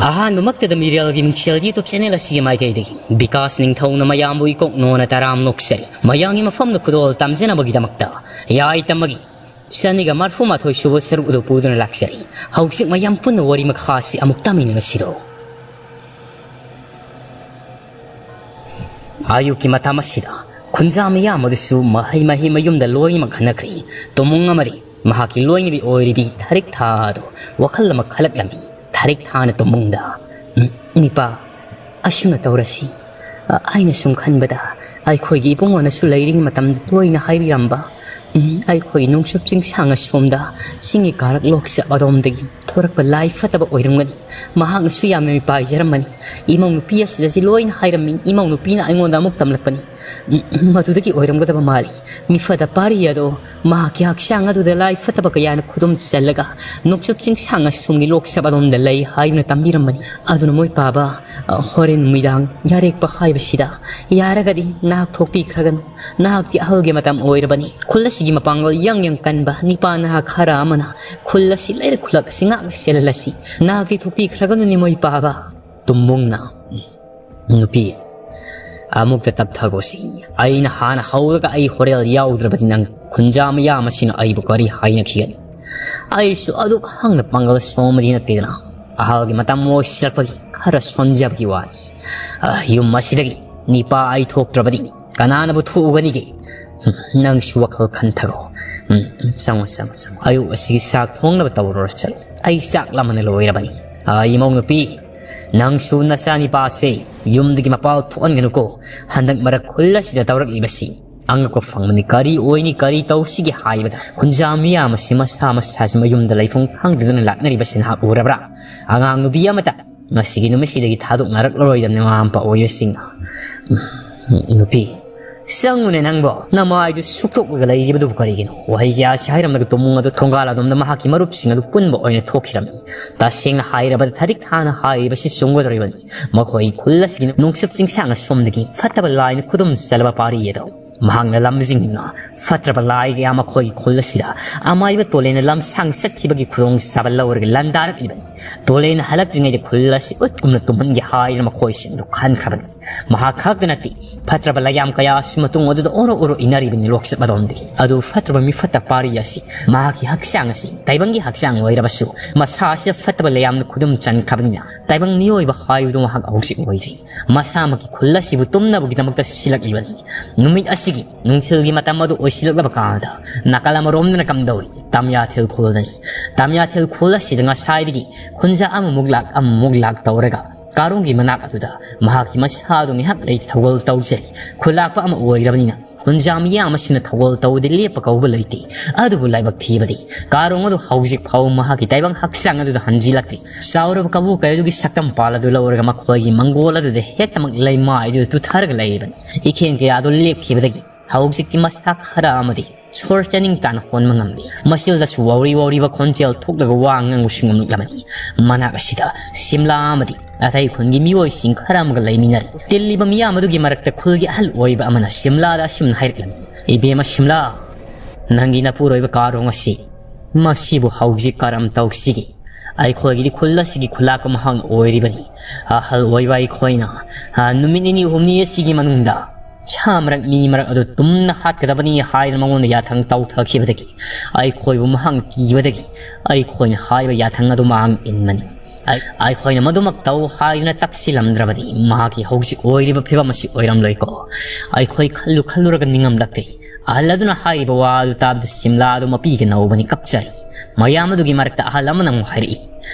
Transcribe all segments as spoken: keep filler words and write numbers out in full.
ꯑꯍꯥꯟꯕꯃꯛꯇꯗ ꯃꯤꯔꯦꯜꯒꯤ ꯃꯤꯡꯁꯦꯜ YouTube channel ꯑꯁꯤꯒꯤ ꯃꯥꯏꯀꯩꯗꯒꯤ ꯕꯤꯀꯥꯁ ꯅꯤꯡꯊꯧꯅ ꯃꯌꯥꯝꯕꯨ ꯏꯀꯣꯛ ꯅꯣꯟꯅ ꯇꯔꯥꯝ ꯅꯣꯛꯆꯔꯤ꯫ ꯃꯌꯥꯝꯒꯤ ꯃꯐꯝꯗ ꯈꯨꯗꯣꯜ ꯇꯝꯖꯅꯕꯒꯤꯗꯃꯛꯇ ꯌꯥꯏ ꯇꯝꯕꯒꯤ ꯆꯅꯤꯒ ꯃꯔꯐꯨ ꯃꯥꯊꯣꯏ ꯁꯨꯕ ꯁꯔꯨꯛ ꯑꯗꯨ ꯄꯨꯗꯨꯅ ꯂꯥꯛꯆꯔꯤ꯫ ꯍꯧꯖꯤꯛ ꯃꯌꯥꯝ ꯄꯨꯟꯅ ꯋꯥꯔꯤ ꯃꯈꯥ ꯑꯁꯤ ꯑꯃꯨꯛ ꯇꯥꯃꯤꯟꯅꯔꯁꯤꯔꯣ? ꯑꯌꯨꯛꯀꯤ ꯃꯇꯝ ꯑꯁꯤꯗ ꯈꯨꯟꯖꯥ ꯃꯤꯌꯥꯝ ꯑꯗꯨꯁꯨ ꯃꯍꯩ ꯃꯍꯩ ꯃꯌꯨꯝꯗ ꯂꯣꯏꯅꯃꯛ ꯍꯟꯅꯈ꯭ꯔꯤ꯫ ꯇꯨꯃꯨꯡ ꯑꯃꯗꯤ ꯃꯍꯥꯛꯀꯤ ꯂꯣꯏꯅꯕꯤ ꯑꯣꯏꯔꯤꯕꯤ ꯊꯥꯔꯤꯛ ꯊꯥ ꯑꯗꯨ ꯋꯥꯈꯜ ꯑꯃ ꯈꯜꯂꯛꯂꯝꯃꯤ꯫ ꯊꯥꯔꯤꯛ ꯊꯥꯅ ꯇꯨꯃꯨꯡꯗ, "ꯎꯝ, ꯅꯤꯄꯥ, ꯑꯁꯨꯝꯅ ꯇꯧꯔꯁꯤ꯫ ꯑ, ꯑꯩꯅ ꯁꯨꯝ ꯈꯟꯕꯗ ꯑꯩꯈꯣꯏꯒꯤ ꯏꯕꯨꯡꯉꯣꯅꯁꯨ ꯂꯩꯔꯤꯉꯩ ꯃꯇꯝꯗ ꯇꯣꯏꯅ ꯍꯥꯏꯕꯤꯔꯝꯕ, ꯎꯝ, ꯑꯩꯈꯣꯏ ꯅꯣꯡꯆꯨꯞ ꯆꯤꯡꯁꯥꯡ ꯑꯁꯣꯝꯗ ꯆꯤꯡꯒꯤ ꯀꯥꯔꯛ ꯂꯣꯛꯆꯞ ꯑꯗꯣꯝꯗꯒꯤ ꯊꯣꯔꯛꯄ ꯂꯥꯏ ꯐꯠꯇꯕ ꯑꯣꯏꯔꯝꯒꯅꯤ꯫ ꯃꯍꯥꯛꯅꯁꯨ ꯌꯥꯝꯅ ꯃꯤꯄꯥꯏꯖꯔꯝꯕꯅꯤ꯫ ꯏꯃꯧ ꯅꯨꯄꯤ ꯑꯁꯤꯗꯁꯤ ꯂꯣꯏꯅ ꯍꯥꯏꯔꯝꯃꯤ꯫ ꯏꯃꯧ ꯅꯨꯄꯤꯅ ꯑꯩꯉꯣꯟꯗ ꯑꯃꯨꯛ ꯇꯝꯂꯛꯄꯅꯤ꯫ ꯎꯝ, ꯃꯗꯨꯗꯒꯤ ꯑꯣꯏꯔꯝꯒꯗꯕ ꯃꯥꯜꯂꯤ꯫ ꯃꯤꯐꯗ ꯄꯥꯔꯤ ꯑꯗꯣ ꯃꯍꯥꯛꯀꯤ ꯍꯛꯆꯥꯡ ꯑꯗꯨꯗ ꯂꯥꯏ ꯐꯠꯇꯕ ꯀꯌꯥꯅ ꯈꯨꯗꯨꯝ ꯆꯜꯂꯒ ꯅꯣꯡꯆꯨꯞ ꯆꯤꯡꯁꯥꯡ ꯑꯁꯣꯝꯒꯤ ꯂꯣꯛꯆꯞ ꯑꯗꯣꯝꯗ ꯂꯩ ꯍꯥꯏꯗꯨꯅ ꯇꯝꯕꯤꯔꯝꯕꯅꯤ꯫ ꯑꯗꯨꯅ ꯃꯣꯏ ꯄꯥꯕ, ꯑ, ꯍꯣꯔꯦꯟ ꯅꯨꯃꯤꯗꯥꯡ ꯌꯥꯔꯦꯛꯄ ꯍꯥꯏꯕꯁꯤꯗ ꯌꯥꯔꯒꯗꯤ ꯅꯍꯥꯛ ꯊꯣꯛꯄꯤꯈ꯭ꯔꯒꯅꯨ꯫ ꯅꯍꯥꯛꯇꯤ ꯑꯍꯜꯒꯤ ꯃꯇꯝ ꯑꯣꯏꯔꯕꯅꯤ꯫ ꯈꯨꯜ ꯑꯁꯤꯒꯤ ꯃꯄꯥꯡꯒꯜ ꯌꯥꯡ ꯌꯥꯡ ꯀꯟꯕ ꯅꯤꯄꯥ ꯅꯍꯥ ꯈꯔ ꯑꯃꯅ ꯈꯨꯜ ꯑꯁꯤ ꯂꯩꯔꯛ ꯈꯨꯜꯂꯛ ꯑꯁꯤ ꯉꯥꯛꯅ ꯁꯦꯜꯍꯜꯂꯁꯤ꯫ ꯅꯍꯥꯛꯇꯤ ꯊꯣꯛꯄꯤꯈ꯭ꯔꯒꯅꯨꯅꯦ ꯃꯣꯏ ꯄꯥꯕ꯫ ꯇꯨꯝꯕꯨꯡꯅ, "ꯅꯨꯄꯤ, ꯑꯃꯨꯛꯇ ꯇꯞꯊꯒꯣꯁꯤ꯫ ꯑꯩꯅ ꯍꯥꯟꯅ ꯍꯧꯔꯒ ꯑꯩ ꯍꯣꯔꯦꯜ ꯌꯥꯎꯗ꯭ꯔꯕꯗꯤ ꯅꯪ ꯈꯨꯟꯖꯥ ꯃꯌꯥꯝ ꯑꯁꯤꯅ ꯑꯩꯕꯨ ꯀꯔꯤ ꯍꯥꯏꯅꯈꯤꯒꯅꯤ? ꯑꯩꯁꯨ ꯑꯗꯨꯛ ꯍꯪꯅ ꯄꯥꯡꯒꯜ ꯁꯣꯝꯕꯗꯤ ꯅꯠꯇꯦꯗꯅ꯫ ꯑꯍꯜꯒꯤ ꯃꯇꯝ ꯑꯣꯏꯁꯤꯜꯂꯛꯄꯒꯤ ꯈꯔ ꯁꯣꯟꯖꯕꯒꯤ ꯋꯥꯅꯤ꯫ ꯑ, ꯌꯨꯝ ꯑꯁꯤꯗꯒꯤ ꯅꯤꯄꯥ ꯑꯩ ꯊꯣꯛꯇ꯭ꯔꯕꯗꯤ ꯀꯅꯥꯅꯕꯨ ꯊꯣꯛꯎꯒꯅꯤꯒꯦ? ꯎꯝ, ꯅꯪꯁꯨ ꯋꯥꯈꯜ ꯈꯟꯊꯔꯣ꯫ ꯎꯝ, ꯎꯝ, ꯆꯪꯉꯣ, ꯆꯪꯉꯣ, ꯆꯪꯉꯣ꯫ ꯑꯌꯨꯛ ꯑꯁꯤꯒꯤ ꯆꯥꯛ ꯊꯣꯡꯅꯕ ꯇꯧꯔꯨꯔꯣ ꯆꯠꯂꯨ꯫ ꯑꯩ ꯆꯥꯛ ꯂꯥꯝꯃꯟꯅ ꯂꯣꯏꯔꯕꯅꯤ꯫ ꯑ, ꯏꯃꯧ ꯅꯨꯄꯤ, ꯅꯪꯁꯨ ꯅꯆꯥꯅꯤꯄꯥꯁꯦ ꯌꯨꯝꯗꯒꯤ ꯃꯄꯥꯜ ꯊꯣꯛꯍꯟꯒꯅꯨꯀꯣ꯫ ꯍꯟꯗꯛ ꯃꯔꯛ ꯈꯨꯜ ꯑꯁꯤꯗ ꯇꯧꯔꯛꯂꯤꯕꯁꯤ ꯑꯉꯛꯄ ꯐꯪꯕꯅꯤ꯫ ꯀꯔꯤ ꯑꯣꯏꯅꯤ, ꯀꯔꯤ ꯇꯧꯁꯤꯒꯦ ꯍꯥꯏꯕꯗ ꯈꯨꯟꯖꯥ ꯃꯤꯌꯥꯝ ꯑꯁꯤ ꯃꯁꯥ ꯃꯁꯥꯁꯤ ꯃꯌꯨꯝꯗ ꯂꯩꯐꯝ ꯈꯪꯗꯗꯨꯅ ꯂꯥꯛꯅꯔꯤꯕꯁꯤ ꯅꯍꯥꯛ ꯎꯔꯕ꯭ꯔꯥ? ꯑꯉꯥꯡ ꯅꯨꯄꯤ ꯑꯃꯇ ꯉꯁꯤꯒꯤ ꯅꯨꯃꯤꯠꯁꯤꯗꯒꯤ ꯊꯥꯗꯣꯛꯅꯔꯛꯂꯔꯣꯏꯗꯕꯅꯤ ꯃꯃꯥ ꯃꯄꯥ ꯑꯣꯏꯕꯁꯤꯡꯅ꯫ ꯎꯝ, ꯅꯨꯄꯤ, ꯆꯪꯉꯨꯅꯦ ꯅꯪꯕꯣ꯫ ꯅꯃꯥꯏꯗꯨ ꯁꯨꯛꯇꯣꯛꯂꯒ ꯂꯩꯔꯤꯕꯗꯨꯕꯨ ꯀꯔꯤꯒꯤꯅꯣ? ꯋꯥꯍꯩ ꯀꯌꯥꯁꯤ ꯍꯥꯏꯔꯝꯂꯒ ꯇꯨꯃꯨꯡ ꯑꯗꯨ ꯊꯣꯡꯒꯥꯜ ꯑꯗꯣꯝꯗ ꯃꯍꯥꯛꯀꯤ ꯃꯔꯨꯞꯁꯤꯡ ꯑꯗꯨ ꯄꯨꯟꯕ ꯑꯣꯏꯅ ꯊꯣꯛꯈꯤꯔꯝꯃꯤ꯫ ꯇꯁꯦꯡꯅ ꯍꯥꯏꯔꯕꯗ ꯊꯥꯔꯤꯛ ꯊꯥꯅ ꯍꯥꯏꯔꯤꯕꯁꯤ ꯆꯨꯝꯒꯗꯧꯔꯤꯕꯅꯤ꯫ ꯃꯈꯣꯏ ꯈꯨꯜ ꯑꯁꯤꯒꯤ ꯅꯣꯡꯆꯨꯞ ꯆꯤꯡꯁꯥꯡ ꯑꯁꯣꯝꯗꯒꯤ ꯐꯠꯇꯕ ꯂꯥꯏꯅ ꯈꯨꯗꯨꯝ ꯆꯜꯂꯕ ꯄꯥꯔꯤ ꯑꯗꯣ ꯃꯍꯥꯛꯅ ꯂꯝꯖꯤꯡꯗꯨꯅ ꯐꯠꯇ꯭ꯔꯕ ꯂꯥꯏ ꯀꯌꯥ ꯃꯈꯣꯏꯒꯤ ꯈꯨꯜ ꯑꯁꯤꯗ ꯑꯃꯥꯏꯕ ꯇꯣꯂꯦꯟꯅ ꯂꯝꯁꯥꯡ ꯆꯠꯈꯤꯕꯒꯤ ꯈꯨꯗꯣꯡꯆꯥꯕ ꯂꯧꯔꯒ ꯂꯥꯟꯗꯥꯔꯛꯂꯤꯕꯅꯤ꯫ ꯇꯣꯂꯦꯟ ꯍꯜꯂꯛꯇ꯭ꯔꯤꯉꯩꯗ ꯈꯨꯜ ꯑꯁꯤ ꯎꯠꯀꯨꯝꯅ ꯇꯨꯝꯍꯟꯒꯦ ꯍꯥꯏꯗꯅ ꯃꯈꯣꯏꯁꯤꯡꯗꯨ ꯈꯟꯈ꯭ꯔꯕꯅꯤ꯫ ꯃꯍꯥꯛ ꯈꯛꯇ ꯅꯠꯇꯦ, ꯐꯠꯇ꯭ꯔꯕ ꯂꯩꯌꯥꯝ ꯀꯌꯥꯁꯨ ꯃꯇꯨꯡ ꯑꯗꯨꯗ ꯑꯣꯔꯣ ꯑꯣꯔꯣ ꯏꯟꯅꯔꯤꯕꯅꯤ ꯂꯣꯛꯆꯠ ꯃꯗꯣꯝꯗꯒꯤ꯫ ꯑꯗꯨ ꯐꯠꯇ꯭ꯔꯕ ꯃꯤꯐꯠꯇ ꯄꯥꯔꯤ ꯑꯁꯤ ꯃꯍꯥꯛꯀꯤ ꯍꯛꯆꯥꯡ ꯑꯁꯤ ꯇꯥꯏꯕꯪꯒꯤ ꯍꯛꯆꯥꯡ ꯑꯣꯏꯔꯕꯁꯨ ꯃꯁꯥ ꯑꯁꯤꯗ ꯐꯠꯇꯕ ꯂꯩꯌꯥꯝꯅ ꯈꯨꯗꯨꯝ ꯆꯟꯈ꯭ꯔꯕꯅꯤꯅ ꯇꯥꯏꯕꯪ ꯃꯤꯑꯣꯏꯕ ꯍꯥꯏꯕꯗꯨ ꯃꯍꯥꯛ ꯍꯧꯖꯤꯛ ꯑꯣꯏꯗ꯭ꯔꯤ꯫ ꯃꯁꯥꯃꯛꯀꯤ ꯈꯨꯜ ꯑꯁꯤꯕꯨ ꯇꯨꯝꯅꯕꯒꯤꯗꯃꯛꯇ ꯁꯤꯜꯂꯛꯂꯤꯕꯅꯤ꯫ ꯅꯨꯃꯤꯠ ꯑꯁꯤꯒꯤ ꯅꯨꯡꯊꯤꯜꯒꯤ ꯃꯇꯝ ꯑꯗꯨ ꯑꯣꯏꯁꯤꯜꯂꯛꯂꯕ ꯀꯥꯟꯗ ꯅꯥꯀꯜ ꯑꯃꯔꯣꯝꯗꯅ ꯀꯝꯗꯧꯔꯤ? ꯇꯥꯃꯤꯌꯥꯊꯦꯜ ꯈꯨꯜꯗꯅꯤ꯫ ꯇꯥꯃꯤꯌꯥꯊꯦꯜ ꯈꯨꯜ ꯑꯁꯤꯗ ꯉꯁꯥꯏꯗꯒꯤ ꯈꯨꯟꯖꯥ ꯑꯃꯃꯨꯛ ꯂꯥꯛ ꯑꯃꯃꯨꯛ ꯂꯥꯛ ꯇꯧꯔꯒ ꯀꯥꯔꯣꯡꯒꯤ ꯃꯅꯥꯛ ꯑꯗꯨꯗ ꯃꯍꯥꯛꯀꯤ ꯃꯁꯥꯗꯨ ꯉꯥꯏꯍꯥꯛ ꯂꯩ ꯊꯧꯒꯜ ꯇꯧꯖꯔꯤ꯫ ꯈꯨꯜꯂꯥꯛꯄ ꯑꯃ ꯑꯣꯏꯔꯕꯅꯤꯅ ꯈꯨꯟꯖꯥ ꯃꯤꯌꯥꯝ ꯑꯁꯤꯅ ꯊꯧꯒꯜ ꯇꯧꯕꯗꯤ ꯂꯦꯞꯄ ꯀꯧꯕ ꯂꯩꯇꯦ꯫ ꯑꯗꯨꯕꯨ ꯂꯥꯏꯕꯛ ꯊꯤꯕꯗꯤ ꯀꯥꯔꯣꯡ ꯑꯗꯨ ꯍꯧꯖꯤꯛ ꯐꯥꯎꯕ ꯃꯍꯥꯛꯀꯤ ꯇꯥꯏꯕꯪ ꯍꯛꯆꯥꯡ ꯑꯗꯨꯗ ꯍꯟꯖꯤꯜꯂꯛꯇ꯭ꯔꯤ꯫ ꯆꯥꯎꯔꯕ ꯀꯕꯣꯛ ꯀꯩ ꯑꯗꯨꯒꯤ ꯁꯛꯇꯝ ꯄꯥꯜ ꯑꯗꯨ ꯂꯧꯔꯒ ꯃꯈꯣꯏꯒꯤ ꯃꯪꯒꯣꯜ ꯑꯗꯨꯗ ꯍꯦꯛꯇꯃꯛ ꯂꯩꯃꯥꯏ ꯑꯗꯨꯗ ꯇꯨꯊꯔꯒ ꯂꯩꯔꯤꯕꯅꯤ꯫ ꯏꯈꯦꯡ ꯀꯌꯥ ꯑꯗꯨ ꯂꯦꯞꯈꯤꯕꯗꯒꯤ ꯍꯧꯖꯤꯛꯇꯤ ꯃꯁꯥ ꯈꯔ ꯑꯃꯗꯤ ꯁꯣꯔ ꯆꯥꯅꯤꯡ ꯇꯥꯅ ꯍꯣꯟꯕ ꯉꯝꯂꯤ꯫ ꯃꯆꯤꯜꯗꯁꯨ ꯋꯥꯎꯔꯤ ꯋꯥꯎꯔꯤꯕ ꯈꯣꯟꯖꯦꯜ ꯊꯣꯛꯂꯒ ꯋꯥ ꯉꯥꯡꯕꯁꯨ ꯉꯝꯂꯛꯂꯕꯅꯤ꯫ ꯃꯅꯥꯛ ꯑꯁꯤꯗ ꯁꯤꯝꯂꯥ ꯑꯃꯗꯤ ꯑꯇꯩ ꯈꯨꯟꯒꯤ ꯃꯤꯑꯣꯏꯁꯤꯡ ꯈꯔ ꯑꯃꯒ ꯂꯩꯃꯤꯟꯅꯔꯤ꯫ ꯇꯤꯜꯂꯤꯕ ꯃꯤꯌꯥꯝ ꯑꯗꯨꯒꯤ ꯃꯔꯛꯇ ꯈꯨꯜꯒꯤ ꯑꯍꯜ ꯑꯣꯏꯕ ꯑꯃꯅ ꯁꯤꯝꯂꯥꯗ ꯑꯁꯨꯝꯅ ꯍꯥꯏꯔꯛꯂꯝꯃꯤ, "ꯏꯕꯦꯝꯃ ꯁꯤꯝꯂꯥ, ꯅꯪꯒꯤ ꯅꯄꯨꯔꯣꯏꯕ ꯀꯥꯔꯣꯡ ꯑꯁꯤ ꯃꯁꯤꯕꯨ ꯍꯧꯖꯤꯛ ꯀꯔꯝ ꯇꯧꯁꯤꯒꯦ? ꯑꯩꯈꯣꯏꯒꯤꯗꯤ ꯈꯨꯜ ꯑꯁꯤꯒꯤ ꯈꯨꯂꯥꯛꯄ ꯃꯍꯥꯛꯅ ꯑꯣꯏꯔꯤꯕꯅꯤ꯫ ꯑꯍꯜ ꯑꯣꯏꯕ ꯑꯩꯈꯣꯏꯅ, ꯑ, ꯅꯨꯃꯤꯠ ꯅꯤꯅꯤ ꯍꯨꯝꯅꯤ ꯑꯁꯤꯒꯤ ꯃꯅꯨꯡꯗ ꯁꯥ ꯃꯔꯛ ꯃꯤ ꯃꯔꯛ ꯑꯗꯨ ꯇꯨꯝꯅ ꯍꯥꯠꯀꯗꯕꯅꯤ" ꯍꯥꯏꯗꯅ ꯃꯉꯣꯟꯗ ꯌꯥꯊꯪ ꯇꯧꯊꯈꯤꯕꯗꯒꯤ ꯑꯩꯈꯣꯏꯕꯨ ꯃꯍꯥꯛꯅ ꯀꯤꯕꯗꯒꯤ ꯑꯩꯈꯣꯏꯅ ꯍꯥꯏꯕ ꯌꯥꯊꯪ ꯑꯗꯨ ꯃꯍꯥꯛꯅ ꯏꯟꯕꯅꯤ꯫ ꯑꯩ-, ꯑꯩꯈꯣꯏꯅ ꯃꯗꯨꯃꯛ ꯇꯧ ꯍꯥꯏꯗꯨꯅ ꯇꯛꯁꯤꯜꯂꯝꯗ꯭ꯔꯕꯗꯤ ꯃꯍꯥꯛꯀꯤ ꯍꯧꯖꯤꯛ ꯑꯣꯏꯔꯤꯕ ꯐꯤꯕꯝ ꯑꯁꯤ ꯑꯣꯏꯔꯝꯂꯣꯏꯀꯣ꯫ ꯑꯩꯈꯣꯏ ꯈꯜꯂꯨ ꯈꯜꯂꯨꯔꯒ ꯅꯤꯡꯉꯝꯂꯛꯇꯦ꯫ ꯑꯍꯜ ꯑꯗꯨꯅ ꯍꯥꯏꯔꯤꯕ ꯋꯥ ꯑꯗꯨ ꯇꯥꯕꯗ ꯁꯤꯝꯂꯥ ꯑꯗꯨ ꯃꯄꯤꯒ ꯅꯧꯕꯅꯤ ꯀꯞꯆꯔꯤ꯫ ꯃꯌꯥꯝ ꯑꯗꯨꯒꯤ ꯃꯔꯛꯇ ꯑꯍꯜ ꯑꯃꯅ ꯑꯃꯨꯛ ꯍꯥꯏꯔꯛꯏ,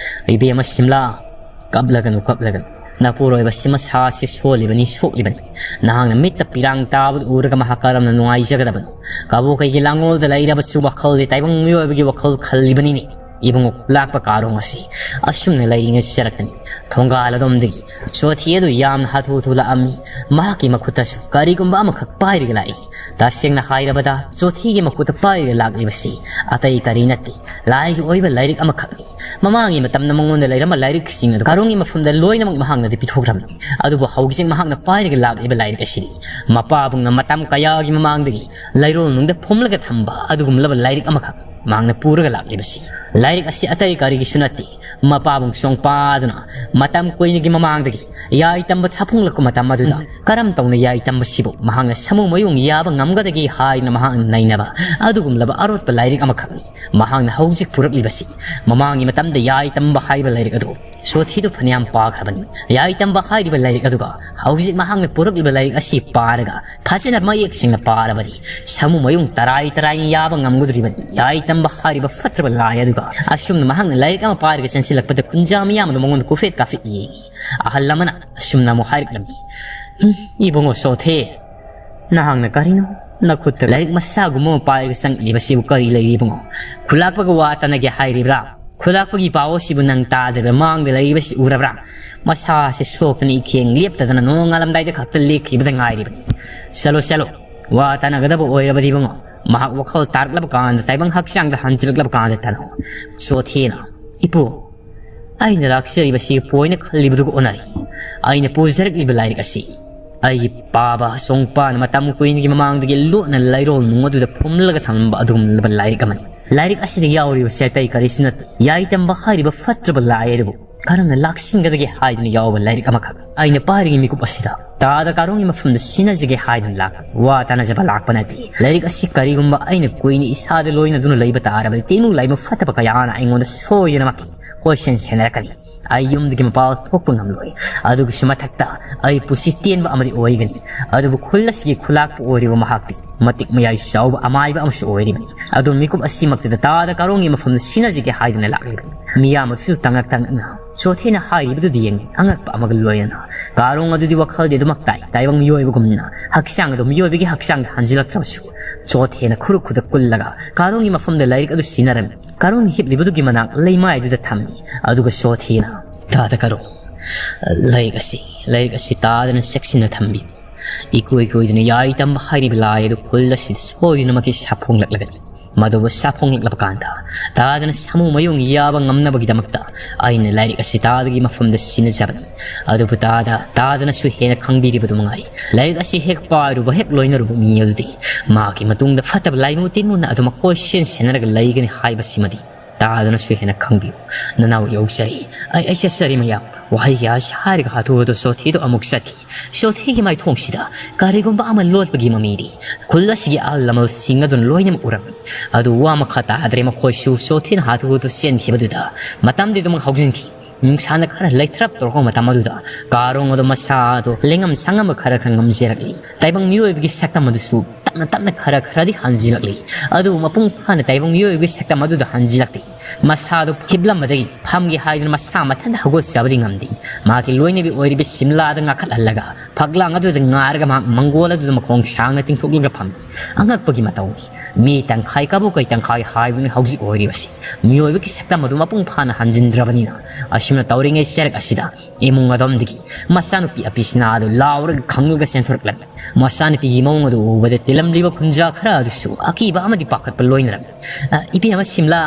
"ꯏꯕꯦꯝꯃ ꯁꯤꯝꯂꯥ, ꯀꯞꯂꯒꯅꯨ, ꯀꯞꯂꯒꯅꯨ꯫ ꯅꯄꯨꯔꯣꯏꯕꯁꯤ ꯃꯁꯥꯁꯤ ꯁꯣꯜꯂꯤꯕꯅꯤ, ꯁꯣꯛꯂꯤꯕꯅꯤ꯫ ꯅꯍꯥꯛꯅ ꯃꯤꯠꯇ ꯄꯤꯔꯥꯡ ꯇꯥꯕꯗꯨ ꯎꯔꯒ ꯃꯍꯥꯛ ꯀꯔꯝꯅ ꯅꯨꯡꯉꯥꯏꯖꯒꯗꯕꯅꯣ? ꯀꯕꯣꯀꯩꯒꯤ ꯂꯥꯡꯒꯣꯜꯗ ꯂꯩꯔꯕꯁꯨ ꯋꯥꯈꯜꯗꯤ ꯇꯥꯏꯕꯪ ꯃꯤꯑꯣꯏꯕꯒꯤ ꯋꯥꯈꯜ ꯈꯜꯂꯤꯕꯅꯤꯅꯦ꯫ ꯏꯕꯨꯡꯉꯣ, ꯂꯥꯛꯄ ꯀꯥꯔꯣꯡ ꯑꯁꯤ ꯑꯁꯨꯝꯅ ꯂꯩꯔꯤꯉꯩ ꯆꯔꯛꯀꯅꯤ꯫ ꯊꯣꯡꯒꯥꯜ ꯑꯗꯣꯝꯗꯒꯤ ꯆꯣꯊꯤ ꯑꯗꯨ ꯌꯥꯝꯅ ꯍꯥꯊꯨ ꯍꯥꯊꯨ ꯂꯥꯛꯑꯝꯃꯤ꯫ ꯃꯍꯥꯛꯀꯤ ꯃꯈꯨꯠꯇꯁꯨ ꯀꯔꯤꯒꯨꯝꯕ ꯑꯃꯈꯛ ꯄꯥꯏꯔꯒ ꯂꯥꯛꯏ꯫ ꯇꯁꯦꯡꯅ ꯍꯥꯏꯔꯕꯗ, ꯆꯣꯊꯤꯒꯤ ꯃꯈꯨꯠꯇ ꯄꯥꯏꯔꯒ ꯂꯥꯛꯂꯤꯕꯁꯤ ꯑꯇꯩ ꯀꯔꯤ ꯅꯠꯇꯦ, ꯂꯥꯏꯒꯤ ꯑꯣꯏꯕ ꯂꯥꯏꯔꯤꯛ ꯑꯃꯈꯛꯅꯤ꯫ ꯃꯃꯥꯡꯒꯤ ꯃꯇꯝꯗ ꯃꯉꯣꯟꯗ ꯂꯩꯔꯝꯕ ꯂꯥꯏꯔꯤꯛꯁꯤꯡ ꯑꯗꯨ ꯀꯥꯔꯣꯡꯒꯤ ꯃꯐꯝꯗ ꯂꯣꯏꯅꯃꯛ ꯃꯍꯥꯛꯅꯗꯤ ꯄꯤꯊꯣꯛꯈ꯭ꯔꯕꯅꯤ꯫ ꯑꯗꯨꯕꯨ ꯍꯧꯖꯤꯛ ꯃꯍꯥꯛꯅ ꯄꯥꯏꯔꯒ ꯂꯥꯛꯂꯤꯕ ꯂꯥꯏꯔꯤꯛ ꯑꯁꯤꯗꯤ ꯃꯄꯥꯕꯨꯡꯅ ꯃꯇꯝ ꯀꯌꯥꯒꯤ ꯃꯃꯥꯡꯗꯒꯤ ꯂꯩꯔꯣꯜꯅꯨꯡꯗ ꯐꯨꯝꯂꯒ ꯊꯝꯕ ꯑꯗꯨꯒꯨꯝꯂꯕ ꯂꯥꯏꯔꯤꯛ ꯑꯃꯈꯛ꯫ ꯃꯍꯥꯛꯅ ꯄꯨꯔꯒ ꯂꯥꯛꯂꯤꯕꯁꯤ꯫ ꯂꯥꯏꯔꯤꯛ ꯑꯁꯤ ꯑꯇꯩ ꯀꯔꯤꯒꯤꯁꯨ ꯅꯠꯇꯦ, ꯃꯄꯥꯕꯨꯡ ꯁꯣꯡꯄꯥꯗꯨꯅ ꯃꯇꯝ ꯀꯨꯏꯅꯒꯤ ꯃꯃꯥꯡꯗꯒꯤ ꯌꯥꯏ ꯇꯝꯕ ꯁꯥꯐꯣꯡꯂꯛꯄ ꯃꯇꯝ ꯑꯗꯨꯗ ꯀꯔꯝ ꯇꯧꯅ ꯌꯥꯏ ꯇꯝꯕꯁꯤꯕꯨ ꯃꯍꯥꯛꯅ ꯁꯥꯃꯨ ꯃꯌꯨꯡ ꯌꯥꯕ ꯉꯝꯒꯗꯒꯦ ꯍꯥꯏꯗꯨꯅ ꯃꯍꯥꯛꯅ ꯅꯩꯅꯕ ꯑꯗꯨꯒꯨꯝꯂꯕ ꯑꯔꯣꯠꯄ ꯂꯥꯏꯔꯤꯛ ꯑꯃꯈꯛꯅꯤ꯫ ꯃꯍꯥꯛꯅ ꯍꯧꯖꯤꯛ ꯄꯨꯔꯛꯂꯤꯕꯁꯤ ꯃꯃꯥꯡꯒꯤ ꯃꯇꯝꯗ ꯌꯥꯏ ꯇꯝꯕ ꯍꯥꯏꯕ ꯂꯥꯏꯔꯤꯛ ꯑꯗꯨ ꯁꯣꯊꯤꯗꯨ ꯐꯅꯌꯥꯝ ꯄꯥꯈ꯭ꯔꯕꯅꯤ꯫ ꯌꯥꯏ ꯇꯝꯕ ꯍꯥꯏꯔꯤꯕ ꯂꯥꯏꯔꯤꯛ ꯑꯗꯨꯒ ꯍꯧꯖꯤꯛ ꯃꯍꯥꯛꯅ ꯄꯨꯔꯛꯂꯤꯕ ꯂꯥꯏꯔꯤꯛ ꯑꯁꯤ ꯄꯥꯔꯒ ꯐꯖꯅ ꯃꯌꯦꯛ ꯁꯦꯡꯅ ꯄꯥꯔꯕꯗꯤ ꯁꯥꯃꯨ ꯃꯌꯨꯡ ꯇꯔꯥꯏ ꯇꯔꯥꯏꯅ ꯌꯥꯕ ꯉꯝꯒꯗꯧꯔꯤꯕꯅꯤ꯫ ꯌꯥꯏ ꯇꯝꯕ ꯍꯥꯏꯔꯤꯕ ꯐꯠꯇ꯭ꯔꯕ ꯂꯥꯏ ꯑꯗꯨꯒ꯫ ꯑꯁꯨꯝꯅ ꯃꯍꯥꯛꯅ ꯂꯥꯏꯔꯤꯛ ꯑꯃ ꯄꯥꯔꯒ ꯆꯪꯁꯤꯜꯂꯛꯄꯗ ꯈꯨꯟꯖꯥ ꯃꯤꯌꯥꯝ ꯑꯗꯨ ꯃꯉꯣꯟꯗ ꯀꯨꯐꯦꯠ ꯀꯥꯐꯦꯠ ꯌꯦꯡꯏ꯫ ꯑꯍꯜ ꯑꯃꯅ ꯑꯁꯨꯝꯅ ꯑꯃꯨꯛ ꯍꯥꯏꯔꯛꯂꯝꯃꯤ, "ꯎꯝ, ꯏꯕꯨꯡꯉꯣ ꯁꯣꯊꯦ, ꯅꯍꯥꯛꯅ ꯀꯔꯤꯅꯣ ꯅꯈꯨꯠꯇ ꯂꯥꯏꯔꯤꯛ ꯃꯆꯥꯒꯨꯝꯕ ꯑꯃ ꯄꯥꯏꯔꯒ ꯆꯪꯂꯤꯕꯁꯤꯕꯨ ꯀꯔꯤ ꯂꯩꯔꯤꯕꯅꯣ? ꯈꯨꯂꯥꯛꯄꯒ ꯋꯥ ꯇꯥꯅꯒꯦ ꯍꯥꯏꯔꯤꯕ꯭ꯔꯥ? ꯈꯨꯂꯥꯛꯄꯒꯤ ꯄꯥꯎ ꯑꯁꯤꯕꯨ ꯅꯪ ꯇꯥꯗ꯭ꯔꯤꯕ꯭ꯔꯥ? ꯃꯥꯡꯗ ꯂꯩꯔꯤꯕꯁꯤ ꯎꯔꯕ꯭ꯔꯥ? ꯃꯁꯥꯁꯦ ꯁꯣꯛꯇꯅ ꯏꯈꯦꯡ ꯂꯦꯞꯇꯗꯅ ꯅꯣꯡꯉꯥꯜꯂꯝꯗꯥꯏꯗ ꯈꯛꯇ ꯂꯦꯛꯈꯤꯕꯗ ꯉꯥꯏꯔꯤꯕꯅꯤ꯫ ꯆꯠꯂꯣ, ꯆꯠꯂꯣ, ꯋꯥ ꯇꯥꯅꯒꯗꯕ ꯑꯣꯏꯔꯕꯗꯤ ꯏꯕꯨꯡꯉꯣ, ꯃꯍꯥꯛ ꯋꯥꯈꯜ ꯇꯥꯔꯛꯂꯕ ꯀꯥꯟꯗ ꯇꯥꯏꯕꯪ ꯍꯛꯆꯥꯡꯗ ꯍꯟꯖꯤꯜꯂꯛꯂꯕ ꯀꯥꯟꯗ ꯇꯥꯅꯧ꯫" ꯁꯣꯊꯦꯅ, "ꯏꯄꯨ, ꯑꯩꯅ ꯂꯥꯛꯆꯔꯤꯕꯁꯤ ꯄꯣꯏꯅ ꯈꯜꯂꯤꯕꯗꯨꯒ ꯑꯣꯟꯅꯔꯤ꯫ ꯑꯩꯅ ꯄꯨꯖꯔꯛꯂꯤꯕ ꯂꯥꯏꯔꯤꯛ ꯑꯁꯤ ꯑꯩꯒꯤ ꯄꯥꯕ ꯁꯣꯡꯄꯥꯅ ꯃꯇꯝ ꯀꯨꯏꯅꯒꯤ ꯃꯃꯥꯡꯗꯒꯤ ꯂꯣꯠꯅ ꯂꯩꯔꯣꯜ ꯅꯨꯡ ꯑꯗꯨꯗ ꯐꯨꯝꯂꯒ ꯊꯝꯂꯝꯕ ꯑꯗꯨꯒꯨꯝꯂꯕ ꯂꯥꯏꯔꯤꯛ ꯑꯃꯅꯤ꯫ ꯂꯥꯏꯔꯤꯛ ꯑꯁꯤꯗ ꯌꯥꯎꯔꯤꯕꯁꯤ ꯑꯇꯩ ꯀꯔꯤꯁꯨ ꯅꯠꯇꯦ, ꯌꯥꯏ ꯇꯝꯕ ꯍꯥꯏꯔꯤꯕ ꯐꯠꯇ꯭ꯔꯕ ꯂꯥꯏ ꯑꯗꯨꯕꯨ ꯀꯔꯝꯅ ꯂꯥꯛꯁꯤꯟꯒꯗꯒꯦ ꯍꯥꯏꯗꯨꯅ ꯌꯥꯎꯕ ꯂꯥꯏꯔꯤꯛ ꯑꯃꯈꯛ꯫ ꯑꯩꯅ ꯄꯥꯔꯤꯉꯩ ꯃꯤꯀꯨꯞ ꯑꯁꯤꯗ ꯇꯥꯗ ꯀꯥꯔꯣꯡꯒꯤ ꯃꯐꯝꯗ ꯁꯤꯟꯅꯖꯒꯦ ꯍꯥꯏꯗꯨꯅ ꯂꯥꯛꯄꯅꯤ꯫ ꯋꯥ ꯇꯥꯅꯖꯕ ꯂꯥꯛꯄ ꯅꯠꯇꯦ꯫ ꯂꯥꯏꯔꯤꯛ ꯑꯁꯤ ꯀꯔꯤꯒꯨꯝꯕ ꯑꯩꯅ ꯀꯨꯏꯅ ꯏꯁꯥꯗ ꯂꯣꯏꯅꯗꯨꯅ ꯂꯩꯕ ꯇꯥꯔꯕꯗꯤ ꯇꯤꯟꯃꯨ ꯂꯥꯏꯃꯨ ꯐꯠꯇꯕ ꯀꯌꯥꯅ ꯑꯩꯉꯣꯟꯗ ꯁꯣꯏꯗꯅꯃꯛꯀꯤ ꯀꯣꯏꯁꯦꯟ ꯁꯦꯟꯅꯔꯛꯀꯅꯤ꯫ ꯑꯩ ꯌꯨꯝꯗꯒꯤ ꯃꯄꯥꯟ ꯊꯣꯛꯄ ꯉꯝꯂꯣꯏ꯫ ꯑꯗꯨꯒꯤꯁꯨ ꯃꯊꯛꯇ ꯑꯩ ꯄꯨꯟꯁꯤ ꯇꯦꯟꯕ ꯑꯃꯗꯤ ꯑꯣꯏꯒꯅꯤ꯫ ꯑꯗꯨꯕꯨ ꯈꯨꯜ ꯑꯁꯤꯒꯤ ꯈꯨꯂꯥꯛꯄ ꯑꯣꯏꯔꯤꯕ ꯃꯍꯥꯛꯇꯤ ꯃꯇꯤꯛ ꯃꯌꯥꯏ ꯆꯥꯎꯕ ꯑꯃꯥꯏꯕ ꯑꯃꯁꯨ ꯑꯣꯏꯔꯤꯕꯅꯤ꯫ ꯑꯗꯨ ꯃꯤꯀꯨꯞ ꯑꯁꯤꯃꯛꯇꯗ ꯇꯥꯗ ꯀꯥꯔꯣꯡꯒꯤ ꯃꯐꯝꯗ ꯁꯤꯟꯅꯖꯒꯦ ꯍꯥꯏꯗꯨꯅ ꯂꯥꯛꯂꯤꯕꯅꯤ꯫ ꯃꯤꯌꯥꯝ ꯑꯗꯨꯁꯨ ꯇꯉꯛ ꯇꯉꯛꯅ ꯁꯣꯊꯦꯅ ꯍꯥꯏꯔꯤꯕꯗꯨꯗꯤ ꯌꯦꯡꯉꯤ, ꯑꯉꯛꯄ ꯑꯃꯒ ꯂꯣꯏꯅꯅ꯫ ꯀꯥꯔꯣꯡ ꯑꯗꯨꯗꯤ ꯋꯥꯈꯜꯗꯤ ꯑꯗꯨꯃꯛ ꯇꯥꯏ, ꯇꯥꯏꯕꯪ ꯃꯤꯑꯣꯏꯕꯒꯨꯝꯅ ꯍꯛꯆꯥꯡ ꯑꯗꯨ ꯃꯤꯑꯣꯏꯕꯒꯤ ꯍꯛꯆꯥꯡꯗ ꯍꯟꯖꯤꯜꯂꯛꯇ꯭ꯔꯕꯁꯨ꯫ ꯁꯣꯊꯦꯅ ꯈꯨꯔꯨ ꯈꯨꯗ ꯀꯨꯜꯂꯒ ꯀꯥꯔꯣꯡꯒꯤ ꯃꯐꯝꯗ ꯂꯥꯏꯔꯤꯛ ꯑꯗꯨ ꯁꯤꯟꯅꯔꯝꯃꯤ꯫ ꯀꯥꯔꯣꯡ ꯍꯤꯞꯂꯤꯕꯗꯨꯒꯤ ꯃꯅꯥꯛ ꯂꯩꯃꯥꯏꯗꯨꯗ ꯊꯝꯃꯤ꯫ ꯑꯗꯨꯒ ꯁꯣꯊꯦꯅ, "ꯇꯥꯗ ꯀꯥꯔꯣꯡ, ꯂꯥꯏꯔꯤꯛ ꯑꯁꯤ, ꯂꯥꯏꯔꯤꯛ ꯑꯁꯤ ꯇꯥꯗꯅ ꯆꯦꯛꯁꯤꯟꯅ ꯊꯝꯕꯤꯌꯨ꯫ ꯏꯀꯨꯏ ꯀꯨꯏꯗꯅ ꯌꯥꯏ ꯇꯝꯕ ꯍꯥꯏꯔꯤꯕ ꯂꯥꯏ ꯑꯗꯨ ꯈꯨꯜ ꯑꯁꯤꯗ ꯁꯣꯏꯗꯅꯃꯛꯀꯤ ꯁꯥꯐꯣꯡꯂꯛꯂꯒꯅꯤ꯫ ꯃꯗꯨꯕꯨ ꯁꯥꯐꯣꯡꯂꯛꯂꯕ ꯀꯥꯟꯗ, ꯇꯥꯗꯅ ꯁꯥꯃꯨ ꯃꯌꯣꯡ ꯌꯥꯕ ꯉꯝꯅꯕꯒꯤꯗꯃꯛꯇ ꯑꯩꯅ ꯂꯥꯏꯔꯤꯛ ꯑꯁꯤ ꯇꯥꯗꯒꯤ ꯃꯐꯝꯗ ꯁꯤꯟꯅꯖꯕꯅꯤ꯫ ꯑꯗꯨꯕꯨ ꯇꯥꯗ, ꯇꯥꯗꯅꯁꯨ ꯍꯦꯟꯅ ꯈꯪꯕꯤꯔꯤꯕꯗꯨ ꯃꯉꯥꯏ꯫ ꯂꯥꯏꯔꯤꯛ ꯑꯁꯤ ꯍꯦꯛ ꯄꯥꯔꯨꯕ, ꯍꯦꯛ ꯂꯣꯏꯅꯔꯨꯕ ꯃꯤ ꯑꯗꯨꯗꯤ ꯃꯍꯥꯛꯀꯤ ꯃꯇꯨꯡꯗ ꯐꯠꯇꯕ ꯂꯥꯏꯃꯨ ꯇꯤꯟꯃꯨꯅ ꯑꯗꯨꯃꯛ ꯀꯣꯏꯁꯦꯟ ꯁꯦꯟꯅꯔꯒ ꯂꯩꯒꯅꯤ ꯍꯥꯏꯕꯁꯤꯃꯗꯤ ꯇꯥꯗꯅꯁꯨ ꯍꯦꯟꯅ ꯈꯪꯕꯤꯌꯨ꯫ ꯅꯅꯥꯎ ꯌꯧꯖꯔꯤ꯫ ꯑꯩ, ꯑꯩ ꯆꯠꯆꯔꯤ ꯃꯌꯥꯝ꯫ ꯋꯥꯍꯩ ꯀꯌꯥ ꯑꯁꯤ ꯍꯥꯏꯔꯒ ꯍꯥꯊꯨ ꯍꯥꯊꯨ ꯁꯣꯊꯤꯗꯨ ꯑꯃꯨꯛ ꯆꯠꯈꯤ꯫ ꯁꯣꯊꯤꯒꯤ ꯃꯥꯏꯊꯣꯡꯁꯤꯗ ꯀꯔꯤꯒꯨꯝꯕ ꯑꯃ ꯂꯣꯠꯄꯒꯤ ꯃꯃꯤꯗꯤ ꯈꯨꯜ ꯑꯁꯤꯒꯤ ꯑꯍꯜ ꯂꯃꯟꯁꯤꯡ ꯑꯗꯨꯅ ꯂꯣꯏꯅꯃꯛ ꯎꯔꯝꯃꯤ꯫ ꯑꯗꯨ ꯋꯥ ꯃꯈꯥ ꯇꯥꯗ꯭ꯔꯦ꯫ ꯃꯈꯣꯏꯁꯨ ꯁꯣꯊꯤꯅ ꯍꯥꯊꯨ ꯍꯥꯊꯨ ꯆꯦꯟꯈꯤꯕꯗꯨꯗ ꯃꯇꯝꯗꯤ ꯑꯗꯨꯃꯛ ꯍꯧꯖꯤꯟꯈꯤ꯫ ꯅꯨꯡꯁꯥꯅ ꯈꯔ ꯂꯩꯊꯔꯞ ꯇꯧꯔꯛꯄ ꯃꯇꯝ ꯑꯗꯨꯗ ꯀꯥꯔꯣꯡ ꯑꯗꯨ ꯃꯁꯥ ꯑꯗꯨ ꯂꯦꯡꯉꯝ ꯁꯥꯉꯝꯕ ꯈꯔ ꯈꯔ ꯉꯝꯖꯔꯛꯂꯤ꯫ ꯇꯥꯏꯕꯪ ꯃꯤꯑꯣꯏꯕꯒꯤ ꯁꯛꯇꯝ ꯑꯗꯨꯁꯨ ꯇꯞꯅ ꯇꯞꯅ ꯈꯔ ꯈꯔꯗꯤ ꯍꯟꯖꯤꯜꯂꯛꯂꯤ꯫ ꯑꯗꯨꯕꯨ ꯃꯄꯨꯡ ꯐꯥꯅ ꯇꯥꯏꯕꯪ ꯃꯤꯑꯣꯏꯕꯒꯤ ꯁꯛꯇꯝ ꯑꯗꯨꯗ ꯍꯟꯖꯤꯜꯂꯛꯇꯦ꯫ ꯃꯁꯥꯗꯨ ꯍꯤꯞꯂꯝꯕꯗꯒꯤ ꯐꯝꯒꯦ ꯍꯥꯏꯗꯨꯅ ꯃꯁꯥ ꯃꯊꯟꯇ ꯍꯧꯒꯠꯆꯕꯗꯤ ꯉꯝꯗꯦ꯫ ꯃꯍꯥꯛꯀꯤ ꯂꯣꯏꯅꯕꯤ ꯑꯣꯏꯔꯤꯕ ꯁꯤꯝꯂꯥꯗ ꯉꯥꯈꯠꯍꯜꯂꯒ ꯐꯛꯂꯥꯡ ꯑꯗꯨꯗ ꯉꯥꯔꯒ ꯃꯍꯥꯛ ꯃꯪꯒꯣꯜ ꯑꯗꯨꯗ ꯃꯈꯣꯡ ꯁꯥꯡꯅ ꯇꯤꯡꯊꯣꯛꯂꯒ ꯐꯝꯃꯤ꯫ ꯑꯉꯛꯄꯒꯤ ꯃꯇꯧꯅꯤ꯫ ꯃꯤ ꯇꯪꯈꯥꯏ ꯀꯕꯣꯛ ꯀꯩ ꯇꯪꯈꯥꯏ ꯍꯥꯏꯕꯅꯤ ꯍꯧꯖꯤꯛ ꯑꯣꯏꯔꯤꯕꯁꯤ꯫ ꯃꯤꯑꯣꯏꯕꯒꯤ ꯁꯛꯇꯝ ꯑꯗꯨ ꯃꯄꯨꯡ ꯐꯥꯅ ꯍꯟꯖꯤꯟꯗ꯭ꯔꯕꯅꯤꯅ꯫ ꯑꯁꯨꯝꯅ ꯇꯧꯔꯤꯉꯩ ꯆꯔꯛ ꯑꯁꯤꯗ ꯏꯃꯨꯡ ꯑꯗꯣꯝꯗꯒꯤ ꯃꯆꯥꯅꯨꯄꯤ ꯑꯄꯤꯁꯅꯥ ꯑꯗꯨ ꯂꯥꯎꯔꯒ ꯈꯪꯂꯒ ꯆꯦꯟꯊꯣꯔꯛꯂꯝꯃꯤ꯫ ꯃꯆꯥꯅꯨꯄꯤꯒꯤ ꯃꯑꯣꯡ ꯑꯗꯨ ꯎꯕꯗ ꯇꯤꯜꯂꯝꯂꯤꯕ ꯈꯨꯟꯖꯥ ꯈꯔ ꯑꯗꯨꯁꯨ ꯑꯀꯤꯕ ꯑꯃꯗꯤ ꯄꯥꯈꯠꯄ ꯂꯣꯏꯅꯔꯝꯃꯤ꯫ "ꯑ, ꯏꯕꯦꯝꯃ ꯁꯤꯝꯂꯥ,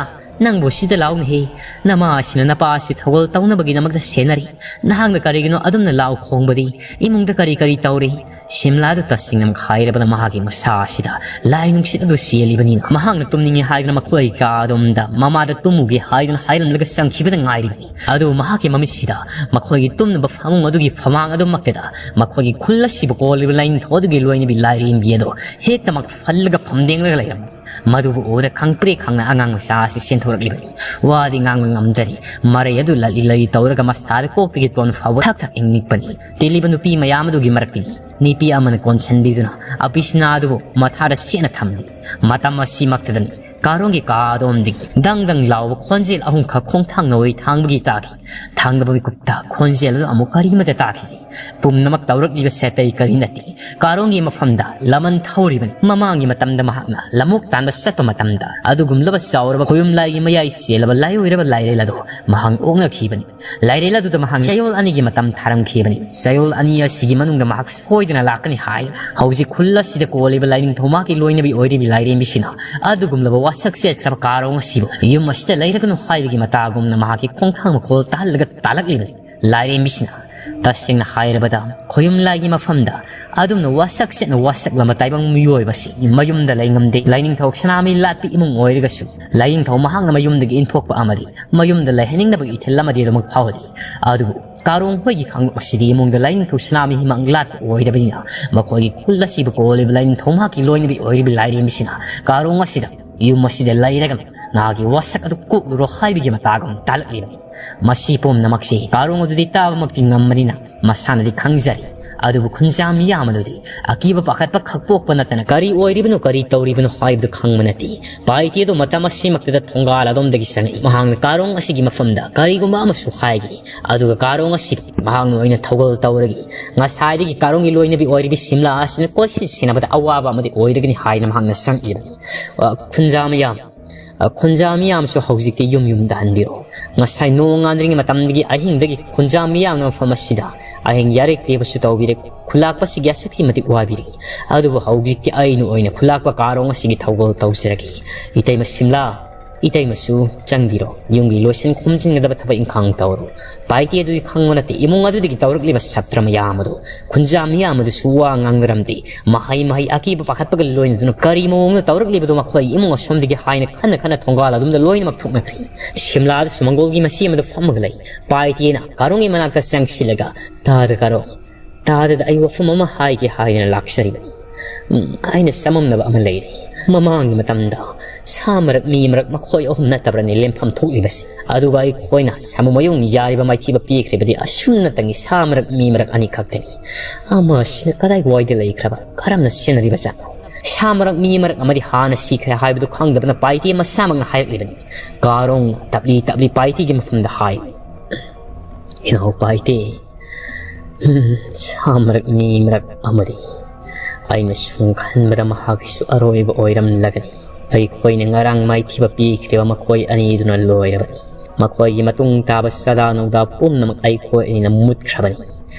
ꯅꯪꯕꯨ ꯁꯤꯗ ꯂꯥꯎꯅꯍꯦ꯫ ꯅꯃꯥ ꯑꯁꯤꯅ ꯅꯄꯥ ꯑꯁꯤ ꯊꯧꯒꯜ ꯇꯧꯅꯕꯒꯤꯗꯃꯛꯇ ꯁꯦꯟꯅꯔꯤ꯫ ꯅꯍꯥꯛꯅ ꯀꯔꯤꯒꯤꯅꯣ ꯑꯗꯨꯝꯅ ꯂꯥꯎ ꯈꯣꯡꯕꯗꯤ? ꯏꯃꯨꯡꯗ ꯀꯔꯤ ꯀꯔꯤ ꯇꯧꯔꯤ?" ꯁꯤꯝꯂꯥꯗꯨ ꯇꯁꯦꯡꯅꯃꯛ ꯍꯥꯏꯔꯕꯗ ꯃꯍꯥꯛꯀꯤ ꯃꯁꯥ ꯑꯁꯤꯗ ꯂꯥꯏ ꯅꯨꯡꯁꯤꯠ ꯑꯗꯨ ꯆꯦꯜꯂꯤꯕꯅꯤꯅ ꯃꯍꯥꯛꯅ ꯇꯨꯝꯅꯤꯡꯉꯤ ꯍꯥꯏꯗꯨꯅ ꯃꯈꯣꯏ ꯀꯥ ꯑꯗꯣꯝꯗ ꯃꯃꯥꯗ ꯇꯨꯝꯃꯨꯒꯦ ꯍꯥꯏꯗꯨꯅ ꯍꯥꯏꯔꯝꯂꯒ ꯆꯪꯈꯤꯕꯗ ꯉꯥꯏꯔꯤꯕꯅꯤ꯫ ꯑꯗꯨꯕꯨ ꯃꯍꯥꯛꯀꯤ ꯃꯃꯤꯠꯁꯤꯗ ꯃꯈꯣꯏꯒꯤ ꯇꯨꯝꯅꯕ ꯐꯃꯨꯡ ꯑꯗꯨꯒꯤ ꯐꯃꯥꯡ ꯑꯗꯨꯃꯛꯇꯗ ꯃꯈꯣꯏꯒꯤ ꯈꯨꯜ ꯑꯁꯤꯕꯨ ꯀꯣꯜꯂꯤꯕ ꯂꯥꯏꯅꯤꯡꯊꯧ ꯑꯗꯨꯒꯤ ꯂꯣꯏꯅꯕꯤ ꯂꯥꯏꯔꯦꯝꯕꯤ ꯑꯗꯨ ꯍꯦꯛꯇꯃꯛ ꯐꯜꯂꯒ ꯐꯝꯗꯦꯡꯂꯒ ꯂꯩꯔꯝꯃꯤ꯫ ꯃꯗꯨꯕꯨ ꯎꯕꯗ ꯈꯪꯄ꯭ꯔꯦꯛ ꯈꯪꯅ ꯑꯉꯥꯡ ꯃꯆꯥ ꯑꯁꯤ ꯆꯦꯟꯊꯣꯔꯛꯂꯤꯕꯅꯤ꯫ ꯋꯥꯗꯤ ꯉꯥꯡꯕ ꯉꯝꯖꯔꯤ꯫ ꯃꯔꯩ ꯑꯗꯨ ꯂꯠꯂꯤ ꯂꯠꯂꯤ ꯇꯧꯔꯒ ꯃꯁꯥꯗ ꯀꯣꯛꯇꯒꯤ ꯇꯣꯟ ꯐꯥꯎꯕ ꯊꯛ ꯊꯛ ꯏꯪꯅꯤꯛꯄꯅꯤ꯫ ꯇꯤꯜꯂꯤꯕ ꯅꯨꯄꯤ ꯃꯌꯥꯝ ꯑꯗꯨꯒꯤ ꯃꯔꯛꯇꯒꯤ ꯅꯨꯄꯤ ꯑꯃꯅ ꯀꯣꯟꯁꯤꯟꯕꯤꯗꯨꯅ ꯑꯄꯤꯁꯅꯥ ꯑꯗꯨꯕꯨ ꯃꯊꯥꯗ ꯆꯦꯠꯅ ꯊꯝꯂꯤ꯫ ꯃꯇꯝ ꯑꯁꯤꯃꯛꯇꯗꯅꯤ ꯀꯥꯔꯣꯡꯒꯤ ꯀꯥ ꯑꯗꯣꯝꯗꯒꯤ ꯗꯪ ꯗꯪ ꯂꯥꯎꯕ ꯈꯣꯟꯖꯦꯜ ꯑꯍꯨꯝꯈꯛ ꯈꯣꯡꯊꯥꯡ ꯅꯋꯩ ꯊꯥꯡꯕꯒꯤ ꯇꯥꯈꯤ꯫ ꯊꯥꯡꯗꯕ ꯃꯤꯀꯨꯞꯇ ꯈꯣꯟꯖꯦꯜ ꯑꯗꯨ ꯑꯃꯨꯛ ꯀꯔꯤꯃꯠꯇ ꯇꯥꯈꯤꯗꯦ꯫ ꯄꯨꯝꯅꯃꯛ ꯇꯧꯔꯛꯂꯤꯕ ꯁꯦꯄꯩ ꯀꯔꯤ ꯅꯠꯇꯦ꯫ ꯀꯥꯔꯣꯡꯒꯤ ꯃꯐꯝꯗ ꯂꯃꯟ ꯊꯧꯔꯤꯕꯅꯤ꯫ ꯃꯃꯥꯡꯒꯤ ꯃꯇꯝꯗ ꯃꯍꯥꯛꯅ ꯂꯝꯑꯣꯛ ꯇꯥꯟꯕ ꯆꯠꯄ ꯃꯇꯝꯗ ꯑꯗꯨꯒꯨꯝꯂꯕ ꯆꯥꯎꯔꯕ ꯈꯣꯌꯨꯝ ꯂꯥꯏꯒꯤ ꯃꯌꯥꯏ ꯆꯦꯜꯂꯕ ꯂꯥꯏꯑꯣꯏꯔꯕ ꯂꯥꯏꯔꯦꯜ ꯑꯗꯨ ꯃꯍꯥꯛ ꯑꯣꯛꯅꯈꯤꯕꯅꯤ꯫ ꯂꯥꯏꯔꯦꯜ ꯑꯗꯨꯗ ꯃꯍꯥꯛ ꯆꯌꯣꯜ ꯑꯅꯤꯒꯤ ꯃꯇꯝ ꯊꯥꯔꯝꯈꯤꯕꯅꯤ꯫ ꯆꯌꯣꯜ ꯑꯅꯤ ꯑꯁꯤꯒꯤ ꯃꯅꯨꯡꯗ ꯃꯍꯥꯛ ꯁꯣꯏꯗꯅ ꯂꯥꯛꯀꯅꯤ ꯍꯥꯏ꯫ ꯍꯧꯖꯤꯛ ꯈꯨꯜ ꯑꯁꯤꯗ ꯀꯣꯜꯂꯤꯕ ꯂꯥꯏꯅꯤꯡꯊꯧ ꯃꯍꯥꯛꯀꯤ ꯂꯣꯏꯅꯕꯤ ꯑꯣꯏꯔꯤꯕꯤ ꯂꯥꯏꯔꯦꯝꯕꯤꯁꯤꯅ ꯑꯗꯨꯒꯨꯝꯂꯕ ꯋꯥꯁꯛ ꯆꯦꯠꯈ꯭ꯔꯕ ꯀꯥꯔꯣꯡ ꯑꯁꯤꯕꯨ ꯌꯨꯝ ꯑꯁꯤꯗ ꯂꯩꯔꯒꯅꯨ ꯍꯥꯏꯕꯒꯤ ꯃꯇꯥꯒꯨꯝꯅ ꯃꯍꯥꯛꯀꯤ ꯈꯣꯡꯊꯥꯡ ꯃꯈꯣꯜ ꯇꯥꯍꯜꯂꯒ ꯇꯥꯜꯂꯛꯂꯤꯕꯅꯤ꯫ ꯂꯥꯏꯔꯦꯝꯕꯤꯁꯤꯅ ꯇꯁꯦꯡꯅ ꯍꯥꯏꯔꯕꯗ ꯈꯣꯌꯨꯝ ꯂꯥꯏꯒꯤ ꯃꯐꯝꯗ ꯑꯗꯨꯝꯅ ꯋꯥꯁꯛ ꯆꯦꯠꯅ ꯋꯥꯁꯛꯂꯝꯕ ꯇꯥꯏꯕꯪ ꯃꯤꯑꯣꯏꯕꯁꯤ ꯃꯌꯨꯝꯗ ꯂꯩꯉꯝꯗꯦ꯫ ꯂꯥꯏꯅꯤꯡꯊꯧ ꯁꯅꯥꯃꯍꯤ ꯂꯥꯠꯄ ꯏꯃꯨꯡ ꯑꯣꯏꯔꯒꯁꯨ ꯂꯥꯏꯅꯤꯡꯊꯧ ꯃꯍꯥꯛꯅ ꯃꯌꯨꯝꯗꯒꯤ ꯏꯟꯊꯣꯛꯄ ꯑꯃꯗꯤ ꯃꯌꯨꯝꯗ ꯂꯩꯍꯟꯅꯤꯡꯗꯕꯒꯤ ꯏꯊꯤꯜ ꯑꯃꯗꯤ ꯑꯗꯨꯃꯛ ꯐꯥꯎꯍꯜꯂꯤ꯫ ꯑꯗꯨꯕꯨ ꯀꯥꯔꯣꯡ ꯍꯣꯏꯒꯤ ꯀꯥꯡꯂꯨꯞ ꯑꯁꯤꯗꯤ ꯏꯃꯨꯡꯗ ꯂꯥꯏꯅꯤꯡꯊꯧ ꯁꯅꯥꯃꯍꯤꯃꯛ ꯂꯥꯠꯄ ꯑꯣꯏꯗꯕꯅꯤꯅ ꯃꯈꯣꯏꯒꯤ ꯈꯨꯜ ꯑꯁꯤꯕꯨ ꯀꯣꯜꯂꯤꯕ ꯂꯥꯏꯅꯤꯡꯊꯧ ꯃꯍꯥꯛꯀꯤ ꯂꯣꯏꯅꯕꯤ ꯑꯣꯏꯔꯤꯕ ꯂꯥꯏꯔꯦꯝꯕꯤꯁꯤꯅ ꯀꯥꯔꯣꯡ ꯑꯁꯤꯗ ꯌꯨꯝ ꯑꯁꯤꯗ ꯂꯩꯔꯒꯅ ꯅꯍꯥꯛꯀꯤ ꯋꯥꯁꯛ ꯑꯗꯨ ꯀꯣꯛꯂꯨꯔꯣ ꯍꯥꯏꯕꯒꯤ ꯃꯇꯥꯒꯨꯝ ꯇꯥꯜꯂꯛꯂꯤꯕꯅꯤ꯫ ꯃꯁꯤ ꯄꯨꯝꯅꯃꯛꯁꯤ ꯀꯥꯔꯣꯡ ꯑꯗꯨꯗꯤ ꯇꯥꯕꯃꯛꯇꯤ ꯉꯝꯕꯅꯤꯅ ꯃꯁꯥꯅꯗꯤ ꯈꯪꯖꯔꯤ꯫ ꯑꯗꯨꯕꯨ ꯈꯨꯟꯖꯥ ꯃꯤꯌꯥꯝ ꯑꯗꯨꯗꯤ ꯑꯀꯤꯕ ꯄꯥꯈꯠꯄ ꯈꯛ ꯄꯣꯛꯄ ꯅꯠꯇꯅ ꯀꯔꯤ ꯑꯣꯏꯔꯤꯕꯅꯣ ꯀꯔꯤ ꯇꯧꯔꯤꯕꯅꯣ ꯍꯥꯏꯕꯗꯨ ꯈꯪꯕ ꯅꯠꯇꯦ꯫ ꯄꯥꯏꯇꯦ ꯑꯗꯨ ꯃꯇꯝ ꯑꯁꯤꯃꯛꯇꯗ ꯊꯣꯡꯒꯥꯜ ꯑꯗꯣꯝꯗꯒꯤ ꯆꯪꯉꯛꯏ꯫ ꯃꯍꯥꯛꯅ ꯀꯥꯔꯣꯡ ꯑꯁꯤꯒꯤ ꯃꯐꯝꯗ ꯀꯔꯤꯒꯨꯝꯕ ꯑꯃꯁꯨ ꯍꯥꯏꯈꯤ꯫ ꯑꯗꯨꯒ ꯀꯥꯔꯣꯡ ꯑꯁꯤ ꯃꯍꯥꯛꯅ ꯑꯣꯏꯅ ꯊꯧꯒꯜ ꯇꯧꯔꯒ ꯉꯁꯥꯏꯗꯒꯤ ꯀꯥꯔꯣꯡꯒꯤ ꯂꯣꯏꯅꯕꯤ ꯑꯣꯏꯔꯤꯕꯤ ꯁꯤꯝꯂꯥ ꯑꯁꯤꯅ ꯀꯣꯏꯁꯤ ꯁꯤꯟꯅꯕꯗ ꯑꯋꯥꯕ ꯑꯃꯗꯤ ꯑꯣꯏꯔꯒꯅꯤ ꯍꯥꯏꯅ ꯃꯍꯥꯛꯅ ꯆꯪꯉꯛꯏꯕꯅꯤ꯫ ꯑ, ꯈꯨꯟꯖꯥ ꯃꯤꯌꯥꯝ, ꯑ, ꯈꯨꯟꯖꯥ ꯃꯤꯌꯥꯝꯁꯨ ꯍꯧꯖꯤꯛꯇꯤ ꯌꯨꯝ ꯌꯨꯝꯗ ꯍꯟꯕꯤꯔꯣ꯫ ꯉꯁꯥꯏ ꯅꯣꯡ ꯉꯥꯟꯗ꯭ꯔꯤꯉꯩ ꯃꯇꯝꯗꯒꯤ ꯑꯍꯤꯡꯗꯒꯤ ꯈꯨꯟꯖꯥ ꯃꯤꯌꯥꯝꯅ ꯃꯐꯝ ꯑꯁꯤꯗ ꯑꯍꯤꯡ ꯌꯥꯔꯦꯛ ꯄꯤꯕꯁꯨ ꯇꯧꯕꯤꯔꯦ꯫ ꯈꯨꯂꯥꯛꯄꯁꯤꯒꯤ ꯑꯁꯨꯛꯀꯤ ꯃꯇꯤꯛ ꯋꯥꯕꯤꯔꯦ꯫ ꯑꯗꯨꯕꯨ ꯍꯧꯖꯤꯛꯇꯤ ꯑꯩꯅ ꯑꯣꯏꯅ ꯈꯨꯂꯥꯛꯄ ꯀꯥꯔꯣꯡ ꯑꯁꯤꯒꯤ ꯊꯧꯒꯜ ꯇꯧꯖꯔꯒꯦ꯫ ꯏꯇꯩꯃ ꯁꯤꯝꯂꯥ, ꯏꯇꯩꯃꯁꯨ ꯆꯪꯕꯤꯔꯣ꯫ ꯌꯨꯝꯒꯤ ꯂꯣꯏꯁꯤꯟ ꯈꯣꯝꯖꯤꯟꯒꯗꯕ ꯊꯕꯛ ꯏꯪꯈꯥꯡ ꯇꯧꯔꯣ꯫ ꯄꯥꯏꯇꯦ ꯑꯗꯨꯗꯤ ꯈꯪꯕ ꯅꯠꯇꯦ꯫ ꯏꯃꯨꯡ ꯑꯗꯨꯗꯒꯤ ꯇꯧꯔꯛꯂꯤꯕ ꯁꯥꯇ꯭ꯔ ꯃꯌꯥꯝ ꯑꯗꯨ, ꯈꯨꯟꯖꯥ ꯃꯤꯌꯥꯝ ꯑꯗꯨꯁꯨ ꯋꯥ ꯉꯥꯡꯅꯔꯝꯗꯦ꯫ ꯃꯍꯩ ꯃꯍꯩ ꯑꯀꯤꯕ ꯄꯥꯈꯠꯄꯒ ꯂꯣꯏꯅꯗꯨꯅ ꯀꯔꯤ ꯃꯑꯣꯡꯗ ꯇꯧꯔꯛꯂꯤꯕꯗꯣ ꯃꯈꯣꯏ ꯏꯃꯨꯡ ꯑꯁꯣꯝꯗꯒꯤ ꯍꯥꯏꯅ ꯈꯟꯅ ꯈꯟꯅ ꯊꯣꯡꯒꯥꯜ ꯑꯗꯨꯝꯗ ꯂꯣꯏꯅꯃꯛ ꯊꯣꯛꯅꯈ꯭ꯔꯦ꯫ ꯁꯤꯝꯂꯥꯗꯁꯨ ꯃꯪꯒꯣꯜꯒꯤ ꯃꯆꯤ ꯑꯃꯗ ꯐꯝꯃꯒ ꯂꯩ꯫ ꯄꯥꯏꯇꯦꯅ ꯀꯥꯔꯣꯡꯒꯤ ꯃꯅꯥꯛꯇ ꯆꯪꯁꯤꯜꯂꯒ, "ꯇꯥꯗ ꯀꯥꯔꯣꯡ, ꯇꯥꯗꯗ ꯑꯩ ꯋꯥꯐꯝ ꯑꯃ ꯍꯥꯏꯒꯦ ꯍꯥꯏꯗꯅ ꯂꯥꯛꯆꯔꯤꯕꯅꯤ꯫ ꯎꯝ, ꯑꯩꯅ ꯆꯃꯝꯅꯕ ꯑꯃ ꯂꯩꯔꯦ꯫ ꯃꯃꯥꯡꯒꯤ ꯃꯇꯝꯗ ꯁꯥ ꯃꯔꯛ ꯃꯤ ꯃꯔꯛ ꯃꯈꯣꯏ ꯑꯍꯨꯝ ꯅꯠꯇꯕ꯭ꯔꯅꯦ ꯂꯦꯝꯐꯝ ꯊꯣꯛꯂꯤꯕꯁꯦ? ꯑꯗꯨꯒ ꯑꯩꯈꯣꯏꯅ ꯁꯥꯃꯨ ꯃꯌꯨꯡ ꯌꯥꯔꯤꯕ ꯃꯥꯏꯊꯤꯕ ꯄꯤꯈ꯭ꯔꯤꯕꯗꯤ ꯑꯁꯨꯝꯅꯇꯪꯒꯤ ꯁꯥ ꯃꯔꯛ ꯃꯤ ꯃꯔꯛ ꯑꯅꯤꯈꯛꯇꯅꯤ꯫ ꯑꯃꯁꯤꯅ ꯀꯗꯥꯏꯋꯥꯏꯗ ꯂꯩꯈ꯭ꯔꯕ? ꯀꯔꯝꯅ ꯁꯦꯟꯅꯔꯤꯕ ꯖꯥꯠꯅꯣ? ꯁꯥ ꯃꯔꯛ ꯃꯤ ꯃꯔꯛ ꯑꯃꯗꯤ ꯍꯥꯟꯅ ꯁꯤꯈ꯭ꯔꯦ ꯍꯥꯏꯕꯗꯨ ꯈꯪꯗꯕꯅ ꯄꯥꯏꯇꯦ ꯃꯁꯥꯃꯛꯅ ꯍꯥꯏꯔꯛꯂꯤꯕꯅꯤ꯫" ꯀꯥꯔꯣꯡꯅ ꯇꯞꯂꯤ ꯇꯞꯂꯤ ꯄꯥꯏꯇꯦꯒꯤ ꯃꯐꯝꯗ ꯍꯥꯏ, "ꯏꯅꯥꯎ ꯄꯥꯏꯇꯦ, ꯎꯝ, ꯁꯥ ꯃꯔꯛ, ꯃꯤ ꯃꯔꯛ ꯑꯃꯗꯤ ꯑꯩꯅ ꯁꯨꯝ ꯈꯟꯕꯗ ꯃꯍꯥꯛꯀꯤꯁꯨ ꯑꯔꯣꯏꯕ ꯑꯣꯏꯔꯝꯂꯒꯅꯤ꯫ ꯑꯩꯈꯣꯏꯅ ꯉꯔꯥꯡ ꯃꯥꯏꯊꯤꯕ ꯄꯤꯈ꯭ꯔꯤꯕ ꯃꯈꯣꯏ ꯑꯅꯤꯗꯨꯅ ꯂꯣꯏꯔꯕꯅꯤ꯫ ꯃꯈꯣꯏꯒꯤ ꯃꯇꯨꯡ ꯇꯥꯕ ꯆꯥꯗꯥ ꯅꯧꯗꯥ ꯄꯨꯝꯅꯃꯛ ꯑꯩꯈꯣꯏ ꯑꯅꯤꯅ ꯃꯨꯠꯈ꯭ꯔꯕꯅꯤ꯫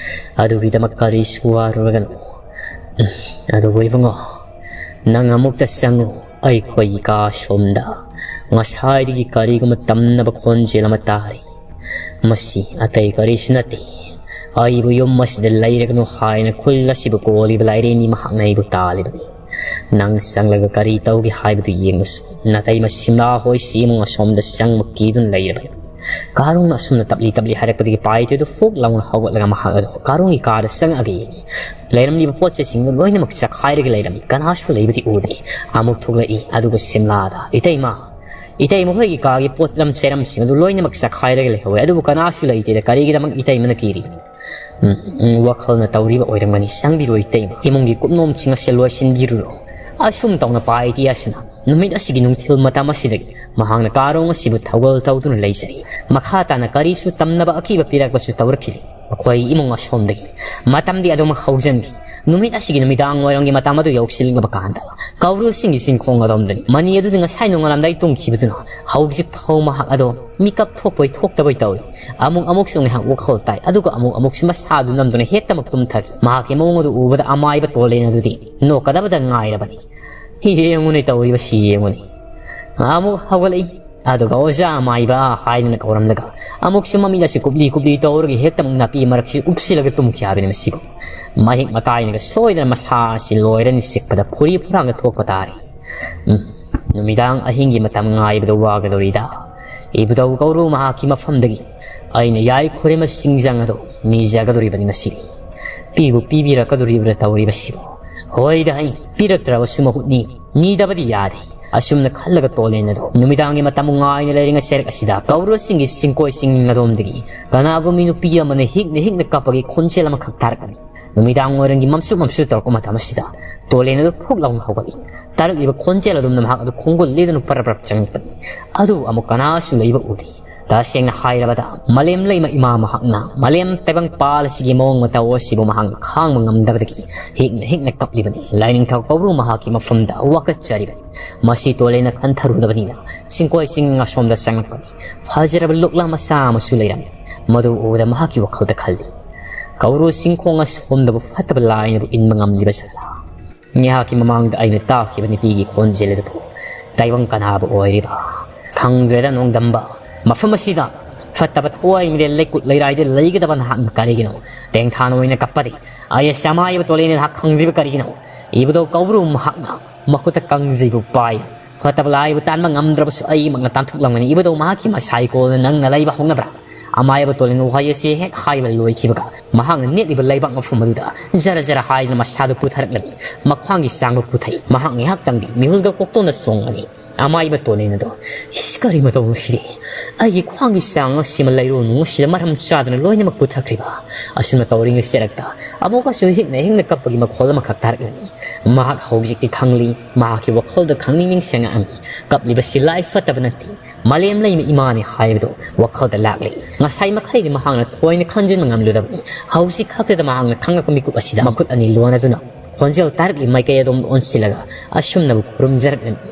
ꯑꯗꯨꯒꯤꯗꯃꯛ ꯀꯔꯤꯁꯨ ꯋꯥꯔꯨꯔꯒꯅꯨ꯫ ꯎꯝ, ꯑꯗꯨꯕꯨ ꯏꯕꯨꯡꯉꯣ, ꯅꯪ ꯑꯃꯨꯛꯇ ꯆꯪꯉꯨ꯫ ꯑꯩꯈꯣꯏꯒꯤ ꯀꯥ ꯁꯣꯝꯗ ꯉꯁꯥꯏꯗꯒꯤ ꯀꯔꯤꯒꯨꯝꯕ ꯇꯝꯅꯕ ꯈꯣꯟꯖꯦꯜ ꯑꯃ ꯇꯥꯔꯤ꯫ ꯃꯁꯤ ꯑꯇꯩ ꯀꯔꯤꯁꯨ ꯅꯠꯇꯦ, ꯑꯩꯕꯨ ꯌꯨꯝ ꯑꯁꯤꯗ ꯂꯩꯔꯒꯅꯨ ꯍꯥꯏꯅ ꯈꯨꯜ ꯑꯁꯤꯕꯨ ꯀꯣꯜꯂꯤꯕ ꯂꯥꯏꯔꯦꯝꯕꯤ ꯃꯍꯥꯛꯅ ꯑꯩꯕꯨ ꯇꯥꯜꯂꯤꯕꯅꯤ꯫ ꯅꯪ ꯆꯪꯂꯒ ꯀꯔꯤ ꯇꯧꯒꯦ ꯍꯥꯏꯕꯗꯨ ꯌꯦꯡꯂꯁꯨ꯫ ꯅꯇꯩꯃ ꯁꯤꯝꯂꯥ ꯍꯣꯏ ꯁꯤ ꯏꯃꯨꯡ ꯑꯁꯣꯝꯗ ꯆꯪꯕ ꯀꯤꯗꯨꯅ ꯂꯩꯔꯕꯅꯤ꯫ ꯀꯥꯔꯣꯡꯅ ꯑꯁꯨꯝꯅ ꯇꯞꯂꯤ ꯇꯞꯂꯤ ꯍꯥꯏꯔꯛꯄꯗꯒꯤ ꯄꯥꯏꯊꯣꯏꯗꯨ ꯐꯨꯛ ꯂꯥꯎꯅ ꯍꯧꯒꯠꯂꯒ ꯃꯍꯥꯛ ꯑꯗꯨ ꯀꯥꯔꯣꯡꯒꯤ ꯀꯥꯗ ꯆꯪꯉꯛꯑꯒ ꯌꯦꯡꯉꯤ꯫ ꯂꯩꯔꯝꯂꯤꯕ ꯄꯣꯠ ꯆꯩꯁꯤꯡꯗꯨ ꯂꯣꯏꯅꯃꯛ ꯆꯈꯥꯏꯔꯒ ꯂꯩꯔꯝꯃꯤ꯫ ꯀꯅꯥꯁꯨ ꯂꯩꯕꯗꯤ ꯎꯗꯦ꯫ ꯑꯃꯨꯛ ꯊꯣꯛꯂꯛꯏ, ꯑꯗꯨꯒ ꯁꯤꯝꯂꯥꯗ, "ꯏꯇꯩꯃ, ꯏꯇꯩꯃ ꯍꯣꯏꯒꯤ ꯀꯥꯒꯤ ꯄꯣꯠꯂꯝ ꯆꯩꯔꯝꯁꯤꯡ ꯑꯗꯨ ꯂꯣꯏꯅꯃꯛ ꯆꯈꯥꯏꯔꯒ ꯂꯩꯍꯧꯋꯦ, ꯑꯗꯨꯕꯨ ꯀꯅꯥꯁꯨ ꯂꯩꯇꯦꯗ꯫ ꯀꯔꯤꯒꯤꯗꯃꯛ ꯏꯇꯩꯃꯅ ꯀꯤꯔꯤꯕꯅꯣ?" ꯎꯝ, ꯎꯝ, ꯋꯥꯈꯜꯅ ꯇꯧꯔꯤꯕ ꯑꯣꯏꯔꯝꯒꯅꯤ꯫ "ꯆꯪꯕꯤꯔꯣ ꯏꯇꯩꯃ, ꯏꯃꯨꯡꯒꯤ ꯀꯨꯞꯅꯣꯝꯁꯤꯡ ꯑꯁꯦ ꯂꯣꯏꯁꯤꯟꯕꯤꯔꯨꯔꯣ꯫" ꯑꯁꯨꯝ ꯇꯧꯅ ꯄꯥꯏꯇꯤ ꯑꯁꯤꯅ ꯅꯨꯃꯤꯠ ꯑꯁꯤꯒꯤ ꯅꯨꯡꯊꯤꯜ ꯃꯇꯝ ꯑꯁꯤꯗꯒꯤ ꯃꯍꯥꯛꯅ ꯀꯥꯔꯣꯡ ꯑꯁꯤꯕꯨ ꯊꯧꯒꯜ ꯇꯧꯗꯨꯅ ꯂꯩꯖꯔꯤ꯫ ꯃꯈꯥ ꯇꯥꯅ ꯀꯔꯤꯁꯨ ꯇꯝꯅꯕ ꯑꯀꯤꯕ ꯄꯤꯔꯛꯄꯁꯨ ꯇꯧꯔꯛꯈꯤꯗꯦ꯫ ꯃꯈꯣꯏ ꯏꯃꯨꯡ ꯑꯁꯣꯝꯗꯒꯤ ꯃꯇꯝꯗꯤ ꯑꯗꯨꯃꯛ ꯍꯧꯖꯟꯈꯤ꯫ ꯅꯨꯃꯤꯠ ꯑꯁꯤꯒꯤ ꯅꯨꯃꯤꯗꯥꯡ ꯋꯥꯏꯔꯝꯒꯤ ꯃꯇꯝ ꯑꯗꯨ ꯌꯧꯁꯤꯜꯂꯛꯂꯕ ꯀꯥꯟꯗ ꯀꯧꯕ꯭ꯔꯨꯁꯤꯡꯒꯤ ꯆꯤꯡꯈꯣꯡ ꯑꯗꯣꯝꯗꯅꯤ꯫ ꯃꯅꯤ ꯑꯗꯨꯗꯤ ꯉꯁꯥꯏ ꯅꯣꯡꯉꯥꯜꯂꯝꯗꯥꯏ ꯇꯨꯝꯈꯤꯕꯗꯨꯅ ꯍꯧꯖꯤꯛ ꯐꯥꯎ ꯃꯍꯥꯛ ꯑꯗꯣ ꯃꯤꯀꯞ ꯊꯣꯛꯄꯣꯏ ꯊꯣꯛꯇꯕꯣꯏ ꯇꯧꯔꯤ꯫ ꯑꯃꯨꯛ ꯑꯃꯨꯛꯁꯨ ꯉꯥꯏꯍꯥꯛ ꯋꯥꯈꯜ ꯇꯥꯏ, ꯑꯗꯨꯒ ꯑꯃꯨꯛ ꯑꯃꯨꯛꯁꯨ ꯃꯁꯥꯗꯨ ꯅꯝꯗꯨꯅ ꯍꯦꯛꯇꯃꯛ ꯇꯨꯝꯊꯈꯤ꯫ ꯃꯍꯥꯛꯀꯤ ꯃꯑꯣꯡ ꯑꯗꯨ ꯎꯕꯗ ꯑꯃꯥꯏꯕ ꯇꯣꯂꯦꯟ ꯑꯗꯨꯗꯤ ꯅꯣꯛꯀꯗꯕꯗ ꯉꯥꯏꯔꯕꯅꯤ꯫ ꯌꯦꯡꯉꯨꯅꯦ ꯇꯧꯔꯤꯕꯁꯤ, ꯌꯦꯡꯉꯨꯅꯦ꯫ ꯑꯃꯨꯛ ꯍꯧꯒꯠꯂꯛꯏ꯫ ꯑꯗꯨꯒ ꯑꯣꯖꯥ ꯑꯃꯥꯏꯕ ꯍꯥꯏꯗꯅ ꯀꯧꯔꯝꯂꯒ ꯑꯃꯨꯛꯁꯨ ꯃꯃꯤꯠ ꯑꯁꯤ ꯀꯨꯞꯂꯤ ꯀꯨꯞꯂꯤ ꯇꯧꯔꯒ ꯍꯦꯛꯇ ꯑꯃꯨꯛ ꯅꯥꯄꯤ ꯃꯔꯛꯁꯤ ꯎꯞꯁꯤꯜꯂꯒ ꯇꯨꯝꯈꯤ ꯍꯥꯏꯕꯅꯤ ꯃꯁꯤꯕꯨ꯫ ꯃꯍꯤꯛ ꯃꯇꯥꯏꯅꯒ ꯁꯣꯏꯗꯅ ꯃꯁꯥ ꯑꯁꯤ ꯂꯣꯏꯔꯅꯤ ꯆꯤꯛꯄꯗ ꯐꯨꯔꯤ ꯐꯨꯔꯥꯡꯒ ꯊꯣꯛꯄ ꯇꯥꯔꯦ꯫ ꯎꯝ, ꯅꯨꯃꯤꯗꯥꯡ ꯑꯍꯤꯡꯒꯤ ꯃꯇꯝ ꯉꯥꯏꯕꯗ ꯋꯥꯒꯗꯧꯔꯤꯗ꯫ ꯏꯕꯨꯙꯧ ꯀꯧꯔꯨ ꯃꯍꯥꯛꯀꯤ ꯃꯐꯝꯗꯒꯤ ꯑꯩꯅ ꯌꯥꯏ ꯈꯨꯔꯦꯝꯕ ꯆꯤꯡꯖꯪ ꯑꯗꯨ ꯅꯤꯖꯒꯗꯧꯔꯤꯕꯅꯤ ꯉꯁꯤꯗꯤ꯫ ꯄꯤꯕꯨ ꯄꯤꯕꯤꯔꯛꯀꯗꯧꯔꯤꯕ꯭ꯔꯥ ꯇꯧꯔꯤꯕꯁꯤꯕꯨ? ꯍꯣꯏꯗ, ꯑꯩ ꯄꯤꯔꯛꯇ꯭ꯔꯕꯁꯨ ꯃꯍꯨꯠꯅꯤ, ꯅꯤꯗꯕꯗꯤ ꯌꯥꯗꯦ꯫ ꯑꯁꯨꯝꯅ ꯈꯜꯂꯒ ꯇꯣꯂꯦꯟ ꯑꯗꯣ ꯅꯨꯃꯤꯗꯥꯡꯒꯤ ꯃꯇꯝ ꯉꯥꯏꯅ ꯂꯩꯔꯤꯉꯩ ꯆꯔꯛ ꯑꯁꯤꯗ ꯀꯧꯔꯨꯁꯤꯡꯒꯤ ꯆꯤꯡꯀꯣꯏ ꯆꯤꯡꯅꯤꯡ ꯑꯗꯣꯝꯗꯒꯤ ꯀꯅꯥꯒꯨꯝꯕꯤ ꯅꯨꯄꯤ ꯑꯃꯅ ꯍꯤꯛꯅ ꯍꯤꯛꯅ ꯀꯞꯄꯒꯤ ꯈꯣꯟꯖꯦꯜ ꯑꯃꯈꯛ ꯇꯥꯔꯛꯂꯝꯃꯤ꯫ ꯅꯨꯃꯤꯗꯥꯡ ꯋꯥꯏꯔꯝꯒꯤ ꯃꯝꯁꯨ ꯃꯝꯁꯨ ꯇꯧꯔꯛꯄ ꯃꯇꯝ ꯑꯁꯤꯗ ꯇꯣꯂꯦꯟ ꯑꯗꯨ ꯐꯨꯛ ꯂꯥꯎꯅ ꯍꯧꯒꯠꯂꯤ꯫ ꯇꯥꯔꯛꯂꯤꯕ ꯈꯣꯟꯖꯦꯜ ꯑꯗꯨꯝꯅ ꯃꯍꯥꯛ ꯑꯗꯨ ꯈꯣꯡꯒꯨꯜ ꯂꯦꯗꯨꯅ ꯄꯔꯞ ꯄꯔꯞ ꯆꯪꯂꯛꯄꯅꯤ꯫ ꯑꯗꯨꯕꯨ ꯑꯃꯨꯛ ꯀꯅꯥꯁꯨ ꯂꯩꯕ ꯎꯗꯦ꯫ ꯇꯁꯦꯡꯅ ꯍꯥꯏꯔꯕꯗ, ꯃꯥꯂꯦꯝ ꯂꯩꯃ ꯏꯃꯥ ꯃꯍꯥꯛꯅ ꯃꯥꯂꯦꯝ ꯇꯥꯏꯕꯪꯄꯥꯜ ꯑꯁꯤꯒꯤ ꯃꯑꯣꯡ ꯃꯇꯧ ꯑꯁꯤꯕꯨ ꯃꯍꯥꯛꯅ ꯈꯥꯡꯕ ꯉꯝꯗꯕꯗꯒꯤ ꯍꯤꯛꯅ ꯍꯤꯛꯅ ꯀꯞꯂꯤꯕꯅꯤ꯫ ꯂꯥꯏꯅꯤꯡꯊꯧ ꯀꯧꯕ꯭ꯔꯨ ꯃꯍꯥꯛꯀꯤ ꯃꯐꯝꯗ ꯋꯥꯀꯠꯆꯔꯤꯕꯅꯤ꯫ ꯃꯁꯤ ꯇꯣꯂꯦꯟꯅ ꯈꯟꯊꯔꯨꯗꯕꯅꯤꯅ ꯆꯤꯡꯀꯣꯏ ꯆꯤꯡ ꯑꯁꯣꯝꯗ ꯆꯪꯂꯛꯄꯅꯤ꯫ ꯐꯖꯔꯕ ꯂꯨꯛꯂꯥ ꯃꯆꯥ ꯑꯃꯁꯨ ꯂꯩꯔꯝꯃꯤ꯫ ꯃꯗꯨ ꯎꯕꯗ ꯃꯍꯥꯛꯀꯤ ꯋꯥꯈꯜꯗ ꯈꯜꯂꯤ, "ꯀꯧꯕ꯭ꯔꯨ ꯆꯤꯡꯈꯣꯡ ꯑꯁꯣꯝꯗꯕꯨ ꯐꯠꯇꯕ ꯂꯥꯏꯅꯕꯨ ꯏꯟꯕ ꯉꯝꯂꯤꯕ ꯖꯠꯂꯥ?" ꯉꯥꯏꯍꯥꯛꯀꯤ ꯃꯃꯥꯡꯗ ꯑꯩꯅ ꯇꯥꯈꯤꯕ ꯅꯨꯄꯤꯒꯤ ꯈꯣꯟꯖꯦꯜ ꯑꯗꯨꯕꯨ ꯇꯥꯏꯕꯪ ꯀꯅꯥꯕꯨ ꯑꯣꯏꯔꯤꯕ? ꯈꯪꯗ꯭ꯔꯦꯗ ꯅꯣꯡꯗꯝꯕ, ꯃꯐꯝ ꯑꯁꯤꯗ ꯐꯠꯇꯕ ꯊꯋꯥꯏ ꯃꯤꯔꯦꯜ ꯂꯩꯀꯨꯠ ꯂꯩꯔꯥꯏꯗ ꯂꯩꯒꯗꯕ ꯅꯍꯥꯛꯅ ꯀꯔꯤꯒꯤꯅꯣ ꯇꯦꯡꯊꯥꯅ ꯑꯣꯏꯅ ꯀꯞꯄꯗꯤ? ꯑꯩ ꯑꯁꯤ ꯑꯃꯥꯏꯕ ꯇꯣꯂꯦꯟꯅꯤ ꯅꯍꯥꯛ ꯈꯪꯗ꯭ꯔꯤꯕ ꯀꯔꯤꯒꯤꯅꯣ? ꯏꯕꯨꯙꯧ ꯀꯧꯕ꯭ꯔꯨ ꯃꯍꯥꯛꯅ ꯃꯈꯨꯠꯇ ꯀꯥꯡꯖꯩꯕꯨ ꯄꯥꯏ꯫ ꯐꯠꯇꯕ ꯂꯥꯏꯕꯨ ꯇꯥꯟꯕ ꯉꯝꯗ꯭ꯔꯕꯁꯨ ꯑꯩꯃꯛꯅ ꯇꯥꯟꯊꯣꯛꯂꯝꯒꯅꯤ꯫ ꯏꯕꯨꯙꯧ ꯃꯍꯥꯛꯀꯤ ꯃꯁꯥꯏꯀꯣꯜꯗ ꯅꯪꯅ ꯂꯩꯕ ꯍꯧꯅꯕ꯭ꯔꯥ? ꯑꯃꯥꯏꯕ ꯇꯣꯂꯦꯟ ꯋꯥꯍꯩ ꯑꯁꯤ ꯍꯦꯛ ꯍꯥꯏꯕ ꯂꯣꯏꯈꯤꯕꯒ ꯃꯍꯥꯛꯅ ꯅꯦꯠꯂꯤꯕ ꯂꯩꯕꯥꯛ ꯃꯐꯝ ꯑꯗꯨꯗ ꯖꯔ ꯖꯔ ꯍꯥꯏꯗꯨꯅ ꯃꯁꯥꯗꯨ ꯄꯨꯊꯔꯛꯂꯝꯃꯤ꯫ ꯃꯈ꯭ꯋꯥꯡꯒꯤ ꯆꯥꯡꯕ ꯄꯨꯊꯩ꯫ ꯃꯍꯥꯛ ꯉꯥꯏꯍꯥꯛꯇꯪꯗꯤ ꯃꯤꯍꯨꯜꯒ ꯀꯣꯛꯇꯣꯟꯅ ꯆꯣꯡꯂꯝꯃꯤ꯫ ꯑꯃꯥꯏꯕ ꯇꯣꯂꯦꯟ ꯑꯗꯣ, "ꯏꯁ, ꯀꯔꯤ ꯃꯇꯧꯅꯣ ꯁꯤꯗꯤ? ꯑꯩꯒꯤ ꯈ꯭ꯋꯥꯡꯒꯤ ꯆꯥꯡ ꯑꯁꯤꯃ ꯂꯩꯔꯣ ꯅꯨꯡ ꯑꯁꯤꯗ ꯃꯔꯝ ꯆꯥꯗꯅ ꯂꯣꯏꯅꯃꯛ ꯄꯨꯊꯈ꯭ꯔꯤꯕ?" ꯑꯁꯨꯝꯅ ꯇꯧꯔꯤꯉꯩ ꯆꯦꯔꯛꯇ ꯑꯃꯨꯛꯀꯁꯨ ꯍꯤꯡꯅ ꯍꯤꯡꯅ ꯀꯞꯄꯒꯤ ꯃꯈꯣꯜ ꯑꯃꯈꯛ ꯇꯥꯔꯛꯂꯝꯃꯤ꯫ ꯃꯍꯥꯛ ꯍꯧꯖꯤꯛꯇꯤ ꯈꯪꯂꯤ꯫ ꯃꯍꯥꯛꯀꯤ ꯋꯥꯈꯜꯗ ꯈꯪꯅꯤꯡ ꯅꯤꯡꯁꯤꯡꯉꯛꯑꯝꯃꯤ꯫ ꯀꯞꯂꯤꯕꯁꯤ ꯂꯥꯏ ꯐꯠꯇꯕ ꯅꯠꯇꯦ, ꯃꯥꯂꯦꯝ ꯂꯩꯃ ꯏꯃꯥꯅꯤ ꯍꯥꯏꯕꯗꯨ ꯋꯥꯈꯜꯗ ꯂꯥꯛꯂꯤ꯫ ꯉꯁꯥꯏ ꯃꯈꯩꯗꯤ ꯃꯍꯥꯛꯅ ꯊꯣꯏꯅ ꯈꯟꯖꯤꯟꯕ ꯉꯝꯂꯨꯗꯕꯅꯤ꯫ ꯍꯧꯖꯤꯛ ꯈꯛꯇꯗ ꯃꯍꯥꯛꯅ ꯈꯪꯂꯛꯄ ꯃꯤꯀꯨꯞ ꯑꯁꯤꯗ ꯃꯈꯨꯠ ꯑꯅꯤ ꯂꯣꯟꯅꯗꯨꯅ ꯈꯣꯟꯖꯦꯜ ꯇꯥꯔꯛꯂꯤ ꯃꯥꯏꯀꯩ ꯑꯗꯣꯝꯗ ꯑꯣꯟꯁꯤꯜꯂꯒ ꯑꯁꯨꯝꯅꯕꯨ ꯈꯨꯔꯨꯝꯖꯔꯛꯂꯝꯃꯤ,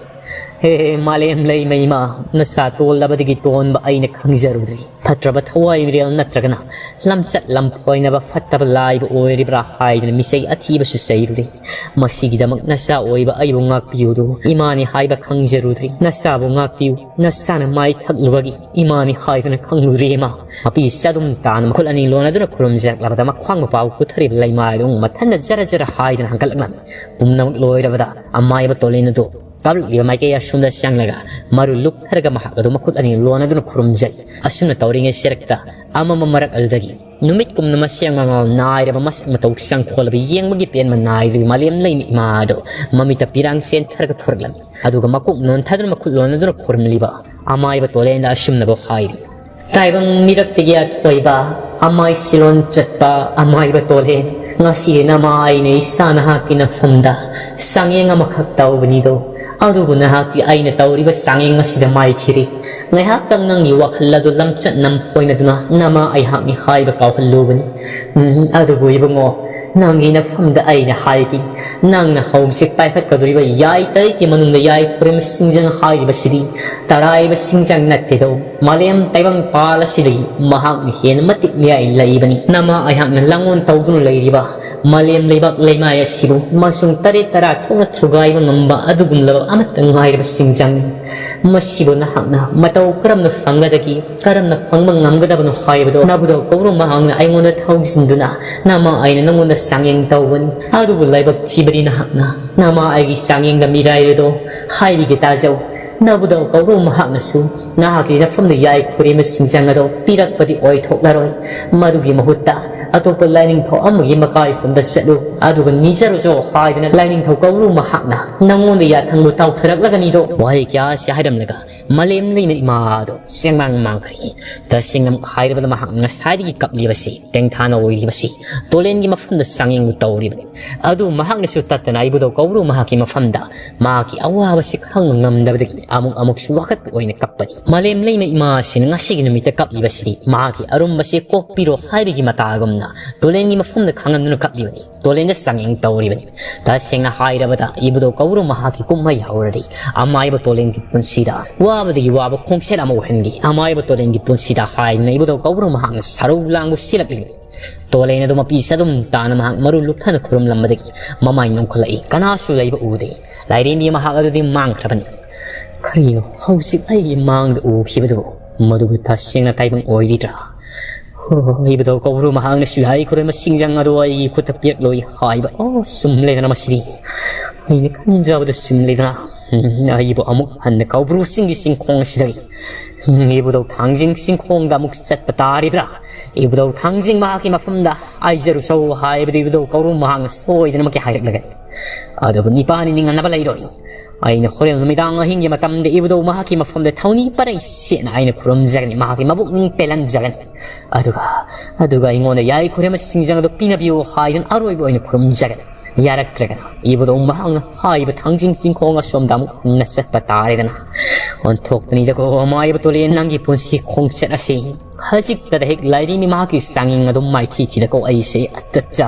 "ꯍꯦ ꯃꯥꯂꯦꯝ ꯂꯩꯃ ꯏꯃꯥ, ꯅꯆꯥ ꯇꯣꯜꯂꯕꯗꯒꯤ ꯇꯣꯟꯕ ꯑꯩꯅ ꯈꯪꯖꯔꯨꯗ꯭ꯔꯤ꯫ ꯐꯠꯇ꯭ꯔꯕ ꯊꯋꯥꯏ ꯃꯤꯔꯦꯜ ꯅꯠꯇ꯭ꯔꯒꯅ ꯂꯝꯆꯠ ꯂꯝꯐꯣꯏꯅꯕ ꯐꯠꯇꯕ ꯂꯥꯏꯕ ꯑꯣꯏꯔꯤꯕ꯭ꯔꯥ ꯍꯥꯏꯗꯨꯅ ꯃꯤꯆꯩ ꯑꯊꯤꯕꯁꯨ ꯆꯩꯔꯨꯔꯦ꯫ ꯃꯁꯤꯒꯤꯗꯃꯛ ꯅꯆꯥ ꯑꯣꯏꯕ ꯑꯩꯕꯨ ꯉꯥꯛꯄꯤꯌꯨꯗꯣ꯫ ꯏꯃꯥꯅꯤ ꯍꯥꯏꯕ ꯈꯪꯖꯔꯨꯗ꯭ꯔꯤ꯫ ꯅꯆꯥꯕꯨ ꯉꯥꯛꯄꯤꯌꯨ꯫ ꯅꯆꯥꯅ ꯃꯥꯏ ꯊꯛꯂꯨꯕꯒꯤ ꯏꯃꯥꯅꯤ ꯍꯥꯏꯗꯨꯅ ꯈꯪꯂꯨꯔꯦ ꯏꯃꯥ꯫" ꯃꯄꯤ ꯆꯥꯗꯨꯝ ꯇꯥꯅ ꯃꯈꯨꯠ ꯑꯅꯤ ꯂꯣꯟꯅꯗꯨꯅ ꯈꯨꯔꯨꯝꯖꯔꯛꯂꯕꯗ ꯃꯈ꯭ꯋꯥꯡ ꯃꯄꯥꯕꯨ ꯄꯨꯊꯔꯤꯕ ꯂꯩꯃꯥꯏ ꯑꯗꯨ ꯃꯊꯟꯗ ꯖꯔ ꯖꯔ ꯍꯥꯏꯗꯨꯅ ꯍꯟꯒꯠꯂꯛꯂꯝꯃꯤ꯫ ꯄꯨꯝꯅꯃꯛ ꯂꯣꯏꯔꯕꯗ ꯑꯃꯥꯏꯕ ꯇꯣꯂꯦꯟ ꯑꯗꯨ ꯀꯥꯞꯂꯛꯂꯤꯕ ꯃꯥꯏꯀꯩ ꯑꯁꯣꯝꯗ ꯆꯪꯂꯒ ꯃꯔꯨ ꯂꯨꯞꯊꯔꯒ ꯃꯍꯥꯛ ꯑꯗꯨ ꯃꯈꯨꯠ ꯑꯅꯤ ꯂꯣꯟꯅꯗꯨꯅ ꯈꯨꯔꯨꯝꯖꯩ꯫ ꯑꯁꯨꯝꯅ ꯇꯧꯔꯤꯉꯩ ꯁꯦꯔꯛꯇ ꯑꯃꯝꯕ ꯃꯔꯛ ꯑꯗꯨꯗꯒꯤ ꯅꯨꯃꯤꯠꯀꯨꯝꯅ ꯃꯁꯦꯡ ꯃꯉꯥꯜ ꯅꯥꯏꯔꯕ ꯃꯁꯛ ꯃꯇꯧ ꯆꯪꯈꯣꯜꯂꯕ ꯌꯦꯡꯕꯒꯤ ꯄꯦꯟꯕ ꯅꯥꯏꯗ꯭ꯔꯤꯕ ꯃꯥꯂꯦꯝ ꯂꯩꯃ ꯏꯃꯥ ꯑꯗꯨ ꯃꯃꯤꯠꯇ ꯄꯤꯔꯥꯡ ꯆꯦꯟꯊꯔꯒ ꯊꯣꯔꯛꯂꯝꯃꯤ꯫ ꯑꯗꯨꯒ ꯃꯀꯣꯛ ꯅꯣꯟꯊꯗꯨꯅ ꯃꯈꯨꯠ ꯂꯣꯟꯅꯗꯨꯅ ꯈꯨꯔꯨꯝꯂꯤꯕ ꯑꯃꯥꯏꯕ ꯇꯣꯂꯦꯟꯗ ꯑꯁꯨꯝꯅꯕꯨ ꯍꯥꯏꯔꯤ, "ꯇꯥꯏꯕꯪ ꯃꯤꯔꯛꯇꯒꯤ ꯑꯊꯣꯏꯕ ꯑꯃꯥꯏ ꯁꯤꯂꯣꯟ ꯆꯠꯄ ꯑꯃꯥꯏꯕ ꯇꯣꯂꯦꯟ, "ꯉꯁꯤꯗꯤ ꯅꯃꯥ ꯑꯩꯅ ꯏꯆꯥ ꯅꯍꯥꯛꯀꯤ ꯅꯐꯝꯗ ꯆꯥꯡꯌꯦꯡ ꯑꯃꯈꯛ ꯇꯧꯕꯅꯤꯗꯣ, ꯑꯗꯨꯕꯨ ꯅꯍꯥꯛꯇꯤ ꯑꯩꯅ ꯇꯧꯔꯤꯕ ꯆꯥꯡꯌꯦꯡ ꯑꯁꯤꯗ ꯃꯥꯏꯊꯤꯔꯦ꯫ ꯉꯥꯏꯍꯥꯛꯇꯪ ꯅꯪꯒꯤ ꯋꯥꯈꯜ ꯑꯗꯨ ꯂꯝꯆꯠ ꯅꯝ ꯐꯣꯏꯅꯗꯨꯅ ꯅꯃꯥ ꯑꯩꯍꯥꯛꯅꯤ ꯍꯥꯏꯕ ꯀꯥꯎꯍꯜꯂꯨꯕꯅꯤ꯫ ꯎꯝ, ꯑꯗꯨꯕꯨ ꯏꯕꯨꯡꯉꯣ, ꯅꯪꯒꯤ ꯅꯐꯝꯗ ꯑꯩꯅ ꯍꯥꯏꯒꯦ, ꯅꯪꯅ ꯍꯧꯖꯤꯛ ꯄꯥꯏꯈꯠꯀꯗꯧꯔꯤꯕ ꯌꯥꯏ ꯇꯔꯦꯠꯀꯤ ꯃꯅꯨꯡꯗ ꯌꯥꯏ ꯈꯨꯔꯦꯝ ꯁꯤꯡꯖꯪ ꯍꯥꯏꯔꯤꯕꯁꯤꯗꯤ ꯇꯔꯥꯏꯕ ꯁꯤꯡꯖꯪ ꯅꯠꯇꯦꯗꯣ꯫ ꯃꯥꯂꯦꯝ ꯇꯥꯏꯕꯪ ꯄꯥꯜ ꯑꯁꯤꯗꯒꯤ ꯃꯍꯥꯛꯅ ꯍꯦꯟꯅ ꯃꯇꯤꯛ ꯃꯌꯥꯏ ꯂꯩꯕꯅꯤ꯫ ꯅꯃꯥ ꯑꯩꯍꯥꯛꯅ ꯂꯥꯡꯑꯣꯟ ꯇꯧꯗꯨꯅ ꯂꯩꯔꯤꯕ ꯃꯥꯂꯦꯝ ꯂꯩꯕꯥꯛ ꯂꯩꯃꯥꯏ ꯑꯁꯤꯕꯨ ꯃꯁꯨꯡ ꯇꯔꯦꯠ ꯇꯔꯥ ꯊꯣꯛꯅ ꯊꯨꯒꯥꯏꯕ ꯉꯝꯕ ꯑꯗꯨꯒꯨꯝꯂꯕ ꯑꯃꯠꯇ ꯉꯥꯏꯔꯕ ꯁꯤꯡꯖꯪꯅꯤ꯫ ꯃꯁꯤꯕꯨ ꯅꯍꯥꯛꯅ ꯃꯇꯧ ꯀꯔꯝꯅ ꯐꯪꯒꯗꯒꯦ, ꯀꯔꯝꯅ ꯐꯪꯕ ꯉꯝꯒꯗꯕꯅꯣ ꯍꯥꯏꯕꯗꯣ ꯅꯕꯨꯗꯧ ꯀꯧꯕ꯭ꯔꯨ ꯃꯍꯥꯛꯅ ꯑꯩꯉꯣꯟꯗ ꯊꯧꯖꯤꯟꯗꯨꯅ ꯅꯃꯥ ꯑꯩꯅ ꯅꯉꯣꯟꯗ ꯆꯥꯡꯌꯦꯡ ꯇꯧꯕꯅꯤ꯫ ꯑꯗꯨꯕꯨ ꯂꯥꯏꯕꯛ ꯊꯤꯕꯗꯤ ꯅꯍꯥꯛꯅ ꯅꯃꯥ ꯑꯩꯒꯤ ꯆꯥꯡꯌꯦꯡꯗ ꯃꯤꯔꯥꯏꯔꯦꯗꯣ꯫ ꯍꯥꯏꯔꯤꯒꯦ ꯇꯥꯖꯧ, ꯅꯕꯨꯗꯧ ꯀꯧꯕ꯭ꯔꯨ ꯃꯍꯥꯛꯅꯁꯨ ꯅꯍꯥꯛꯀꯤ ꯅꯐꯝꯗ ꯌꯥꯏ ꯈꯨꯔꯦꯝꯕ ꯁꯤꯡꯖꯪ ꯑꯗꯣ ꯄꯤꯔꯛꯄꯗꯤ ꯑꯣꯏꯊꯣꯛꯂꯔꯣꯏ꯫ ꯃꯗꯨꯒꯤ ꯃꯍꯨꯠꯇ ꯑꯇꯣꯞꯄ ꯂꯥꯏꯅꯤꯡꯊꯧ ꯑꯃꯒꯤ ꯃꯀꯥꯏꯐꯝꯗ ꯆꯠꯂꯨ, ꯑꯗꯨꯒ ꯅꯤꯖꯔꯨꯆꯣ ꯍꯥꯏꯗꯨꯅ ꯂꯥꯏꯅꯤꯡꯊꯧ ꯀꯧꯕ꯭ꯔꯨ ꯃꯍꯥꯛꯅ ꯅꯉꯣꯟꯗ ꯌꯥꯊꯪꯗꯨ ꯇꯥꯎꯊꯔꯛꯂꯒꯅꯤꯗꯣ꯫ ꯋꯥꯍꯩ ꯀꯌꯥ ꯑꯁꯤ ꯍꯥꯏꯔꯝꯂꯒ ꯃꯥꯂꯦꯝ ꯂꯩꯃ ꯏꯃꯥ ꯑꯗꯣ ꯆꯦꯡꯃꯥꯡ ꯃꯥꯡꯈ꯭ꯔꯦ꯫ ꯇꯁꯦꯡꯅ ꯍꯥꯏꯔꯕꯗ ꯃꯍꯥꯛ ꯉꯁꯥꯏꯗꯒꯤ ꯀꯞꯂꯤꯕꯁꯤ, ꯇꯦꯡꯊꯥꯅ ꯑꯣꯏꯔꯤꯕꯁꯤ ꯇꯣꯂꯦꯟꯒꯤ ꯃꯐꯝꯗ ꯆꯥꯡꯌꯦꯡꯕꯨ ꯇꯧꯔꯤꯕꯅꯤ꯫ ꯑꯗꯨ ꯃꯍꯥꯛꯅꯁꯨ ꯇꯠꯇꯅ ꯏꯕꯨꯙꯧ ꯀꯧꯕ꯭ꯔꯨ ꯃꯍꯥꯛꯀꯤ ꯃꯐꯝꯗ ꯃꯍꯥꯛꯀꯤ ꯑꯋꯥꯕꯁꯤ ꯈꯥꯡꯕ ꯉꯝꯗꯕꯗꯒꯤ ꯑꯃꯨꯛ ꯑꯃꯨꯛꯁꯨ ꯋꯥꯀꯠꯄ ꯑꯣꯏꯅ ꯀꯞꯄꯅꯤ꯫ ꯃꯥꯂꯦꯝ ꯂꯩꯃ ꯏꯃꯥꯁꯤꯅ ꯉꯁꯤꯒꯤ ꯅꯨꯃꯤꯠꯇ ꯀꯞꯂꯤꯕꯁꯤꯗꯤ ꯃꯍꯥꯛꯀꯤ ꯑꯔꯨꯝꯕꯁꯤ ꯀꯣꯛꯄꯤꯔꯣ ꯍꯥꯏꯕꯒꯤ ꯃꯇꯥꯒꯨꯝꯅ ꯇꯣꯂꯦꯟꯒꯤ ꯃꯐꯝꯗ ꯈꯥꯡꯍꯟꯗꯨꯅ ꯀꯞꯂꯤꯕꯅꯤ꯫ ꯇꯣꯂꯦꯟꯗ ꯆꯥꯡꯌꯦꯡ ꯇꯧꯔꯤꯕꯅꯤ꯫ ꯇꯁꯦꯡꯅ ꯍꯥꯏꯔꯕꯗ ꯏꯕꯨꯙꯧ ꯀꯧꯕ꯭ꯔꯨ ꯃꯍꯥꯛꯀꯤ ꯀꯨꯝꯍꯩ ꯍꯧꯔꯗꯤ ꯑꯃꯥꯏꯕ ꯇꯣꯂꯦꯟꯒꯤ ꯄꯨꯟꯁꯤꯗ ꯋꯥꯕꯗꯒꯤ ꯋꯥꯕ ꯈꯣꯡꯆꯠ ꯑꯃ ꯑꯣꯏꯍꯟꯒꯦ꯫ ꯑꯃꯥꯏꯕ ꯇꯣꯂꯦꯟꯒꯤ ꯄꯨꯟꯁꯤꯗ ꯍꯥꯏꯗꯨꯅ ꯏꯕꯨꯙꯧ ꯀꯧꯕ꯭ꯔꯨ ꯃꯍꯥꯛꯅ ꯁꯔꯧ ꯂꯥꯡꯕ ꯁꯤꯜꯂꯛꯂꯤꯕꯅꯤ꯫ ꯇꯣꯂꯦꯟ ꯑꯗꯨ ꯃꯄꯤ ꯆꯗꯨꯝ ꯇꯥꯅ ꯃꯍꯥꯛ ꯃꯔꯨ ꯂꯨꯞꯊꯅ ꯈꯨꯔꯨꯝꯂꯝꯕꯗꯒꯤ ꯃꯃꯥꯏ ꯅꯣꯡꯈꯠꯂꯛꯏ꯫ ꯀꯅꯥꯁꯨ ꯂꯩꯕ ꯎꯗꯦ꯫ ꯂꯥꯏꯔꯦꯝꯕꯤ ꯃꯍꯥꯛ ꯑꯗꯨꯗꯤ ꯃꯥꯡꯈ꯭ꯔꯕꯅꯤ꯫ ꯀꯔꯤꯅꯣ ꯍꯧꯖꯤꯛ ꯑꯩꯒꯤ ꯃꯥꯡꯗ ꯎꯈꯤꯕꯗꯨꯕꯨ? ꯃꯗꯨꯕꯨ ꯇꯁꯦꯡꯅ ꯇꯥꯏꯕꯪ ꯑꯣꯏꯔꯤꯗ꯭ꯔꯥ? ꯍꯣ, ꯏꯕꯨꯙꯧ ꯀꯧꯕ꯭ꯔꯨ ꯃꯍꯥꯛꯅꯁꯨ ꯌꯥꯏ ꯈꯨꯔꯦꯝꯕ ꯁꯤꯡꯖꯪ ꯑꯗꯨ ꯑꯩꯒꯤ ꯈꯨꯠꯇ ꯄꯤꯔꯛꯂꯣꯏ ꯍꯥꯏꯕ꯫ ꯑꯣ, ꯆꯨꯝꯂꯦꯗꯅ ꯃꯁꯤꯗꯤ꯫ ꯑꯩꯅ ꯈꯟꯖꯕꯗ ꯆꯨꯝꯂꯦꯗꯅ꯫ ꯎꯝ, ꯑꯩꯕꯨ ꯑꯃꯨꯛ ꯍꯟꯅ ꯀꯧꯕ꯭ꯔꯨ ꯆꯤꯡꯒꯤ ꯆꯤꯡꯈꯣꯡ ꯑꯁꯤꯗꯒꯤ, ꯎꯝ, ꯏꯕꯨꯙꯧ ꯊꯥꯡꯖꯤꯡ ꯆꯤꯡꯈꯣꯡꯗ ꯑꯃꯨꯛ ꯆꯠꯄ ꯇꯥꯔꯤꯕ꯭ꯔꯥ? ꯏꯕꯨꯙꯧ ꯊꯥꯡꯖꯤꯡ ꯃꯍꯥꯛꯀꯤ ꯃꯐꯝꯗ ꯍꯥꯏꯖꯔꯨꯆꯣ ꯍꯥꯏꯕꯗꯨ ꯏꯕꯨꯙꯧ ꯀꯧꯕ꯭ꯔꯨ ꯃꯍꯥꯛꯅ ꯁꯣꯏꯗꯅꯃꯛꯀꯤ ꯍꯥꯏꯔꯛꯂꯒꯅꯤ꯫ ꯑꯗꯨꯕꯨ ꯅꯤꯄꯥꯅꯤ ꯅꯤꯡꯍꯟꯅꯕ ꯂꯩꯔꯣꯏ꯫ ꯑꯩꯅ ꯍꯣꯔꯦꯟ ꯅꯨꯃꯤꯗꯥꯡ ꯑꯍꯤꯡꯒꯤ ꯃꯇꯝꯗ ꯏꯕꯨꯙꯧ ꯃꯍꯥꯛꯀꯤ ꯃꯐꯝꯗ ꯊꯧꯅꯤ ꯄꯔꯩ ꯁꯦꯠꯅ ꯑꯩꯅ ꯈꯨꯔꯨꯝꯖꯒꯅꯤ, ꯃꯍꯥꯛꯀꯤ ꯃꯕꯨꯛꯅꯤꯡ ꯄꯦꯜꯍꯟꯖꯒꯅꯤ꯫ ꯑꯗꯨꯒ, ꯑꯗꯨꯒ ꯑꯩꯉꯣꯟꯗ ꯌꯥꯏ ꯈꯨꯔꯦꯝꯕ ꯁꯤꯡꯖꯪ ꯑꯗꯨ ꯄꯤꯅꯕꯤꯌꯨ ꯍꯥꯏꯗꯨꯅ ꯑꯔꯣꯏꯕ ꯑꯣꯏꯅ ꯈꯨꯔꯨꯝꯖꯒꯅꯤ꯫ ꯌꯥꯔꯛꯇ꯭ꯔꯒꯅ ꯏꯕꯨꯙꯧ ꯃꯍꯥꯛꯅ ꯍꯥꯏꯔꯤꯕ ꯊꯥꯡꯖꯤꯡ ꯆꯤꯡꯈꯣꯡ ꯑꯁꯣꯝꯗ ꯑꯃꯨꯛ ꯍꯟꯅ ꯆꯠꯄ ꯇꯥꯔꯦꯗꯅ꯫ ꯑꯣꯟꯊꯣꯛꯄꯅꯤꯗꯀꯣ ꯃꯥꯏꯕ ꯇꯣꯂꯦꯟ, ꯅꯪꯒꯤ ꯄꯨꯟꯁꯤ ꯈꯣꯡꯆꯠ ꯑꯁꯤ꯫ ꯍꯧꯖꯤꯛꯇꯗ ꯍꯦꯛ ꯂꯥꯏꯔꯤꯃꯤ ꯃꯍꯥꯛꯀꯤ ꯆꯥꯡꯌꯦꯡ ꯑꯗꯨꯝ ꯃꯥꯏꯊꯤꯈꯤꯗꯀꯣ ꯑꯩꯁꯦ꯫ ꯑꯠꯆꯠꯆꯥ꯫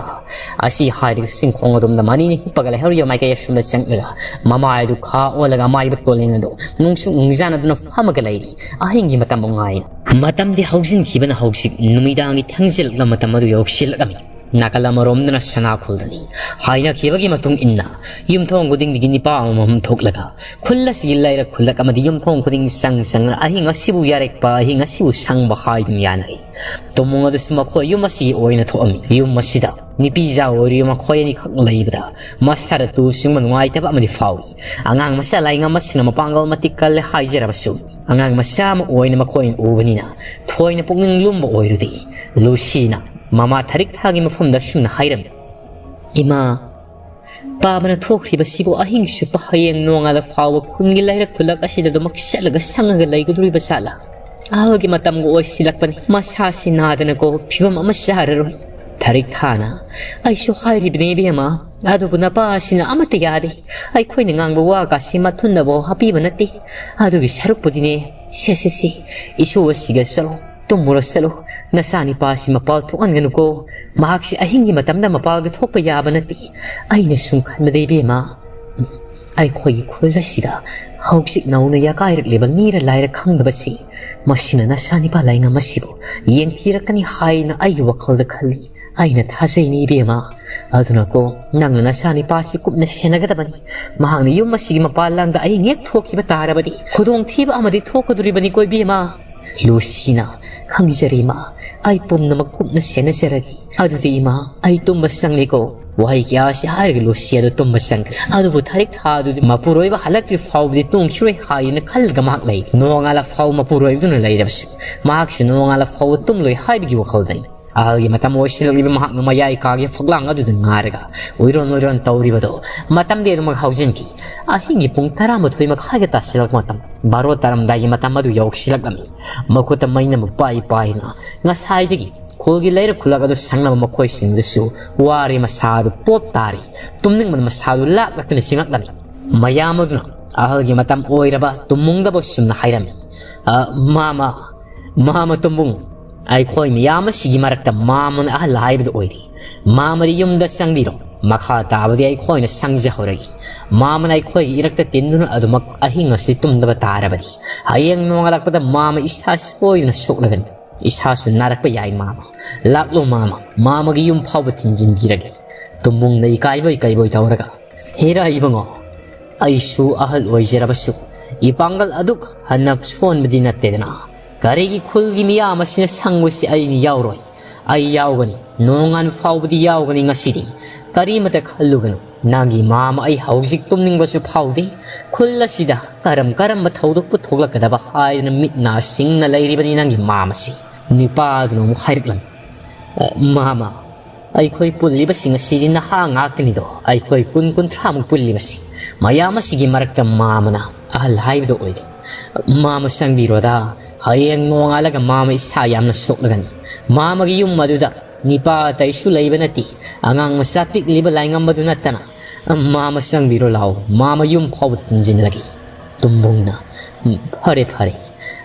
ꯑꯁꯤ ꯍꯥꯏꯔꯒ ꯆꯤꯡꯈꯣꯡ ꯑꯗꯣꯝꯗ ꯃꯅꯤꯅ ꯍꯤꯞꯄꯒ ꯂꯩꯍꯧꯔꯤꯕ ꯃꯥꯏꯀꯩ ꯑꯁꯣꯝꯗ ꯆꯪꯂꯒ ꯃꯃꯥꯏ ꯑꯗꯨ ꯈꯥ ꯑꯣꯜꯂꯒ ꯃꯥꯏꯕ ꯇꯣꯂꯦꯟ ꯑꯗꯨ ꯅꯨꯡꯁꯨ ꯅꯨꯡꯖꯥꯅꯗꯨꯅ ꯐꯝꯃꯒ ꯂꯩꯔꯤ꯫ ꯑꯍꯤꯡꯒꯤ ꯃꯇꯝ ꯉꯥꯏꯅ꯫ ꯃꯇꯝꯗꯤ ꯍꯧꯖꯤꯟꯈꯤꯕꯅ ꯍꯧꯖꯤꯛ ꯅꯨꯃꯤꯗꯥꯡꯒꯤ ꯊꯦꯡꯖꯤꯜꯂꯛꯂꯕ ꯃꯇꯝ ꯑꯗꯨ ꯌꯧꯁꯤꯜꯂꯛꯂꯝꯃꯤ꯫ ꯅꯥꯀꯜ ꯑꯃꯔꯣꯝꯗꯅ ꯁꯅꯥ ꯈꯨꯜꯗꯅꯤ꯫ ꯍꯥꯏꯅꯈꯤꯕꯒꯤ ꯃꯇꯨꯡ ꯏꯟꯅ ꯌꯨꯝꯊꯣꯡ ꯈꯨꯗꯤꯡꯗꯒꯤ ꯅꯤꯄꯥ ꯑꯃꯃꯝ ꯊꯣꯛꯂꯒ ꯈꯨꯜ ꯑꯁꯤꯒꯤ ꯂꯩꯔꯛ ꯈꯨꯜꯂꯛ ꯑꯃꯗꯤ ꯌꯨꯝꯊꯣꯡ ꯈꯨꯗꯤꯡ ꯆꯪ ꯆꯪꯗꯨꯅ ꯑꯍꯤꯡ ꯑꯁꯤꯕꯨ ꯌꯥꯔꯦꯛꯄ, ꯑꯍꯤꯡ ꯑꯁꯤꯕꯨ ꯁꯪꯕ ꯍꯥꯏꯗꯨꯅ ꯌꯥꯅꯔꯤ꯫ ꯇꯨꯝꯃꯨꯡ ꯑꯗꯨꯁꯨ ꯃꯈꯣꯏ ꯌꯨꯝ ꯑꯁꯤꯒꯤ ꯑꯣꯏꯅ ꯊꯣꯛꯑꯝꯃꯤ꯫ ꯌꯨꯝ ꯑꯁꯤꯗ ꯅꯨꯄꯤꯖꯥ ꯑꯣꯏꯔꯤꯕ ꯃꯈꯣꯏ ꯑꯅꯤꯈꯛ ꯂꯩꯕꯗ ꯃꯁꯥꯗ ꯇꯨ ꯆꯤꯡꯕ ꯅꯨꯡꯉꯥꯏꯇꯕ ꯑꯃꯗꯤ ꯐꯥꯎꯏ꯫ ꯑꯉꯥꯡ ꯃꯆꯥ ꯂꯥꯏꯉꯝ ꯑꯁꯤꯅ ꯃꯄꯥꯡꯒꯜ ꯃꯇꯤꯛ ꯀꯜꯂꯦ ꯍꯥꯏꯖꯔꯕꯁꯨ, ꯑꯉꯥꯡ ꯃꯆꯥ ꯑꯃ ꯑꯣꯏꯅ ꯃꯈꯣꯏꯅ ꯎꯕꯅꯤꯅ ꯊꯣꯏꯅ ꯄꯨꯛꯅꯤꯡ ꯂꯨꯝꯕ ꯑꯣꯏꯔꯨꯗꯦ꯫ ꯂꯨꯁꯤꯅ ꯃꯃꯥ ꯊꯔꯤꯛ ꯊꯥꯒꯤ ꯃꯐꯝꯗ ꯑꯁꯨꯝꯅ ꯍꯥꯏꯔꯝꯃꯤ, "ꯏꯃꯥ, ꯄꯥꯕꯅ ꯊꯣꯛꯈ꯭ꯔꯤꯕꯁꯤꯕꯨ ꯑꯍꯤꯡ ꯆꯨꯞꯄ ꯍꯌꯦꯡ ꯅꯣꯡꯉꯥꯜꯂ ꯐꯥꯎꯕ ꯈꯨꯟꯒꯤ ꯂꯩꯔꯛ ꯈꯨꯜꯂꯛ ꯑꯁꯤꯗ ꯑꯗꯨꯃꯛ ꯆꯠꯂꯒ ꯁꯪꯉꯒ ꯂꯩꯒꯗꯧꯔꯤꯕ ꯖꯥꯠꯂꯥ? ꯑꯍꯜꯒꯤ ꯃꯇꯝꯒ ꯑꯣꯏꯁꯤꯜꯂꯛꯄꯅꯤ꯫ ꯃꯁꯥꯁꯤ ꯅꯥꯗꯅꯀꯣ ꯐꯤꯕꯝ ꯑꯃ ꯆꯥꯔꯔꯣꯏ꯫" ꯊꯔꯤꯛ ꯊꯥꯅ, "ꯑꯩꯁꯨ ꯍꯥꯏꯔꯤꯕꯅꯤ ꯏꯕꯦꯝꯃ, ꯑꯗꯨꯕꯨ ꯅꯄꯥ ꯑꯁꯤꯅ ꯑꯃꯠꯇ ꯌꯥꯗꯦ꯫ ꯑꯩꯈꯣꯏꯅ ꯉꯥꯡꯕ ꯋꯥꯒꯁꯤ ꯃꯊꯨꯟꯗꯐꯥꯎ ꯍꯥꯞꯄꯤꯕ ꯅꯠꯇꯦ꯫ ꯑꯗꯨꯒꯤ ꯁꯔꯨꯛꯄꯨꯗꯤꯅꯦ, ꯁꯦ, ꯁꯦ, ꯁꯦ, ꯏꯁꯨ ꯑꯁꯤꯒ ꯆꯠꯂꯣ, ꯇꯨꯝꯃꯨꯔꯣ ꯆꯠꯂꯣ꯫ ꯅꯆꯥꯅꯤꯄꯥꯁꯤ ꯃꯄꯥꯜ ꯊꯣꯛꯍꯟꯒꯅꯨꯀꯣ꯫ ꯃꯍꯥꯛꯁꯤ ꯑꯍꯤꯡꯒꯤ ꯃꯇꯝꯗ ꯃꯄꯥꯜꯒ ꯊꯣꯛꯄ ꯌꯥꯕ ꯅꯠꯇꯦ꯫ ꯑꯩꯅ ꯁꯨꯝ ꯈꯟꯕꯗ ꯏꯕꯦꯝꯃ, ꯑꯩꯈꯣꯏꯒꯤ ꯈꯨꯜ ꯑꯁꯤꯗ ꯍꯧꯖꯤꯛ ꯅꯧꯅ ꯌꯥꯀꯥꯏꯔꯛꯂꯤꯕ ꯃꯤꯔ ꯂꯥꯏꯔ ꯈꯪꯗꯕꯁꯤ, ꯃꯁꯤꯅ ꯅꯆꯥꯅꯤꯄꯥ ꯂꯥꯏꯉꯝ ꯑꯁꯤꯕꯨ ꯌꯦꯡꯊꯤꯔꯛꯀꯅꯤ ꯍꯥꯏꯅ ꯑꯩꯒꯤ ꯋꯥꯈꯜꯗ ꯈꯜꯂꯤ꯫ ꯑꯩꯅ ꯊꯥꯖꯩꯅꯤ ꯏꯕꯦꯝꯃ꯫ ꯑꯗꯨꯅꯀꯣ, ꯅꯪꯅ ꯅꯆꯥꯅꯤꯄꯥꯁꯤ ꯀꯨꯞꯅ ꯁꯦꯟꯅꯒꯗꯕꯅꯤ꯫ ꯃꯍꯥꯛꯅ ꯌꯨꯝ ꯑꯁꯤꯒꯤ ꯃꯄꯥꯟ ꯂꯥꯡꯗ ꯑꯍꯤꯡ ꯍꯦꯛ ꯊꯣꯛꯈꯤꯕ ꯇꯥꯔꯕꯗꯤ, ꯈꯨꯗꯣꯡꯊꯤꯕ ꯑꯃꯗꯤ ꯊꯣꯛꯀꯗꯧꯔꯤꯕꯅꯤꯀꯣ ꯏꯕꯦꯝꯃ꯫" ꯂꯨꯁꯤꯅ, "ꯈꯪꯖꯔꯦ ꯏꯃꯥ, ꯑꯩ ꯄꯨꯝꯅꯃꯛ ꯀꯨꯞꯅ ꯁꯦꯟꯅꯖꯔꯒꯦ꯫ ꯑꯗꯨꯗꯤ ꯏꯃꯥ, ꯑꯩ ꯇꯨꯝꯕ ꯆꯪꯂꯦꯀꯣ꯫" ꯋꯥꯍꯩ ꯀꯌꯥ ꯑꯁꯤ ꯍꯥꯏꯔꯒ ꯂꯨꯁꯤ ꯑꯗꯨ ꯇꯨꯝꯕ ꯆꯪꯈ꯭ꯔꯦ꯫ ꯑꯗꯨꯕꯨ ꯊꯔꯤꯛ ꯊꯥ ꯑꯗꯨꯗꯤ ꯃꯄꯨꯔꯣꯏꯕ ꯍꯜꯂꯛꯇ꯭ꯔꯤ ꯐꯥꯎꯕꯗꯤ ꯇꯨꯝꯈꯤꯔꯣꯏ ꯍꯥꯏꯗꯨꯅ ꯈꯜꯂꯒ ꯃꯍꯥꯛ ꯂꯩ꯫ ꯅꯣꯡꯉꯥꯜꯂ ꯐꯥꯎ ꯃꯄꯨꯔꯣꯏꯕꯗꯨꯅ ꯂꯩꯔꯕꯁꯨ, ꯃꯍꯥꯛꯁꯨ ꯅꯣꯡꯉꯥꯜꯂ ꯐꯥꯎꯕ ꯇꯨꯝꯂꯣꯏ ꯍꯥꯏꯕꯒꯤ ꯋꯥꯈꯜꯗꯅꯤ꯫ ꯑꯍꯜꯒꯤ ꯃꯇꯝ ꯑꯣꯏꯁꯤꯜꯂꯛꯂꯤꯕ ꯃꯍꯥꯛꯅ ꯃꯌꯥꯏ ꯀꯥꯒꯤ ꯐꯛꯂꯥꯡ ꯑꯗꯨꯗ ꯉꯥꯔꯒ ꯎꯏꯔꯣꯟ ꯎꯏꯔꯣꯟ ꯇꯧꯔꯤꯕꯗꯣ ꯃꯇꯝꯗꯤ ꯑꯗꯨꯃꯛ ꯍꯧꯖꯤꯟꯈꯤ꯫ ꯑꯍꯤꯡꯒꯤ ꯄꯨꯡ ꯇꯔꯥꯃꯥꯊꯣꯏ ꯃꯈꯥꯏꯒ ꯇꯥꯁꯤꯜꯂꯛꯄ ꯃꯇꯝ, ꯕꯥꯔꯣ ꯇꯥꯔꯝꯗꯥꯏꯒꯤ ꯃꯇꯝ ꯑꯗꯨ ꯌꯧꯁꯤꯜꯂꯛꯂꯝꯃꯤ꯫ ꯃꯈꯨꯠꯇ ꯃꯩꯅꯝ ꯄꯥꯏ ꯄꯥꯏꯅ ꯉꯁꯥꯏꯗꯒꯤ ꯈꯨꯜꯒꯤ ꯂꯩꯔꯛ ꯈꯨꯜꯂꯛ ꯑꯗꯨ ꯁꯪꯂꯕ ꯃꯈꯣꯏꯁꯤꯡꯗꯨꯁꯨ ꯋꯥꯔꯦ, ꯃꯁꯥ ꯑꯗꯨ ꯄꯣꯞ ꯇꯥꯔꯦ, ꯇꯨꯝꯅꯤꯡꯕꯅ ꯃꯁꯥꯗꯨ ꯂꯥꯛꯂꯛꯇꯅ ꯆꯤꯡꯂꯛꯂꯝꯃꯤ꯫ ꯃꯌꯥꯝ ꯑꯗꯨꯅ ꯑꯍꯜꯒꯤ ꯃꯇꯝ ꯑꯣꯏꯔꯕ ꯇꯨꯝꯃꯨꯡꯗꯕ ꯁꯨꯝꯅ ꯍꯥꯏꯔꯝꯃꯤ, "ꯑ, ꯃꯥꯃ, ꯃꯥꯃ ꯇꯨꯝꯕꯨꯡ, ꯑꯩꯈꯣꯏ ꯃꯤꯌꯥꯝ ꯑꯁꯤꯒꯤ ꯃꯔꯛꯇ ꯃꯥꯃꯅ ꯑꯍꯜ ꯍꯥꯏꯕꯗꯨ ꯑꯣꯏꯔꯤ꯫ ꯃꯥꯃꯗꯤ ꯌꯨꯝꯗ ꯆꯪꯕꯤꯔꯣ꯫ ꯃꯈꯥ ꯇꯥꯕꯗꯤ ꯑꯩꯈꯣꯏꯅ ꯁꯪꯖꯍꯧꯔꯒꯦ꯫ ꯃꯥꯃꯅ ꯑꯩꯈꯣꯏꯒꯤ ꯏꯔꯛꯇ ꯇꯤꯟꯗꯨꯅ ꯑꯗꯨꯃꯛ ꯑꯍꯤꯡ ꯑꯁꯤ ꯇꯨꯝꯗꯕ ꯇꯥꯔꯕꯗꯤ, ꯍꯌꯦꯡ ꯅꯣꯡꯉꯥꯜꯂꯛꯄꯗ ꯃꯥꯃ ꯏꯁꯥ ꯁꯣꯏꯗꯅ ꯁꯣꯛꯂꯒꯅꯤ꯫ ꯏꯁꯥꯁꯨ ꯅꯥꯔꯛꯄ ꯌꯥꯏ ꯃꯥꯃ꯫ ꯂꯥꯛꯂꯣ ꯃꯥꯃ, ꯃꯥꯃꯒꯤ ꯌꯨꯝ ꯐꯥꯎꯕ ꯊꯤꯟꯖꯤꯟꯕꯤꯔꯒꯦ꯫" ꯇꯨꯝꯕꯨꯡꯅ ꯏꯀꯥꯏꯕꯣꯏ ꯀꯩꯕꯣꯏ ꯇꯧꯔꯒ, "ꯍꯦꯔꯥ ꯏꯕꯨꯡꯉꯣ, ꯑꯩꯁꯨ ꯑꯍꯜ ꯑꯣꯏꯖꯔꯕꯁꯨ ꯏꯄꯥꯡꯒꯜ ꯑꯗꯨꯛ ꯍꯟꯅ ꯁꯣꯟꯕꯗꯤ ꯅꯠꯇꯦꯗꯅ꯫ ꯀꯔꯤꯒꯤ ꯈꯨꯜꯒꯤ ꯃꯤꯌꯥꯝ ꯑꯁꯤꯅ ꯁꯪꯕꯁꯤ ꯑꯩꯅ ꯌꯥꯎꯔꯣꯏ꯫ ꯑꯩ ꯌꯥꯎꯒꯅꯤ, ꯅꯣꯡꯉꯥꯟꯕ ꯐꯥꯎꯕꯗꯤ ꯌꯥꯎꯒꯅꯤ ꯉꯁꯤꯗꯤ꯫ ꯀꯔꯤꯃꯇ ꯈꯜꯂꯨꯒꯅꯨ꯫ ꯅꯪꯒꯤ ꯃꯥꯃ ꯑꯩ ꯍꯧꯖꯤꯛ ꯇꯨꯝꯅꯤꯡꯕꯁꯨ ꯐꯥꯎꯗꯦ꯫ ꯈꯨꯜ ꯑꯁꯤꯗ ꯀꯔꯝ ꯀꯔꯝꯕ ꯊꯧꯗꯣꯛꯄꯨ ꯊꯣꯛꯂꯛꯀꯗꯕ ꯍꯥꯏꯗꯨꯅ ꯃꯤꯠ ꯅꯥ ꯁꯤꯡꯅ ꯂꯩꯔꯤꯕꯅꯤ ꯅꯪꯒꯤ ꯃꯥꯃꯁꯤ꯫" ꯅꯨꯄꯥꯗꯨꯅ ꯑꯃꯨꯛ ꯍꯥꯏꯔꯛꯂꯝꯃꯤ, "ꯑ, ꯃꯥꯃ, ꯑꯩꯈꯣꯏ ꯄꯨꯜꯂꯤꯕꯁꯤꯡ ꯑꯁꯤꯗꯤ ꯅꯍꯥ ꯉꯥꯛꯇꯅꯤꯗꯣ꯫ ꯑꯩꯈꯣꯏ ꯀꯨꯟ ꯀꯨꯟꯊ꯭ꯔꯥꯃꯨꯛ ꯄꯨꯜꯂꯤꯕꯁꯤ꯫ ꯃꯌꯥꯝ ꯑꯁꯤꯒꯤ ꯃꯔꯛꯇ ꯃꯥꯃꯅ ꯑꯍꯜ ꯍꯥꯏꯕꯗꯣ ꯑꯣꯏꯔꯦ꯫ ꯃꯥꯃ ꯆꯪꯕꯤꯔꯣꯗ, ꯍꯌꯦꯡ ꯅꯣꯡꯉꯥꯜꯂꯒ ꯃꯥꯃ ꯏꯁꯥ ꯌꯥꯝꯅ ꯁꯣꯛꯂꯒꯅꯤ꯫ ꯃꯥꯃꯒꯤ ꯌꯨꯝ ꯑꯗꯨꯗ ꯅꯤꯄꯥ ꯑꯇꯩꯁꯨ ꯂꯩꯕ ꯅꯠꯇꯦ, ꯑꯉꯥꯡ ꯃꯆꯥ ꯄꯤꯛꯂꯤꯕ ꯂꯥꯏꯉꯝꯕꯗꯨ ꯅꯠꯇꯅ꯫ ꯃꯥꯃ ꯆꯪꯕꯤꯔꯣ ꯂꯥꯛꯑꯣ, ꯃꯥꯃ ꯌꯨꯝ ꯐꯥꯎꯕ ꯊꯤꯟꯖꯤꯟꯂꯒꯦ꯫" ꯇꯨꯝꯕꯨꯡꯅ, "ꯎꯝ, ꯐꯔꯦ, ꯐꯔꯦ꯫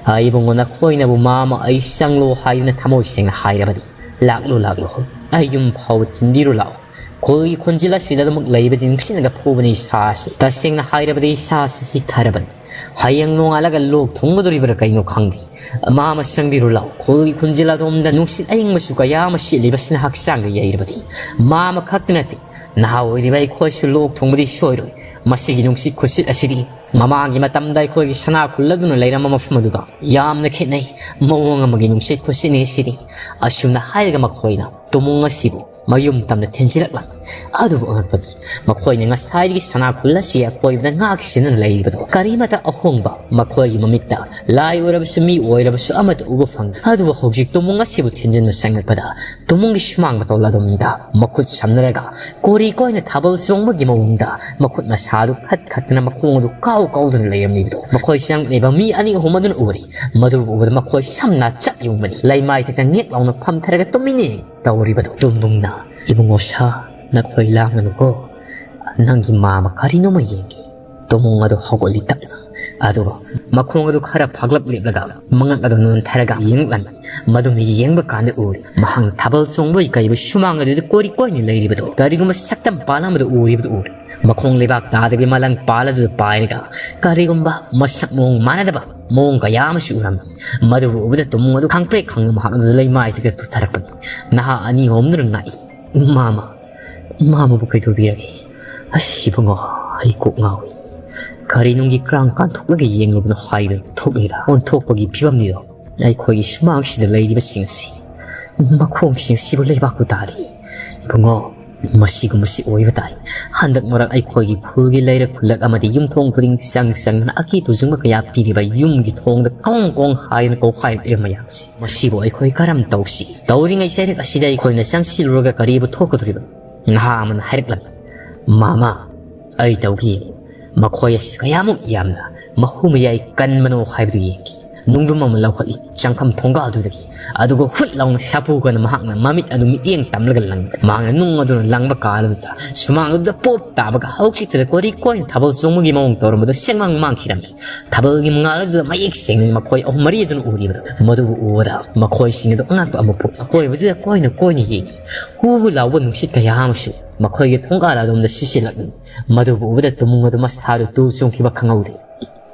ꯑ, ꯏꯕꯨꯡꯉꯣ, ꯅꯈꯣꯏꯅꯕꯨ ꯃꯥꯃ ꯑꯩ ꯆꯪꯂꯣ ꯍꯥꯏꯗꯨꯅ ꯊꯃꯣꯏ ꯁꯦꯡꯅ ꯍꯥꯏꯔꯕꯗꯤ, ꯂꯥꯛꯂꯣ, ꯂꯥꯛꯂꯣ꯫ ꯑꯩ ꯌꯨꯝ ꯐꯥꯎꯕ ꯊꯤꯟꯕꯤꯔꯨ ꯂꯥꯛꯑꯣ꯫ ꯈꯨꯜꯒꯤ ꯈꯣꯟꯖꯦꯜ ꯑꯁꯤꯗ ꯑꯗꯨꯃꯛ ꯂꯩꯕꯗꯤ ꯅꯨꯡꯁꯤꯠꯅꯒ ꯐꯨꯕꯅꯤ ꯏꯁꯥꯁꯤ꯫ ꯇꯁꯦꯡꯅ ꯍꯥꯏꯔꯕꯗꯤ ꯏꯁꯥꯁꯤ ꯍꯤꯛꯊꯔꯕꯅꯤ꯫ ꯍꯌꯦꯡ ꯅꯣꯡꯉꯥꯜꯂꯒ ꯂꯣꯛ ꯊꯨꯡꯒꯗꯧꯔꯤꯕ꯭ꯔꯥ ꯀꯩꯅꯣ ꯈꯪꯗꯦ꯫ ꯃꯥꯃ ꯆꯪꯕꯤꯔꯨ ꯂꯥꯛꯑꯣ꯫ ꯈꯨꯜꯒꯤ ꯈꯣꯟꯖꯦꯜ ꯑꯗꯣꯝꯗ ꯅꯨꯡꯁꯤꯠ ꯑꯏꯪꯕꯁꯨ ꯀꯌꯥ ꯑꯃ ꯁꯤꯠꯂꯤꯕꯁꯤꯅ ꯍꯛꯆꯥꯡꯗ ꯌꯩꯔꯕꯗꯤ꯫ ꯃꯥꯃ ꯈꯛꯇ ꯅꯠꯇꯦ, ꯅꯍꯥ ꯑꯣꯏꯔꯤꯕ ꯑꯩꯈꯣꯏꯁꯨ ꯂꯣꯛ ꯊꯨꯡꯕꯗꯤ ꯁꯣꯏꯔꯣꯏ꯫ ꯃꯁꯤꯒꯤ ꯅꯨꯡꯁꯤꯠ ꯈꯨꯁꯤꯠ ꯑꯁꯤꯗꯤ ꯃꯃꯥꯡꯒꯤ ꯃꯇꯝꯗ ꯑꯩꯈꯣꯏꯒꯤ ꯁꯅꯥ ꯈꯨꯜꯂꯗꯨꯅ ꯂꯩꯔꯝꯕ ꯃꯐꯝ ꯑꯗꯨꯒ ꯌꯥꯝꯅ ꯈꯦꯠꯅꯩ꯫ ꯃꯑꯣꯡ ꯑꯃꯒꯤ ꯅꯨꯡꯁꯤꯠ ꯈꯨꯁꯤꯠꯅꯤ ꯁꯤꯗꯤ꯫" ꯑꯁꯨꯝꯅ ꯍꯥꯏꯔꯒ ꯃꯈꯣꯏꯅ ꯇꯨꯃꯨꯡ ꯑꯁꯤꯕꯨ ꯃꯌꯨꯝ ꯇꯝꯅ ꯊꯤꯟꯖꯤꯜꯂꯛꯂꯝꯃꯤ꯫ ꯑꯗꯨꯕꯨ ꯑꯉꯛꯄꯅꯤ, ꯃꯈꯣꯏꯅ ꯉꯁꯥꯏꯗꯒꯤ ꯁꯅꯥ ꯈꯨꯜ ꯑꯁꯤ ꯑꯀꯣꯏꯕꯗ ꯉꯥꯛ ꯁꯦꯟꯗꯨꯅ ꯂꯩꯔꯤꯕꯗꯣ ꯀꯔꯤꯃꯇ ꯑꯍꯣꯡꯕ ꯃꯈꯣꯏꯒꯤ ꯃꯃꯤꯠꯇ ꯂꯥꯏ ꯑꯣꯏꯔꯕꯁꯨ ꯃꯤ ꯑꯣꯏꯔꯕꯁꯨ ꯑꯃꯠꯇ ꯎꯕ ꯐꯪꯗꯦ꯫ ꯑꯗꯨꯕꯨ ꯍꯧꯖꯤꯛ ꯇꯨꯃꯨꯡ ꯑꯁꯤꯕꯨ ꯊꯤꯟꯖꯤꯟꯕ ꯆꯪꯂꯛꯄꯗ ꯇꯨꯃꯨꯡꯒꯤ ꯁꯨꯃꯥꯡ ꯃꯇꯧ ꯂꯥꯗꯨꯝꯗ ꯃꯈꯨꯠ ꯁꯝꯅꯔꯒ ꯀꯣꯔꯤ ꯀꯣꯏꯅ ꯊꯥꯕꯜ ꯆꯣꯡꯕꯒꯤ ꯃꯑꯣꯡꯗ ꯃꯈꯨꯠ ꯃꯁꯥꯗꯨ ꯈꯠ ꯈꯠꯇꯅ ꯃꯈꯣꯡ ꯑꯗꯨ ꯀꯥꯎ ꯀꯥꯎꯗꯨꯅ ꯂꯩꯔꯝꯂꯤꯕꯗꯨ ꯃꯈꯣꯏ ꯆꯪꯂꯛꯂꯤꯕ ꯃꯤ ꯑꯅꯤ ꯑꯍꯨꯝ ꯑꯗꯨꯅ ꯎꯔꯤ꯫ ꯃꯗꯨ ꯎꯕꯗ ꯃꯈꯣꯏ ꯁꯝꯅ ꯆꯞ ꯌꯨꯡꯕꯅꯤ꯫ ꯂꯩꯃꯥꯏ ꯊꯛꯇ ꯉꯦꯛ ꯂꯥꯎꯅ ꯐꯝꯊꯔꯒ ꯇꯨꯃꯤꯟꯅ ꯇꯧꯔꯤꯕꯗꯨ꯫ ꯇꯨꯝꯕꯨꯡꯅ, "ꯏꯕꯨꯡꯉꯣ ꯁꯥ, ꯅꯈꯣꯏ ꯂꯥꯡꯒꯅꯨꯀꯣ꯫ ꯅꯪꯒꯤ ꯃꯥꯃ ꯀꯔꯤꯅꯣꯃ ꯌꯦꯡꯒꯦ꯫" ꯇꯨꯃꯨꯡ ꯑꯗꯨ ꯍꯧꯒꯠꯂꯤ ꯇꯞꯅ꯫ ꯑꯗꯨꯒ ꯃꯈꯣꯡ ꯑꯗꯨ ꯈꯔ ꯐꯥꯒꯂꯞ ꯂꯦꯞꯂꯒ ꯃꯉꯛ ꯑꯗꯨ ꯅꯣꯟꯊꯔꯒ ꯌꯦꯡꯂꯛꯂꯝꯃꯤ꯫ ꯃꯗꯨꯅ ꯌꯦꯡꯕ ꯀꯥꯟꯗ ꯎꯔꯤ꯫ ꯃꯍꯥꯛꯅ ꯊꯥꯕꯜ ꯆꯣꯡꯕꯒꯤ ꯀꯩꯕ ꯁꯨꯃꯥꯡ ꯑꯗꯨꯗ ꯀꯣꯔꯤ ꯀꯣꯏꯅ ꯂꯩꯔꯤꯕꯗꯨ ꯀꯔꯤꯒꯨꯝꯕ ꯁꯛꯇꯝ ꯄꯥꯜꯂꯝꯕꯗꯨ ꯎꯔꯤꯕꯗꯨ ꯎꯔꯤ꯫ ꯃꯈꯣꯡ ꯂꯩꯕꯥꯛ ꯇꯥꯗꯕꯤ ꯃꯂꯪ ꯄꯥꯜ ꯑꯗꯨꯗ ꯄꯥꯏꯔꯒ ꯀꯔꯤꯒꯨꯝꯕ ꯃꯁꯛ ꯃꯑꯣꯡ ꯃꯥꯟꯅꯗꯕ ꯃꯑꯣꯡ ꯀꯌꯥ ꯑꯃꯁꯨ ꯎꯔꯝꯃꯤ꯫ ꯃꯗꯨꯕꯨ ꯎꯕꯗ ꯇꯨꯃꯨꯡ ꯑꯗꯨ ꯈꯪꯄ꯭ꯔꯦꯛ ꯈꯪꯅ ꯃꯍꯥꯛ ꯑꯗꯨꯗ ꯂꯩꯃꯥꯏ ꯊꯛꯇ ꯇꯨꯊꯔꯛꯄꯅꯤ꯫ ꯅꯍꯥ ꯑꯅꯤ ꯑꯍꯨꯝꯗꯨꯅ ꯉꯥꯛꯏ꯫ "ꯃꯥꯃ, ꯃꯥꯃꯕꯨ ꯀꯩꯗꯧꯕꯤꯔꯒꯦ? ꯑꯁ ꯏꯕꯨꯡꯉꯣ, ꯑꯩ ꯀꯣꯛ ꯉꯥꯎꯏ꯫ ꯀꯔꯤ ꯅꯨꯡꯒꯤ ꯀ꯭ꯔꯥꯡ ꯀꯥꯟꯊꯣꯛꯂꯒ ꯌꯦꯡꯂꯨꯕꯅꯣ ꯍꯥꯏꯗꯨꯅ ꯊꯣꯛꯂꯤꯗ ꯑꯣꯟꯊꯣꯛꯄꯒꯤ ꯐꯤꯕꯝꯅꯤꯗꯣ꯫ ꯑꯩꯈꯣꯏꯒꯤ ꯁꯨꯃꯥꯡꯁꯤꯗ ꯂꯩꯔꯤꯕꯁꯤꯡ ꯑꯁꯤ ꯃꯈꯣꯡꯁꯤꯡ ꯑꯁꯤꯕꯨ ꯂꯩꯕꯥꯛꯄꯨ ꯇꯥꯔꯤ꯫ ꯏꯕꯨꯡꯉꯣ, ꯃꯁꯤꯒꯨꯝꯕꯁꯤ ꯑꯣꯏꯕ ꯇꯥꯏ꯫ ꯍꯟꯗꯛ ꯃꯔꯛ ꯑꯩꯈꯣꯏꯒꯤ ꯈꯨꯜꯒꯤ ꯂꯩꯔꯛ ꯈꯨꯜꯂꯛ ꯑꯃꯗꯤ ꯌꯨꯝꯊꯣꯡ ꯈꯨꯗꯤꯡ ꯆꯪ ꯆꯪꯗꯨꯅ ꯑꯀꯤ ꯇꯨꯖꯨꯡꯕ ꯀꯌꯥ ꯄꯤꯔꯤꯕ ꯌꯨꯝꯒꯤ ꯊꯣꯡꯗ ꯀꯣꯡ ꯀꯣꯡ ꯍꯥꯏꯗꯨꯅ ꯀꯧꯈꯥꯏꯔꯛꯂꯤꯕ ꯃꯌꯥꯝꯁꯤ, ꯃꯁꯤꯕꯨ ꯑꯩꯈꯣꯏ ꯀꯔꯝ ꯇꯧꯁꯤ? ꯇꯧꯔꯤꯉꯩ ꯆꯩꯔꯛ ꯑꯁꯤꯗ ꯑꯩꯈꯣꯏꯅ ꯆꯪꯁꯤꯜꯂꯨꯔꯒ ꯀꯔꯤꯕꯨ ꯊꯣꯛꯀꯗꯧꯔꯤꯕ?" ꯅꯍꯥ ꯑꯃꯅ ꯍꯥꯏꯔꯛꯂꯝꯃꯤ꯫ "ꯃꯥꯃ, ꯑꯩ ꯇꯧꯒꯦ꯫ ꯃꯈꯣꯏ ꯑꯁꯤ ꯀꯌꯥꯃꯨꯛ ꯌꯥꯝꯅ ꯃꯍꯨ ꯃꯌꯥꯏ ꯀꯟꯕꯅꯣ ꯍꯥꯏꯕꯗꯨ ꯌꯦꯡꯒꯦ꯫" ꯅꯨꯡꯗꯨꯝ ꯑꯃ ꯂꯧꯈꯠꯂꯤ꯫ ꯆꯪꯐꯝ ꯊꯣꯡꯒꯥꯜꯗꯨꯗꯒꯤ꯫ ꯑꯗꯨꯒ ꯍꯨꯠ ꯂꯥꯎꯅ ꯁꯥꯐꯨ ꯀꯟꯅ ꯃꯍꯥꯛꯅ ꯃꯃꯤꯠ ꯑꯗꯨ ꯃꯤꯠꯌꯦꯡ ꯇꯝꯂꯒ ꯂꯪꯕ꯫ ꯃꯍꯥꯛꯅ ꯅꯨꯡ ꯑꯗꯨꯅ ꯂꯪꯕ ꯀꯥꯟ ꯑꯗꯨꯗ ꯁꯨꯃꯥꯡ ꯑꯗꯨꯗ ꯄꯣꯞ ꯇꯥꯕꯒ ꯍꯧꯖꯤꯛꯇꯗ ꯀꯣꯔꯤ ꯀꯣꯏꯅ ꯊꯥꯕꯜ ꯆꯣꯡꯕꯒꯤ ꯃꯑꯣꯡ ꯇꯧꯔꯝꯕꯗꯨ ꯁꯦꯡꯃꯥꯡ ꯃꯥꯡꯈꯤꯔꯝꯃꯤ꯫ ꯊꯥꯕꯜꯒꯤ ꯃꯉꯥꯜ ꯑꯗꯨꯗ ꯃꯌꯦꯛ ꯁꯦꯡꯅ ꯃꯈꯣꯏ ꯑꯍꯨꯝ ꯃꯔꯤ ꯑꯗꯨꯅ ꯎꯔꯤꯕꯗꯨ꯫ ꯃꯗꯨꯕꯨ ꯎꯕꯗ ꯃꯈꯣꯏꯁꯤꯡ ꯑꯗꯨ ꯑꯉꯛꯄ ꯑꯃ ꯄꯣꯛꯏ꯫ ꯑꯀꯣꯏꯕꯗꯨꯗ ꯀꯣꯏꯅ ꯀꯣꯏꯅ ꯌꯦꯡꯏ꯫ ꯍꯨ ꯍꯨ ꯂꯥꯎꯕ ꯅꯨꯡꯁꯤꯠ ꯀꯌꯥ ꯑꯃꯁꯨ ꯃꯈꯣꯏꯒꯤ ꯊꯣꯡꯒꯥꯜ ꯑꯗꯣꯝꯗ ꯁꯤꯠꯆꯤꯜꯂꯛꯂꯤ꯫ ꯃꯗꯨꯕꯨ ꯎꯕꯗ ꯇꯨꯃꯨꯡ ꯑꯗꯨ ꯃꯁꯥꯗꯨ ꯇꯨ ꯆꯣꯡꯈꯤꯕ ꯈꯪꯍꯧꯗꯦ꯫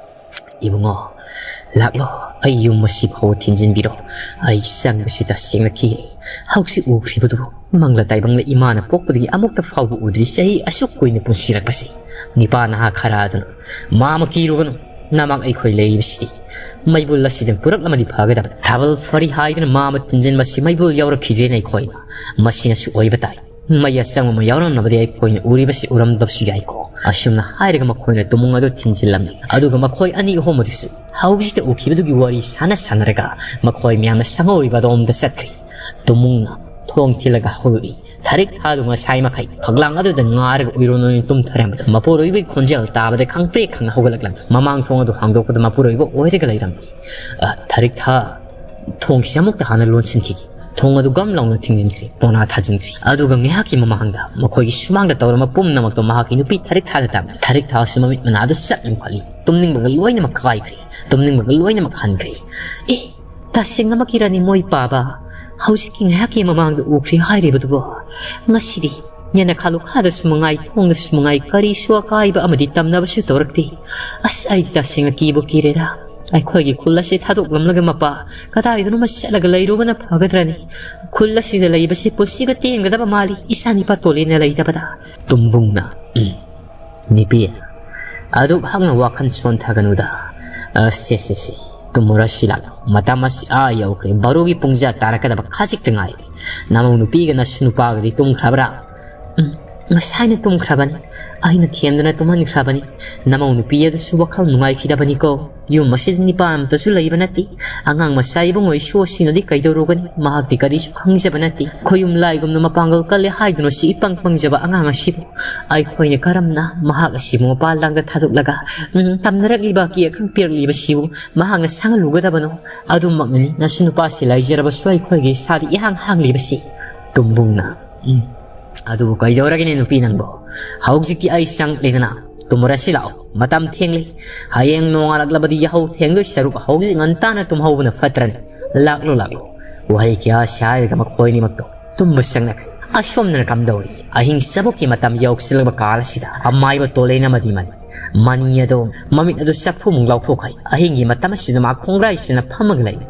"ꯏꯕꯨꯡꯉꯣ, ꯂꯥꯛꯂꯣ, ꯑꯩ ꯌꯨꯝ ꯑꯁꯤ ꯐꯥꯎꯕ ꯊꯤꯟꯖꯤꯟꯕꯤꯔꯣ꯫ ꯑꯩ ꯆꯪꯕꯁꯤ ꯇꯁꯦꯡꯅ ꯀꯤꯔꯦ꯫ ꯍꯧꯖꯤꯛ ꯎꯈ꯭ꯔꯤꯕꯗꯨꯕꯨ ꯃꯪꯂ ꯇꯥꯏꯕꯪꯂ ꯏꯃꯥꯅ ꯄꯣꯛꯄꯗꯒꯤ ꯑꯃꯨꯛꯇ ꯐꯥꯎꯕ ꯎꯗ꯭ꯔꯤ ꯆꯍꯤ ꯑꯁꯨꯛ ꯀꯨꯏꯅ ꯄꯨꯟꯁꯤꯔꯛꯄꯁꯦ꯫" ꯅꯤꯄꯥ ꯅꯍꯥ ꯈꯔ ꯑꯗꯨꯅ, "ꯃꯥꯃ ꯀꯤꯔꯨꯒꯅꯨ, ꯅꯃꯥꯡ ꯑꯩꯈꯣꯏ ꯂꯩꯔꯤꯕꯁꯤꯗꯤ꯫ ꯃꯩꯕꯨꯜ ꯑꯁꯤꯗ ꯄꯨꯔꯛꯂꯝꯃꯗꯤ ꯐꯒꯗꯕ꯫ ꯊꯥꯕꯜ ꯐꯔꯤ ꯍꯥꯏꯗꯨꯅ ꯃꯥꯃ ꯊꯤꯟꯖꯤꯟꯕꯁꯤ ꯃꯩꯕꯨꯜ ꯌꯧꯔꯛꯈꯤꯗ꯭ꯔꯦꯅꯦ ꯑꯩꯈꯣꯏꯅ꯫ ꯃꯁꯤꯅꯁꯨ ꯑꯣꯏꯕ ꯇꯥꯏ꯫ ꯃꯩ ꯑꯆꯪꯕ ꯑꯃ ꯌꯥꯎꯔꯝꯂꯕꯗꯤ ꯑꯩꯈꯣꯏꯅ ꯎꯔꯤꯕꯁꯤ ꯎꯔꯝꯗꯕꯁꯨ ꯌꯥꯏꯀꯣ꯫ ꯑꯁꯨꯝꯅ ꯍꯥꯏꯔꯒ ꯃꯈꯣꯏꯅ ꯇꯨꯃꯨꯡ ꯑꯗꯨ ꯊꯤꯟꯖꯤꯜꯂꯝꯃꯤ꯫ ꯑꯗꯨꯒ ꯃꯈꯣꯏ ꯑꯅꯤ ꯑꯍꯨꯝ ꯑꯗꯨꯁꯨ ꯍꯧꯖꯤꯛꯇ ꯎꯈꯤꯕꯗꯨꯒꯤ ꯋꯥꯔꯤ ꯁꯥꯟꯅ ꯁꯥꯟꯅꯔꯒ ꯃꯈꯣꯏ ꯃꯌꯥꯝꯅ ꯁꯪꯍꯧꯔꯤꯕ ꯑꯗꯣꯝꯗ ꯆꯠꯈ꯭ꯔꯤ꯫ ꯇꯨꯃꯨꯡꯅ ꯊꯣꯡ ꯊꯤꯜꯂꯒ ꯍꯧꯗꯣꯛꯏ꯫ ꯊꯔꯤꯛ ꯊꯥꯗꯨ ꯉꯁꯥꯏ ꯃꯈꯩ ꯐꯛꯂꯥꯡ ꯑꯗꯨꯗ ꯉꯥꯔꯒ ꯎꯏꯔꯣꯟ ꯑꯣꯏꯅ ꯇꯨꯝꯊꯔꯝꯕꯗꯨ ꯃꯄꯨꯔꯣꯏꯕꯒꯤ ꯈꯣꯟꯖꯦꯜ ꯇꯥꯕꯗ ꯈꯪꯄ꯭ꯔꯦꯛ ꯈꯪꯅ ꯍꯧꯒꯠꯂꯛꯂꯝꯃꯤ꯫ ꯃꯃꯥꯡ ꯊꯣꯡ ꯑꯗꯨ ꯍꯥꯡꯗꯣꯛꯄꯗ ꯃꯄꯨꯔꯣꯏꯕ ꯑꯣꯏꯔꯒ ꯂꯩꯔꯝꯃꯤ꯫ "ꯑ, ꯊꯔꯤꯛ ꯊꯥ, ꯊꯣꯡꯁꯤ ꯑꯃꯨꯛꯇ ꯍꯥꯟꯅ ꯂꯣꯟꯁꯤꯟꯈꯤꯒꯦ꯫" ꯊꯣꯡ ꯑꯗꯨ ꯒꯝ ꯂꯥꯎꯅ ꯊꯤꯡꯖꯤꯟꯈ꯭ꯔꯦ, ꯄꯣꯅꯥ ꯊꯥꯖꯤꯟꯈ꯭ꯔꯦ꯫ ꯑꯗꯨꯒ ꯉꯥꯏꯍꯥꯛꯀꯤ ꯃꯃꯥꯡꯗ ꯃꯈꯣꯏꯒꯤ ꯁꯨꯃꯥꯡꯗ ꯇꯧꯔꯝꯕ ꯄꯨꯝꯅꯃꯛꯇꯣ ꯃꯍꯥꯛꯀꯤ ꯅꯨꯄꯤ ꯊꯔꯤꯛ ꯊꯥꯗ ꯇꯝꯃꯤ꯫ ꯊꯔꯤꯛ ꯊꯥꯁꯨ ꯃꯃꯤꯠ ꯃꯅꯥꯗꯨ ꯆꯞ ꯌꯨꯡꯈꯠꯂꯤ꯫ ꯇꯨꯝꯅꯤꯡꯕꯒ ꯂꯣꯏꯅꯃꯛ ꯀꯥꯏꯈ꯭ꯔꯦ, ꯇꯨꯝꯅꯤꯡꯕꯒ ꯂꯣꯏꯅꯃꯛ ꯍꯟꯈ꯭ꯔꯦ꯫ "ꯑꯦ, ꯇꯁꯦꯡꯅꯃꯛꯀꯤꯔꯅꯤ ꯃꯣꯏ ꯄꯥꯕ? ꯍꯧꯖꯤꯛꯀꯤ ꯉꯥꯏꯍꯥꯛꯀꯤ ꯃꯃꯥꯡꯗ ꯎꯈ꯭ꯔꯦ ꯍꯥꯏꯔꯤꯕꯗꯨꯕꯣ? ꯉꯁꯤꯗꯤ ꯌꯦꯅꯈꯥ ꯂꯨꯈꯥꯗꯁꯨ ꯃꯉꯥꯏ, ꯊꯣꯡꯗꯁꯨ ꯃꯉꯥꯏ, ꯀꯔꯤꯁꯨ ꯑꯀꯥꯏꯕ ꯑꯃꯗꯤ ꯇꯝꯅꯕꯁꯨ ꯇꯧꯔꯛꯇꯦ꯫ ꯑꯁ, ꯑꯩꯗꯤ ꯇꯁꯦꯡꯅ ꯀꯤꯕꯨ ꯀꯤꯔꯦꯗ꯫ ꯑꯩꯈꯣꯏꯒꯤ ꯈꯨꯜ ꯑꯁꯤ ꯊꯥꯗꯣꯛꯂꯝꯂꯒ ꯃꯄꯥ ꯀꯗꯥꯏꯗꯅꯣꯃ ꯆꯠꯂꯒ ꯂꯩꯔꯨꯕꯅ ꯐꯒꯗ꯭ꯔꯅꯤ? ꯈꯨꯜ ꯑꯁꯤꯗ ꯂꯩꯕꯁꯤ ꯄꯨꯟꯁꯤꯒ ꯇꯦꯟꯒꯗꯕ ꯃꯥꯜꯂꯤ, ꯏꯆꯥ ꯅꯤꯄꯥ ꯇꯣꯂꯦꯅ ꯂꯩꯇꯕꯗ꯫" ꯇꯨꯝꯕꯨꯡꯅ, "ꯎꯝ, ꯅꯨꯄꯤ, ꯑꯗꯨꯛ ꯍꯛꯅ ꯋꯥꯈꯜ ꯁꯣꯟꯊꯒꯅꯨꯗ꯫ ꯑ, ꯁꯦ, ꯁꯦ, ꯁꯦ, ꯇꯨꯝꯃꯨꯔꯁꯤ ꯂꯥꯛꯂꯣ꯫ ꯃꯇꯝ ꯑꯁꯤ ꯑꯥ ꯌꯧꯈ꯭ꯔꯦ, ꯕꯥꯔꯣꯒꯤ ꯄꯨꯡꯖꯥ ꯇꯥꯔꯛꯀꯗꯕ ꯈꯖꯤꯛꯇ ꯉꯥꯏꯔꯦ꯫ ꯅꯃꯧ ꯅꯨꯄꯤꯒ ꯅꯁꯨ ꯅꯨꯄꯥꯒꯗꯤ ꯇꯨꯝꯈ꯭ꯔꯕ꯭ꯔꯥ?" "ꯎꯝ, ꯉꯁꯥꯏꯅ ꯇꯨꯝꯈ꯭ꯔꯕꯅꯤ꯫ ꯑꯩꯅ ꯊꯦꯝꯗꯨꯅ ꯇꯨꯝꯍꯟꯈ꯭ꯔꯕꯅꯤ꯫ ꯅꯃꯧ ꯅꯨꯄꯤ ꯑꯗꯨꯁꯨ ꯋꯥꯈꯜ ꯅꯨꯡꯉꯥꯏꯈꯤꯗꯕꯅꯤꯀꯣ꯫ ꯌꯨꯝ ꯑꯁꯤꯗ ꯅꯤꯄꯥ ꯑꯃꯠꯇꯁꯨ ꯂꯩꯕ ꯅꯠꯇꯦ꯫ ꯑꯉꯥꯡ ꯃꯆꯥ ꯏꯕꯨꯡꯉꯣ ꯏꯁꯨ ꯑꯁꯤꯅꯗꯤ ꯀꯩꯗꯧꯔꯨꯒꯅꯤ? ꯃꯍꯥꯛꯇꯤ ꯀꯔꯤꯁꯨ ꯈꯪꯖꯕ ꯅꯠꯇꯦ꯫ ꯈꯣꯌꯨꯝ ꯂꯥꯏꯒꯨꯝꯅ ꯃꯄꯥꯡꯒꯜ ꯀꯜꯂꯦ ꯍꯥꯏꯗꯨꯅꯁꯨ ꯏꯄꯪ ꯄꯪꯖꯕ ꯑꯉꯥꯡ ꯑꯁꯤꯕꯨ ꯑꯩꯈꯣꯏꯅ ꯀꯔꯝꯅ ꯃꯍꯥꯛ ꯑꯁꯤꯕꯨ ꯃꯄꯥꯟ ꯂꯥꯡꯗ ꯊꯥꯗꯣꯛꯂꯒ, ꯎꯝ, ꯇꯝꯅꯔꯛꯂꯤꯕ ꯑꯀꯤ ꯑꯈꯪ ꯄꯤꯔꯛꯂꯤꯕꯁꯤꯕꯨ ꯃꯍꯥꯛꯅ ꯁꯪꯍꯜꯂꯨꯒꯗꯕꯅꯣ? ꯑꯗꯨꯃꯛꯅꯅꯤ ꯅꯁꯨ ꯅꯨꯄꯥꯁꯤ ꯂꯩꯖꯔꯕꯁꯨ ꯑꯩꯈꯣꯏꯒꯤ ꯏꯁꯥꯗ ꯏꯍꯥꯡ ꯍꯥꯡꯂꯤꯕꯁꯤ꯫" ꯇꯨꯝꯕꯨꯡꯅ, "ꯎꯝ, ꯑꯗꯨꯕꯨ ꯀꯩꯗꯧꯔꯒꯦꯅꯦ ꯅꯨꯄꯤ ꯅꯪꯕꯣ? ꯍꯧꯖꯤꯛꯇꯤ ꯑꯩ ꯆꯪꯂꯦꯗꯅ, ꯇꯨꯝꯃꯨꯔꯁꯤ ꯂꯥꯛꯑꯣ, ꯃꯇꯝ ꯊꯦꯡꯂꯦ꯫ ꯍꯌꯦꯡ ꯅꯣꯡꯉꯥꯜꯂꯛꯂꯕꯗꯤ ꯌꯥꯍꯧ ꯊꯦꯡꯗꯣꯏ ꯁꯔꯨꯛ ꯍꯧꯖꯤꯛ ꯉꯟꯇꯥꯅ ꯇꯨꯝꯍꯧꯕꯅ ꯐꯠꯇ꯭ꯔꯅꯤ꯫ ꯂꯥꯛꯂꯣ, ꯂꯥꯛꯂꯣ꯫" ꯋꯥꯍꯩ ꯀꯌꯥ ꯑꯁꯤ ꯍꯥꯏꯔꯒ ꯃꯈꯣꯏ ꯑꯅꯤꯃꯛꯇꯣ ꯇꯨꯝꯕ ꯆꯪꯅꯈ꯭ꯔꯦ꯫ ꯑꯁꯣꯝꯗꯅ ꯀꯝꯗꯧꯔꯤ? ꯑꯍꯤꯡ ꯆꯕꯨꯛꯀꯤ ꯃꯇꯝ ꯌꯧꯁꯤꯜꯂꯛꯄ ꯀꯥꯜ ꯑꯁꯤꯗ ꯑꯃꯥꯏꯕ ꯇꯣꯂꯦꯟ ꯑꯃꯗꯤ ꯃꯅꯤ꯫ ꯃꯅꯤ ꯑꯗꯣ ꯃꯃꯤꯠ ꯑꯗꯨ ꯆꯥꯛꯐꯨꯃꯨꯛ ꯂꯥꯎꯊꯣꯛꯈ꯭ꯔꯦ꯫ ꯑꯍꯤꯡꯒꯤ ꯃꯇꯝ ꯑꯁꯤꯗ ꯃꯥ ꯈꯣꯡꯒ꯭ꯔꯥꯏ ꯁꯤꯅ ꯐꯝꯃꯒ ꯂꯩꯔꯤ꯫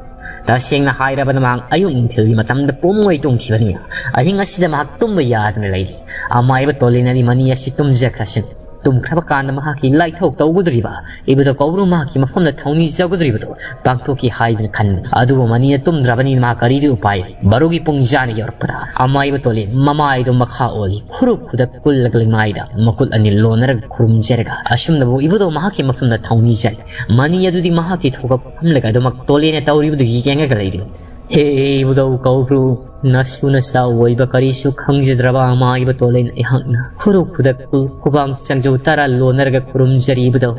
ꯇꯁꯦꯡꯅ ꯍꯥꯏꯔꯕꯗ ꯃꯍꯥꯛ ꯑꯌꯨꯛ ꯅꯨꯡꯊꯤꯜꯒꯤ ꯃꯇꯝꯗ ꯄꯨꯝꯉꯩ ꯇꯨꯝꯈꯤꯕꯅꯤꯅ ꯑꯍꯤꯡ ꯑꯁꯤꯗ ꯃꯍꯥꯛ ꯇꯨꯝꯕ ꯌꯥꯗꯅ ꯂꯩꯔꯤ꯫ ꯑꯃꯥꯏꯕ ꯇꯣꯂꯦꯟ ꯑꯗꯤ ꯃꯅꯤ ꯑꯁꯤ ꯇꯨꯝꯖꯈ꯭ꯔꯁꯅꯨ꯫ ꯇꯨꯝꯈ꯭ꯔꯕ ꯀꯥꯟꯗ ꯃꯍꯥꯛꯀꯤ ꯂꯥꯏꯊꯧ ꯇꯧꯒꯗꯧꯔꯤꯕ ꯏꯕꯨꯙꯧ ꯀꯧꯕ꯭ꯔꯨ ꯃꯍꯥꯛꯀꯤ ꯃꯐꯝꯗ ꯊꯧꯅꯤꯖꯒꯗꯧꯔꯤꯕꯗꯨ ꯄꯥꯡꯊꯣꯛꯈꯤ ꯍꯥꯏꯗꯅ ꯈꯟꯕꯅꯤ꯫ ꯑꯗꯨꯕꯨ ꯃꯅꯤꯅ ꯇꯨꯝꯗ꯭ꯔꯕꯅꯤꯅ ꯃꯍꯥꯛ ꯀꯔꯤꯗꯤ ꯎꯄꯥꯏ ꯂꯩ? ꯕꯥꯔꯣꯒꯤ ꯄꯨꯡ ꯌꯥꯅ ꯌꯧꯔꯛꯄꯗ ꯑꯃꯥꯏꯕ ꯇꯣꯂꯦꯟ ꯃꯃꯥꯏꯗꯨ ꯃꯈꯥ ꯑꯣꯜꯂꯤ꯫ ꯈꯨꯔꯨ ꯈꯨꯗꯛ ꯀꯨꯜꯂꯒ ꯂꯩꯃꯥꯏꯗ ꯃꯈꯨꯠ ꯑꯅꯤ ꯂꯣꯟꯅꯔꯒ ꯈꯨꯔꯨꯝꯖꯔꯒ ꯑꯁꯨꯝꯅꯕꯨ ꯏꯕꯨꯙꯧ ꯃꯍꯥꯛꯀꯤ ꯃꯐꯝꯗ ꯊꯧꯅꯤꯖꯔꯤ꯫ ꯃꯅꯤ ꯑꯗꯨꯗꯤ ꯃꯍꯥꯛꯀꯤ ꯊꯣꯛꯄ ꯐꯝꯂꯒ ꯑꯗꯨꯃꯛ ꯇꯣꯂꯦꯟꯅ ꯇꯧꯔꯤꯕꯗꯨ ꯌꯦꯡꯉꯒ ꯂꯩꯔꯤ꯫ ꯍꯦ ꯏꯕꯨꯙꯧ ꯀꯧꯕ꯭ꯔꯨ, ꯅꯁꯨ ꯅꯁꯥ ꯑꯣꯏꯕ ꯀꯔꯤꯁꯨ ꯈꯪꯖꯗ꯭ꯔꯕ ꯑꯃꯥꯏꯕ ꯇꯣꯂꯦꯟ ꯑꯩꯍꯥꯛꯅ ꯈꯨꯔꯨ ꯈꯨꯗꯛ ꯀꯨꯜ ꯈꯨꯕꯥꯡ ꯆꯪꯖꯧ ꯇꯔꯥ ꯂꯣꯟꯅꯔꯒ ꯈꯨꯔꯨꯝꯖꯔꯤ ꯏꯕꯨꯙꯧ꯫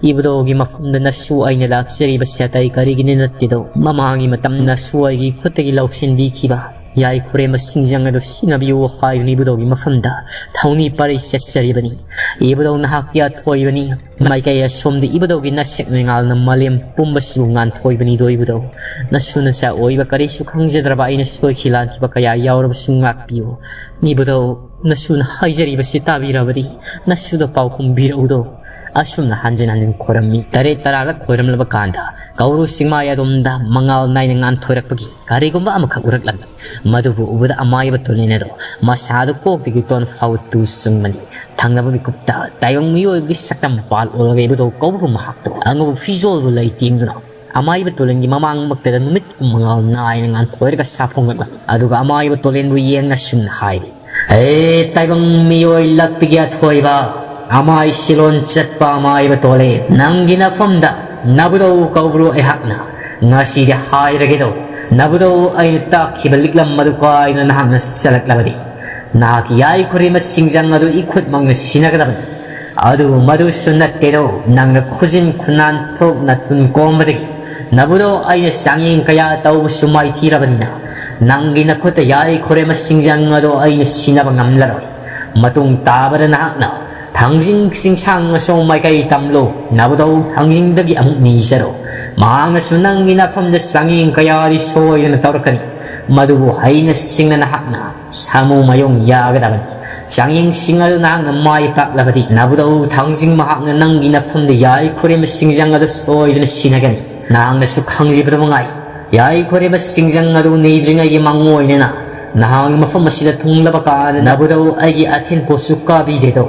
ꯏꯕꯨꯙꯧꯒꯤ ꯃꯐꯝꯗ ꯅꯁꯨ ꯑꯩꯅ ꯂꯥꯛꯆꯔꯤꯕꯁꯦ ꯑꯇꯩ ꯀꯔꯤꯒꯤꯅꯤ ꯅꯠꯇꯦꯗꯣ, ꯃꯃꯥꯡꯒꯤ ꯃꯇꯝ ꯅꯁꯨ ꯑꯩꯒꯤ ꯈꯨꯠꯇꯒꯤ ꯂꯧꯁꯤꯟꯕꯤꯈꯤꯕ ꯌꯥꯏꯈꯨꯔꯦꯝꯕ ꯁꯤꯡꯖꯪ ꯑꯗꯨ ꯁꯤꯖꯤꯟꯅꯕꯤꯌꯨ ꯍꯥꯏꯗꯨꯅ ꯏꯕꯨꯙꯧꯒꯤ ꯃꯐꯝꯗ ꯊꯧꯅꯤ ꯄꯔꯩ ꯆꯠꯆꯔꯤꯕꯅꯤ꯫ ꯏꯕꯨꯙꯧ ꯅꯍꯥꯛꯀꯤ ꯑꯊꯣꯏꯕꯅꯤ꯫ ꯃꯥꯏꯀꯩ ꯑꯁꯣꯝꯗ ꯏꯕꯨꯙꯧꯒꯤ ꯅꯁꯦꯛ ꯅꯣꯏꯉꯥꯜꯅ ꯃꯥꯂꯦꯝ ꯄꯨꯝꯕꯁꯤꯕꯨ ꯉꯥꯟꯊꯣꯏꯕꯅꯤꯗꯣ ꯏꯕꯨꯙꯧ꯫ ꯅꯁꯨ ꯅꯁꯥ ꯑꯣꯏꯕ ꯀꯔꯤꯁꯨ ꯈꯪꯖꯗ꯭ꯔꯕ ꯑꯩꯅ ꯁꯣꯏꯈꯤ ꯂꯥꯟꯈꯤꯕ ꯀꯌꯥ ꯌꯥꯎꯔꯕꯁꯨ ꯉꯥꯛꯄꯤꯌꯨ꯫ ꯏꯕꯨꯙꯧ, ꯅꯁꯨꯅ ꯍꯥꯏꯖꯔꯤꯕꯁꯤ ꯇꯥꯕꯤꯔꯕꯗꯤ ꯅꯁꯨꯗ ꯄꯥꯎꯈꯨꯝ ꯄꯤꯔꯛꯎꯗꯣ꯫ ꯑꯁꯨꯝꯅ ꯍꯟꯖꯤꯟ ꯍꯟꯖꯤꯟ ꯈꯣꯏꯔꯝꯃꯤ꯫ ꯇꯔꯦꯠ ꯇꯔꯥꯔꯛ ꯈꯣꯏꯔꯝꯂꯕ ꯀꯥꯟꯗ ꯀꯧꯕ꯭ꯔꯨ ꯆꯤꯡꯃꯥꯏ ꯑꯗꯣꯝꯗ ꯃꯉꯥꯜ ꯅꯥꯏꯅ ꯉꯥꯟꯊꯣꯏꯔꯛꯄꯒꯤ ꯀꯔꯤꯒꯨꯝꯕ ꯑꯃꯈꯛ ꯎꯔꯛꯂꯝꯃꯤ꯫ ꯃꯗꯨꯕꯨ ꯎꯕꯗ ꯑꯃꯥꯏꯕ ꯇꯣꯂꯦꯟ ꯑꯗꯣ ꯃꯁꯥꯗꯨ ꯀꯣꯛꯇꯒꯤ ꯇꯣꯟ ꯐꯥꯎ ꯇꯨ ꯆꯨꯡꯕꯅꯤ꯫ ꯊꯪꯅꯕ ꯃꯤꯀꯨꯞꯇ ꯇꯥꯏꯕꯪ ꯃꯤꯑꯣꯏꯕꯒꯤ ꯁꯛꯇꯝ ꯄꯥꯜ ꯑꯣꯜꯂꯒ ꯏꯕꯨꯙꯧ ꯀꯧꯕ꯭ꯔꯨ ꯃꯍꯥꯛꯇꯣ ꯑꯉꯧꯕ ꯐꯤꯖꯣꯜꯕꯨ ꯂꯩ ꯇꯦꯡꯗꯨꯅ ꯑꯃꯥꯏꯕ ꯇꯣꯂꯦꯟꯒꯤ ꯃꯃꯥꯡꯃꯛꯇꯗ ꯅꯨꯃꯤꯠ ꯃꯉꯥꯜ ꯅꯥꯏꯅ ꯉꯥꯟꯊꯣꯏꯔꯒ ꯁꯥꯐꯣꯡꯂꯛꯂꯝꯃꯤ꯫ ꯑꯗꯨꯒ ꯑꯃꯥꯏꯕ ꯇꯣꯂꯦꯟꯕꯨ ꯌꯦꯡꯅ ꯁꯨꯝꯅ ꯍꯥꯏꯔꯤ, "ꯍꯦ ꯇꯥꯏꯕꯪ ꯃꯤꯑꯣꯏ ꯂꯛꯇꯒꯤ ꯑꯊꯣꯏꯕ, ꯑꯃꯥꯏ ꯁꯤꯂꯣꯟ ꯆꯠꯄ ꯑꯃꯥꯏꯕ ꯇꯣꯂꯦꯟ, ꯅꯪꯒꯤ ꯅꯐꯝꯗ ꯅꯕꯨꯙꯧ ꯀꯧꯕ꯭ꯔꯨ ꯑꯩꯍꯥꯛꯅ ꯉꯁꯤꯗꯤ ꯍꯥꯏꯔꯒꯦꯗꯧ꯫ ꯅꯕꯨꯙꯧ ꯑꯩꯅ ꯇꯥꯛꯈꯤꯕ ꯂꯤꯛꯂꯝ ꯑꯗꯨ ꯀꯥꯏꯅ ꯅꯍꯥꯛꯅ ꯆꯠꯂꯛꯂꯕꯗꯤ ꯅꯍꯥꯛꯀꯤ ꯌꯥꯏꯈꯨꯔꯦꯝꯕ ꯁꯤꯡꯖꯪ ꯑꯗꯨ ꯏꯈꯨꯠꯃꯛꯅ ꯁꯤꯟꯅꯒꯗꯕꯅꯤ꯫ ꯑꯗꯨꯕꯨ ꯃꯗꯨꯁꯨ ꯅꯠꯇꯦꯗꯣ, ꯅꯪꯅ ꯈꯨꯖꯤꯟ ꯈꯨꯅꯥꯟ ꯊꯣꯛꯅ ꯊꯨꯟ ꯀꯣꯝꯕꯗꯒꯤ ꯅꯕꯨꯙꯧ ꯑꯩꯅ ꯆꯥꯡꯌꯦꯡ ꯀꯌꯥ ꯇꯧꯕꯁꯨ ꯃꯥꯏꯊꯤꯔꯕꯅꯤꯅ ꯅꯪꯒꯤ ꯅꯈꯨꯠꯇ ꯌꯥꯏꯈꯨꯔꯦꯝꯕ ꯁꯤꯡꯖꯪ ꯑꯗꯣ ꯑꯩꯅ ꯁꯤꯟꯅꯕ ꯉꯝꯂꯔꯣꯏ꯫ ꯃꯇꯨꯡ ꯇꯥꯕꯗ ꯅꯍꯥꯛꯅ ꯊꯥꯡꯖꯤꯡ ꯆꯤꯡꯁꯥꯡ ꯑꯁꯣꯝ ꯃꯥꯏꯀꯩ ꯇꯝꯂꯨ꯫ ꯅꯕꯨꯙꯧ ꯊꯥꯡꯖꯤꯡꯗꯒꯤ ꯑꯃꯨꯛ ꯅꯤꯖꯔꯣ꯫ ꯃꯍꯥꯛꯅꯁꯨ ꯅꯪꯒꯤ ꯅꯐꯝꯗ ꯆꯥꯡꯌꯦꯡ ꯀꯌꯥꯗꯤ ꯁꯣꯏꯗꯅ ꯇꯧꯔꯛꯀꯅꯤ꯫ ꯃꯗꯨꯕꯨ ꯍꯩꯅ ꯁꯤꯡꯅ ꯅꯍꯥꯛꯅ ꯁꯥꯃꯨ ꯃꯌꯣꯡ ꯌꯥꯒꯗꯕꯅꯤ꯫ ꯆꯥꯡꯌꯦꯡꯁꯤꯡ ꯑꯗꯨ ꯅꯍꯥꯛꯅ ꯃꯥꯏ ꯄꯥꯛꯂꯕꯗꯤ ꯅꯕꯨꯙꯧ ꯊꯥꯡꯖꯤꯡ ꯃꯍꯥꯛꯅ ꯅꯪꯒꯤ ꯅꯐꯝꯗ ꯌꯥꯏꯈꯨꯔꯦꯝꯕ ꯁꯤꯡꯖꯪ ꯑꯗꯨ ꯁꯣꯏꯗꯅ ꯁꯤꯟꯅꯒꯅꯤ꯫ ꯅꯍꯥꯛꯅꯁꯨ ꯈꯪꯂꯤꯕꯗꯨ ꯃꯉꯥꯏ, ꯌꯥꯏꯈꯨꯔꯦꯝꯕ ꯁꯤꯡꯖꯪ ꯑꯗꯨ ꯅꯤꯗ꯭ꯔꯤꯉꯩꯒꯤ ꯃꯥꯡꯑꯣꯏꯅꯅ ꯅꯍꯥꯛ ꯃꯐꯝ ꯑꯁꯤꯗ ꯊꯨꯡꯂꯕ ꯀꯥꯟꯗ ꯅꯕꯨꯗꯧ ꯑꯩꯒꯤ ꯑꯊꯦꯟ ꯄꯣꯠꯁꯨ ꯀꯥꯕꯤꯗꯦꯗꯣ꯫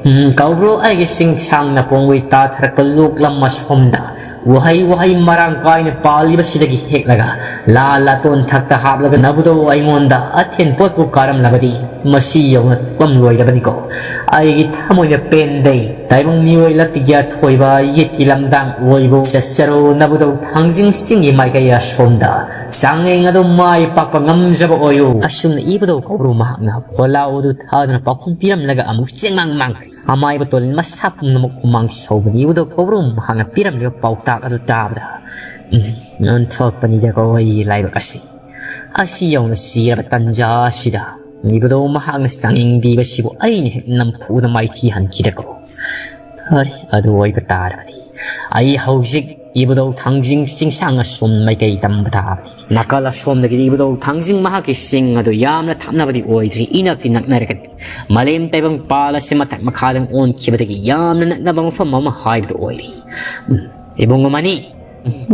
ꯎꯝ, ꯀꯧꯕ꯭ꯔꯣ ꯑꯩꯒꯤ ꯆꯤꯡꯁꯥꯡꯅ ꯄꯣꯡꯕꯩ ꯇꯥꯊꯔꯛꯄ ꯂꯣꯛꯂꯝ ꯑꯁꯣꯝꯗ꯫ ꯎꯍꯩ ꯋꯥꯍꯩ ꯃꯔꯥꯡ ꯀꯥꯏꯅ ꯄꯥꯜꯂꯤꯕꯁꯤꯗꯒꯤ ꯍꯦꯛꯂꯒ ꯂꯥ ꯂꯥꯇꯣꯟ ꯊꯛꯇ ꯍꯥꯞꯂꯒ ꯅꯕꯨꯗꯧ ꯑꯩꯉꯣꯟꯗ ꯑꯊꯦꯟ ꯄꯣꯠꯄꯨ ꯀꯥꯔꯝꯂꯕꯗꯤ ꯃꯁꯤ ꯌꯧꯅ ꯇꯨꯞꯂꯝꯂꯣꯏꯗꯕꯅꯤꯀꯣ꯫ ꯑꯩꯒꯤ ꯊꯃꯣꯏꯅ ꯄꯦꯟꯗꯦ꯫ ꯇꯥꯏꯕꯪ ꯃꯤꯑꯣꯏ ꯂꯛꯇꯤꯒꯤ ꯑꯊꯣꯏꯕ ꯌꯦꯠꯀꯤ ꯂꯝꯗꯥꯡ ꯑꯣꯏꯕꯨ ꯆꯠꯆꯔꯣ ꯅꯕꯨꯗꯧ ꯊꯥꯡꯖꯤꯡ ꯆꯤꯡꯒꯤ ꯃꯥꯏꯀꯩ ꯑꯁꯣꯝꯗ꯫ ꯆꯥꯡꯌꯦꯡ ꯑꯗꯨ ꯃꯥꯏ ꯄꯥꯛꯄ ꯉꯝꯖꯕ ꯑꯣꯏꯌꯨ꯫ ꯑꯁꯨꯝꯅ ꯏꯕꯨꯗꯧ ꯀꯧꯕ꯭ꯔꯨ ꯃꯍꯥꯛꯅ ꯈꯣꯜꯂꯥꯎ ꯑꯗꯨ ꯊꯥꯗꯨꯅ ꯄꯥꯎꯈꯨꯝ ꯄꯤꯔꯝꯂꯒ ꯑꯃꯨꯛ ꯆꯦꯡꯃꯥꯡ ꯃꯥꯡꯈ꯭ꯔꯦ꯫ ꯑꯃꯥꯏꯕ ꯇꯣꯂꯤꯟ ꯃꯁꯥ ꯄꯨꯝꯅꯃꯛ ꯍꯨꯃꯥꯡ ꯁꯧꯕꯅ ꯏꯕꯨꯗꯧ ꯀꯧꯕ꯭ꯔꯨ ꯃꯍꯥꯛꯅ ꯄꯤꯔꯝꯂꯤꯕ ꯄꯥꯎꯇꯥꯛ ꯑꯗꯨ ꯇꯥꯕꯗ, "ꯎꯝ, ꯑꯣꯟꯊꯣꯛꯄꯅꯤꯗꯀꯣ ꯑꯩꯒꯤ ꯂꯥꯏꯕꯛ ꯑꯁꯤ꯫ ꯑꯁꯤ ꯌꯧꯅ ꯁꯤꯔꯕ ꯇꯟꯖꯥ ꯑꯁꯤꯗ ꯏꯕꯨꯗꯧ ꯃꯍꯥꯛꯅ ꯆꯥꯡꯌꯦꯡ ꯄꯤꯕꯁꯤꯕꯨ ꯑꯩꯅ ꯍꯦꯛ ꯅꯝꯐꯨꯗ ꯃꯥꯏꯊꯤꯍꯟꯈꯤꯗꯀꯣ꯫ ꯐꯔꯦ, ꯑꯗꯨ ꯑꯣꯏꯕ ꯇꯥꯔꯕꯗꯤ ꯑꯩ ꯍꯧꯖꯤꯛ ꯏꯕꯨꯗꯧ ꯊꯥꯡꯖꯤꯡ ꯆꯤꯡꯁꯥꯡ ꯑꯁꯣꯝ ꯃꯥꯏꯀꯩ ꯇꯝꯕ ꯇꯥꯕꯅꯤ꯫ ꯅꯥꯀꯜ ꯑꯁꯣꯝꯗꯒꯤ ꯏꯕꯨꯗꯧ ꯊꯥꯡꯖꯤꯡ ꯃꯍꯥꯛꯀꯤ ꯆꯤꯡ ꯑꯗꯨ ꯌꯥꯝꯅ ꯊꯥꯞꯅꯕꯗꯤ ꯑꯣꯏꯗ꯭ꯔꯤ, ꯏꯅꯛꯇꯤ ꯅꯛꯅꯔꯒꯅꯤ꯫ ꯃꯥꯂꯦꯝ ꯇꯥꯏꯕꯪ ꯄꯥꯜ ꯑꯁꯤ ꯃꯊꯛ ꯃꯈꯥꯗ ꯑꯣꯟꯈꯤꯕꯗꯒꯤ ꯌꯥꯝꯅ ꯅꯛꯅꯕ ꯃꯐꯝ ꯑꯃ ꯍꯥꯏꯕꯗꯨ ꯑꯣꯏꯔꯤ꯫ ꯎꯝ, ꯏꯕꯨꯡꯉꯣ ꯃꯅꯤ,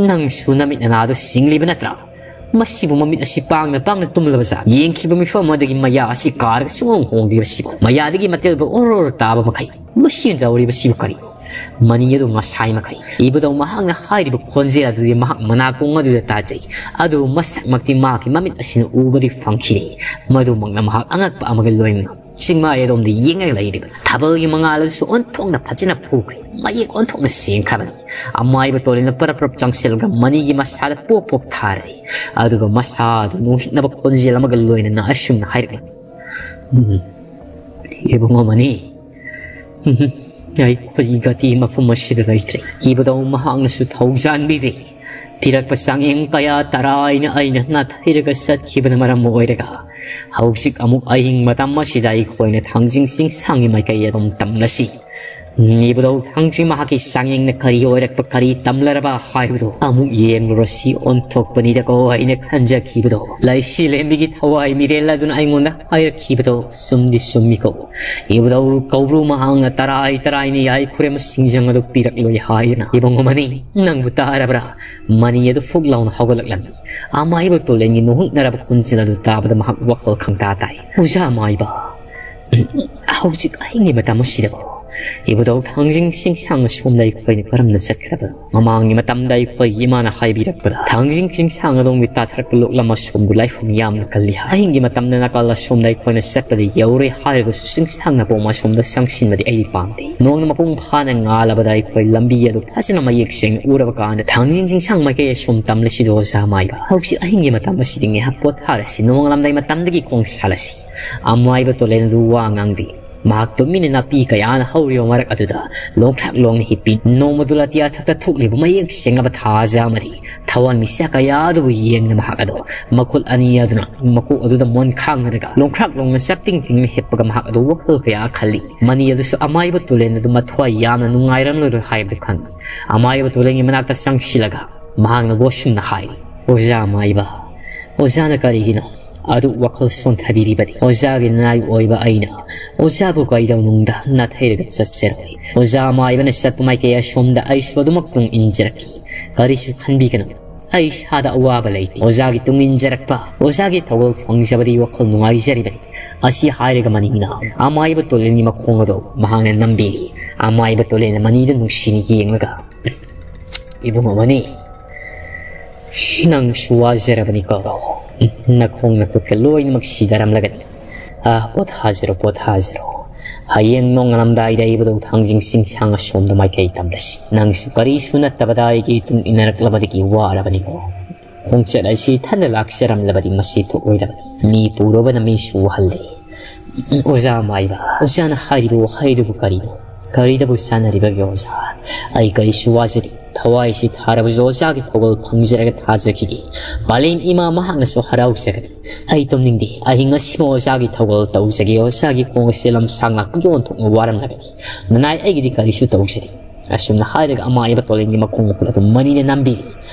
ꯅꯪꯁꯨ ꯅꯃꯤꯠ ꯅꯅꯥꯗꯨ ꯁꯤꯡꯂꯤꯕ ꯅꯠꯇ꯭ꯔꯥ? ꯃꯁꯤꯕꯨ ꯃꯃꯤꯠ ꯑꯁꯤ ꯄꯥꯡꯅ ꯄꯥꯡꯅ ꯇꯨꯝꯂꯕ ꯖꯥꯠ? ꯌꯦꯡꯈꯤꯕ ꯃꯤꯐꯝ ꯑꯃꯗꯒꯤ ꯃꯌꯥ ꯑꯁꯤ ꯀꯥꯔꯒ ꯁꯨꯡꯍꯣꯡ ꯍꯣꯡꯗ꯭ꯔꯤꯕꯁꯤꯕꯨ? ꯃꯌꯥꯗꯒꯤ ꯃꯇꯦꯜꯕ ꯑꯣꯔꯣ ꯑꯣꯔꯣ ꯇꯥꯕ ꯃꯈꯩ꯫ ꯃꯁꯤꯅ ꯇꯧꯔꯤꯕꯁꯤꯕꯨ ꯀꯔꯤꯅꯣ?" ꯃꯅꯤ ꯑꯗꯨ ꯉꯁꯥꯏ ꯃꯈꯩ ꯏꯕꯨꯗꯧ ꯃꯍꯥꯛꯅ ꯍꯥꯏꯔꯤꯕ ꯈꯣꯟꯖꯦꯜ ꯑꯗꯨꯗꯤ ꯃꯍꯥꯛ ꯃꯅꯥꯀꯣꯡ ꯑꯗꯨꯗ ꯇꯥꯖꯩ꯫ ꯑꯗꯨꯕꯨ ꯃꯁꯛꯃꯛꯇꯤ ꯃꯍꯥꯛꯀꯤ ꯃꯃꯤꯠ ꯑꯁꯤꯅ ꯎꯕꯗꯤ ꯐꯪꯈꯤꯗꯦ꯫ ꯃꯗꯨꯃꯛꯅ ꯃꯍꯥꯛ ꯑꯉꯛꯄ ꯑꯃꯒ ꯂꯣꯏꯅꯅ ꯆꯤꯡꯃꯥꯏ ꯑꯗꯣꯝꯗ ꯌꯦꯡꯂꯒ ꯂꯩꯔꯤꯕ ꯊꯥꯕꯜꯒꯤ ꯃꯉꯥꯜ ꯑꯗꯨꯁꯨ ꯑꯣꯟꯊꯣꯛꯅ ꯐꯖꯅ ꯐꯨꯈ꯭ꯔꯦ꯫ ꯃꯌꯦꯛ ꯑꯣꯟꯊꯣꯛꯅ ꯁꯦꯡꯈ꯭ꯔꯕꯅꯤ꯫ ꯑꯃꯥꯏꯕ ꯇꯣꯂꯤꯟꯅ ꯄꯔꯞ ꯄꯔꯞ ꯆꯪꯁꯤꯜꯂꯒ ꯃꯅꯤꯒꯤ ꯃꯁꯥꯗ ꯄꯣꯞ ꯄꯣꯞ ꯊꯥꯔꯦ꯫ ꯑꯗꯨꯒ ꯃꯁꯥꯗꯨ ꯅꯣꯛꯅꯤꯡꯅꯕ ꯈꯣꯟꯖꯦꯜ ꯑꯃꯒ ꯂꯣꯏꯅꯅ ꯑꯁꯨꯝꯅ ꯍꯥꯏꯔꯛꯂꯝꯃꯤ, "ꯎꯝ, ꯏꯕꯨꯡꯉꯣ ꯃꯅꯤ, ꯎꯝ, ꯑꯩꯈꯣꯏꯒꯤ ꯒꯥꯇꯤ ꯃꯐꯝ ꯑꯁꯤꯗ ꯂꯩꯇ꯭ꯔꯦ꯫" ꯏꯕꯨꯗꯧ ꯃꯍꯥꯛꯅꯁꯨ ꯊꯧꯖꯥꯟꯕꯤꯗꯦ꯫ ꯄꯤꯔꯛꯄ ꯆꯥꯡꯌꯦꯡ ꯀꯌꯥ ꯇꯔꯥ ꯑꯩꯅ, ꯑꯩꯅ ꯅꯥꯊꯩꯔꯒ ꯆꯠꯈꯤꯕꯅ ꯃꯔꯝ ꯑꯣꯏꯔꯒ ꯍꯧꯖꯤꯛ ꯑꯃꯨꯛ ꯑꯍꯤꯡ ꯃꯇꯝ ꯑꯁꯤꯗ ꯑꯩꯈꯣꯏꯅ ꯊꯥꯡꯖꯤꯡ ꯆꯤꯡꯁꯥꯡꯒꯤ ꯃꯥꯏꯀꯩ ꯑꯗꯨꯝ ꯇꯝꯂꯁꯤ꯫ ꯏꯕꯨꯙꯧ ꯊꯥꯡꯖꯤꯡ ꯃꯍꯥꯛꯀꯤ ꯆꯥꯡꯌꯦꯡꯅ ꯀꯔꯤ ꯑꯣꯏꯔꯛꯄ, ꯀꯔꯤ ꯇꯝꯂꯔꯕ ꯍꯥꯏꯕꯗꯨ ꯑꯃꯨꯛ ꯌꯦꯡꯂꯨꯔꯁꯤ ꯑꯣꯟꯊꯣꯛꯄꯅꯤꯗꯀꯣ ꯍꯥꯏꯅ ꯈꯟꯖꯈꯤꯕꯗꯣ, ꯂꯩꯁꯤ ꯂꯦꯝꯕꯤꯒꯤ ꯊꯋꯥꯏ ꯃꯤꯔꯦꯜ ꯑꯗꯨꯅ ꯑꯩꯉꯣꯟꯗ ꯍꯥꯏꯔꯛꯈꯤꯕꯗꯣ ꯆꯨꯝꯗꯤ ꯆꯨꯝꯃꯤꯀꯣ꯫ ꯏꯕꯨꯙꯧ ꯀꯧꯕ꯭ꯔꯨ ꯃꯍꯥꯛꯅ ꯇꯔꯥꯏ ꯇꯔꯥꯏꯅ ꯌꯥꯏ ꯈꯨꯔꯦꯝꯕ ꯁꯤꯡꯖꯪ ꯑꯗꯨ ꯄꯤꯔꯛꯂꯣꯏ ꯍꯥꯏꯅ꯫ ꯏꯕꯨꯡꯉꯣ ꯃꯅꯤ, ꯅꯪꯕꯨ ꯇꯥꯔꯕ꯭ꯔꯥ? ꯃꯅꯤ ꯑꯗꯨ ꯐꯨꯛ ꯂꯥꯎꯅ ꯍꯧꯒꯠꯂꯛꯂꯝꯃꯤ꯫ ꯑꯃꯥꯏꯕ ꯇꯣꯂꯦꯟꯒꯤ ꯅꯣꯛꯅꯔꯕ ꯈꯣꯟꯖꯦꯜ ꯑꯗꯨ ꯇꯥꯕꯗ ꯃꯍꯥꯛ ꯋꯥꯈꯜ ꯈꯪꯇꯥ ꯇꯥꯏ꯫ ꯑꯣꯖꯥ ꯑꯃꯥꯏꯕ, ꯍꯧꯖꯤꯛ ꯑꯍꯤꯡꯒꯤ ꯃꯇꯝ ꯑꯁꯤꯗꯕꯨ ꯏꯕꯨꯙꯧ ꯊꯥꯡꯖꯤꯡ ꯆꯤꯡꯁꯥꯡ ꯑꯁꯣꯝꯗ ꯑꯩꯈꯣꯏꯅ ꯀꯔꯝꯅ ꯆꯠꯀꯗꯕ? ꯃꯃꯥꯡꯒꯤ ꯃꯇꯝꯗ ꯑꯩꯈꯣꯏꯒꯤ ꯏꯃꯥꯅ ꯍꯥꯏꯕꯤꯔꯛꯄꯗ, ꯊꯥꯡꯖꯤꯡ ꯆꯤꯡꯁꯥꯡ ꯑꯗꯣꯝꯒꯤ ꯇꯥꯊꯔꯛꯄ ꯂꯣꯛꯂꯝ ꯑꯁꯣꯝꯗ ꯂꯥꯏꯐꯝ ꯌꯥꯝꯅ ꯀꯜꯂꯤ ꯍꯥꯏ꯫ ꯑꯍꯤꯡꯒꯤ ꯃꯇꯝꯗ ꯅꯥꯀꯜ ꯑꯁꯣꯝꯗ ꯑꯩꯈꯣꯏꯅ ꯆꯠꯄꯗ ꯌꯧꯔꯦ ꯍꯥꯏꯔꯒꯁꯨ, ꯆꯤꯡꯁꯥꯡ ꯅꯥꯄꯣꯝ ꯑꯁꯣꯝꯗ ꯆꯪꯁꯤꯟꯕꯗꯤ ꯑꯩ ꯄꯥꯝꯗꯦ꯫ ꯅꯣꯡꯅ ꯃꯄꯨꯡ ꯐꯥꯅ ꯉꯥꯜꯂꯕꯗ ꯑꯩꯈꯣꯏ ꯂꯝꯕꯤ ꯑꯗꯨ ꯐꯖꯅ ꯃꯌꯦꯛ ꯁꯦꯡꯅ ꯎꯔꯕ ꯀꯥꯟꯗ ꯊꯥꯡꯖꯤꯡ ꯆꯤꯡꯁꯥꯡ ꯃꯥꯏꯀꯩ ꯑꯁꯣꯝ ꯇꯝꯂꯁꯤꯗ ꯑꯣꯖꯥ ꯃꯥꯏꯕ꯫ ꯍꯧꯖꯤꯛ ꯑꯍꯤꯡꯒꯤ ꯃꯇꯝ ꯑꯁꯤꯗꯤ ꯉꯥꯏꯍꯥꯛ ꯄꯣꯊꯥꯔꯁꯤ, ꯅꯣꯡꯉꯥꯜꯂꯝꯗꯥꯏ ꯃꯇꯝꯗꯒꯤ ꯈꯣꯡ ꯁꯥꯜꯂꯁꯤ꯫ ꯑꯃꯥꯏꯕ ꯇꯣꯂꯦꯟ ꯑꯗꯨ ꯋꯥ ꯉꯥꯡꯗꯦ꯫ ꯃꯍꯥꯛ ꯇꯨꯃꯤꯟꯅ ꯅꯥꯄꯤ ꯀꯌꯥꯅ ꯍꯧꯔꯤꯕ ꯃꯔꯛ ꯑꯗꯨꯗ ꯂꯣꯡꯈ꯭ꯔꯥꯛ ꯂꯣꯡꯅ ꯍꯤꯞꯄꯤ꯫ ꯅꯣꯡꯃꯗꯨ ꯑꯇꯤꯌꯥ ꯊꯛꯇ ꯊꯣꯛꯂꯤꯕ ꯃꯌꯦꯛ ꯁꯦꯡꯂꯕ ꯊꯥꯖ ꯑꯃꯗꯤ ꯊꯋꯥꯟꯃꯤꯆꯥꯛ ꯀꯌꯥ ꯑꯗꯨꯕꯨ ꯌꯦꯡꯅ ꯃꯍꯥꯛ ꯑꯗꯣ ꯃꯈꯨꯠ ꯑꯅꯤ ꯑꯗꯨꯅ ꯃꯀꯣꯛ ꯑꯗꯨꯗ ꯃꯣꯟ ꯈꯥꯡꯅꯔꯒ ꯂꯣꯡꯈ꯭ꯔꯥꯛ ꯂꯣꯡꯅ ꯆꯞ ꯇꯤꯡ ꯇꯤꯡꯅ ꯍꯤꯞꯄꯒ ꯃꯍꯥꯛ ꯑꯗꯨ ꯋꯥꯈꯜ ꯀꯌꯥ ꯈꯜꯂꯤ꯫ ꯃꯅꯤ ꯑꯗꯨꯁꯨ ꯑꯃꯥꯏꯕ ꯇꯨꯂꯦꯟ ꯑꯗꯨ ꯃꯊ꯭ꯋꯥꯏ ꯌꯥꯝꯅ ꯅꯨꯡꯉꯥꯏꯔꯝꯂꯔꯣꯏ ꯍꯥꯏꯕꯗꯨ ꯈꯪꯏ꯫ ꯑꯃꯥꯏꯕ ꯇꯨꯂꯦꯟꯒꯤ ꯃꯅꯥꯛꯇ ꯆꯪꯁꯤꯜꯂꯒ ꯃꯍꯥꯛꯅ ꯒꯣꯁꯨꯝꯅ ꯍꯥꯏꯔꯤ, "ꯑꯣꯖꯥ ꯑꯃꯥꯏꯕ, ꯑꯣꯖꯥꯅ ꯀꯔꯤꯒꯤꯅꯣ ꯑꯗꯨ ꯋꯥꯈꯜ ꯁꯣꯟꯊꯕꯤꯔꯤꯕꯗꯤ? ꯑꯣꯖꯥꯒꯤ ꯅꯅꯥꯏ ꯑꯣꯏꯕ ꯑꯩꯅ ꯑꯣꯖꯥꯕꯨ ꯀꯩꯗꯧꯅꯨꯡꯗ ꯅꯥꯊꯩꯔꯒ ꯆꯠꯆꯔꯣꯏ꯫ ꯑꯣꯖꯥ ꯑꯃꯥꯏꯕꯅ ꯆꯠꯄ ꯃꯥꯏꯀꯩ ꯑꯁꯣꯝꯗ ꯑꯩꯁꯨ ꯑꯗꯨꯃꯛ ꯇꯨꯡ ꯏꯟꯖꯔꯛꯈꯤ꯫ ꯀꯔꯤꯁꯨ ꯈꯟꯕꯤꯒꯅꯨ, ꯑꯩ ꯏꯁꯥꯗ ꯑꯋꯥꯕ ꯂꯩꯇꯦ꯫ ꯑꯣꯖꯥꯒꯤ ꯇꯨꯡ ꯏꯟꯖꯔꯛꯄ, ꯑꯣꯖꯥꯒꯤ ꯊꯧꯒꯜ ꯐꯪꯖꯕꯗꯤ ꯋꯥꯈꯜ ꯅꯨꯡꯉꯥꯏꯖꯔꯤꯕꯅꯤ"꯫ ꯑꯁꯤ ꯍꯥꯏꯔꯒ ꯃꯅꯤꯅ ꯑꯃꯥꯏꯕ ꯇꯣꯂꯦꯟꯒꯤ ꯃꯈꯣꯡ ꯑꯗꯨ ꯃꯍꯥꯛꯅ ꯅꯝꯕꯤꯔꯤ꯫ ꯑꯃꯥꯏꯕ ꯇꯣꯂꯦꯟꯅ ꯃꯅꯤꯗ ꯅꯨꯡꯁꯤꯅ ꯌꯦꯡꯂꯒ, "ꯏꯕꯨꯡꯉꯣ ꯃꯅꯤ, ꯅꯪꯁꯨ ꯋꯥꯖꯔꯕꯅꯤꯀꯣ꯫ ꯅꯈꯣꯡ ꯅꯈꯨꯠꯀ ꯂꯣꯏꯅꯃꯛ ꯁꯤꯗꯔꯝꯂꯒꯅꯤ꯫ ꯑꯥ, ꯄꯣꯊꯥꯖꯔꯣ, ꯄꯣꯊꯥꯖꯔꯣ꯫ ꯍꯌꯦꯡ ꯅꯣꯡꯉꯥꯜꯂꯝꯗꯥꯏꯗ ꯏꯕꯨꯙꯧ ꯊꯥꯡꯖꯤꯡ ꯆꯤꯡꯁꯥꯡ ꯑꯁꯣꯝꯗ ꯃꯥꯏꯀꯩ ꯇꯝꯂꯁꯤ꯫ ꯅꯪꯁꯨ ꯀꯔꯤꯁꯨ ꯅꯠꯇꯕꯗ ꯑꯩꯒꯤ ꯏꯇꯨꯡ ꯏꯟꯅꯔꯛꯂꯕꯗꯒꯤ ꯋꯥꯔꯕꯅꯤꯀꯣ꯫ ꯈꯣꯡꯆꯠ ꯑꯁꯤ ꯏꯊꯟꯗ ꯂꯥꯛꯆꯔꯝꯂꯕꯗꯤ ꯃꯁꯤ ꯊꯣꯛꯂꯣꯏꯗꯕꯅꯤ꯫ ꯃꯤ ꯄꯨꯔꯨꯕꯅ ꯃꯤꯁꯨ ꯋꯥꯍꯜꯂꯤ"꯫ "ꯑꯣꯖꯥ ꯃꯥꯏꯕ, ꯑꯣꯖꯥꯅ ꯍꯥꯏꯔꯤꯕ ꯋꯥꯍꯩꯗꯨꯕꯨ ꯀꯔꯤꯅꯣ? ꯀꯔꯤꯗꯕꯨ ꯆꯥꯟꯅꯔꯤꯕꯒꯦ ꯑꯣꯖꯥ? ꯑꯩ ꯀꯔꯤꯁꯨ ꯋꯥꯖꯗꯦ꯫ ꯊꯋꯥꯏꯁꯤ ꯊꯥꯔꯕꯁꯨ ꯑꯣꯖꯥꯒꯤ ꯊꯧꯒꯜ ꯐꯪꯖꯔꯒ ꯊꯥꯖꯈꯤꯒꯦ꯫ ꯄꯥꯂꯦꯝ ꯏꯃꯥ ꯃꯍꯥꯛꯅꯁꯨ ꯍꯔꯥꯎꯖꯒꯅꯤ꯫ ꯑꯩ ꯇꯨꯝꯅꯤꯡꯗꯦ꯫ ꯑꯍꯤꯡ ꯑꯁꯤꯃ ꯑꯣꯖꯥꯒꯤ ꯊꯧꯒꯜ ꯇꯧꯖꯒꯦ꯫ ꯑꯣꯖꯥꯒꯤ ꯈꯣꯡ ꯑꯁꯤ ꯂꯝꯁꯥꯡ ꯂꯥꯛꯄꯒꯤ ꯑꯣꯟꯊꯣꯛꯅ ꯋꯥꯔꯝꯂꯒꯅꯤ꯫ ꯅꯅꯥꯏ ꯑꯩꯒꯤꯗꯤ ꯀꯔꯤꯁꯨ ꯇꯧꯖꯔꯤ꯫ ꯑꯁꯨꯝꯅ ꯍꯥꯏꯔꯒ ꯑꯃꯥꯏꯕ ꯇꯣꯂꯦꯟꯒꯤ ꯃꯈꯣꯡ ꯃꯈꯨꯠ ꯑꯗꯨ ꯃꯅꯤꯅ ꯅꯝꯕꯤꯔꯤ꯫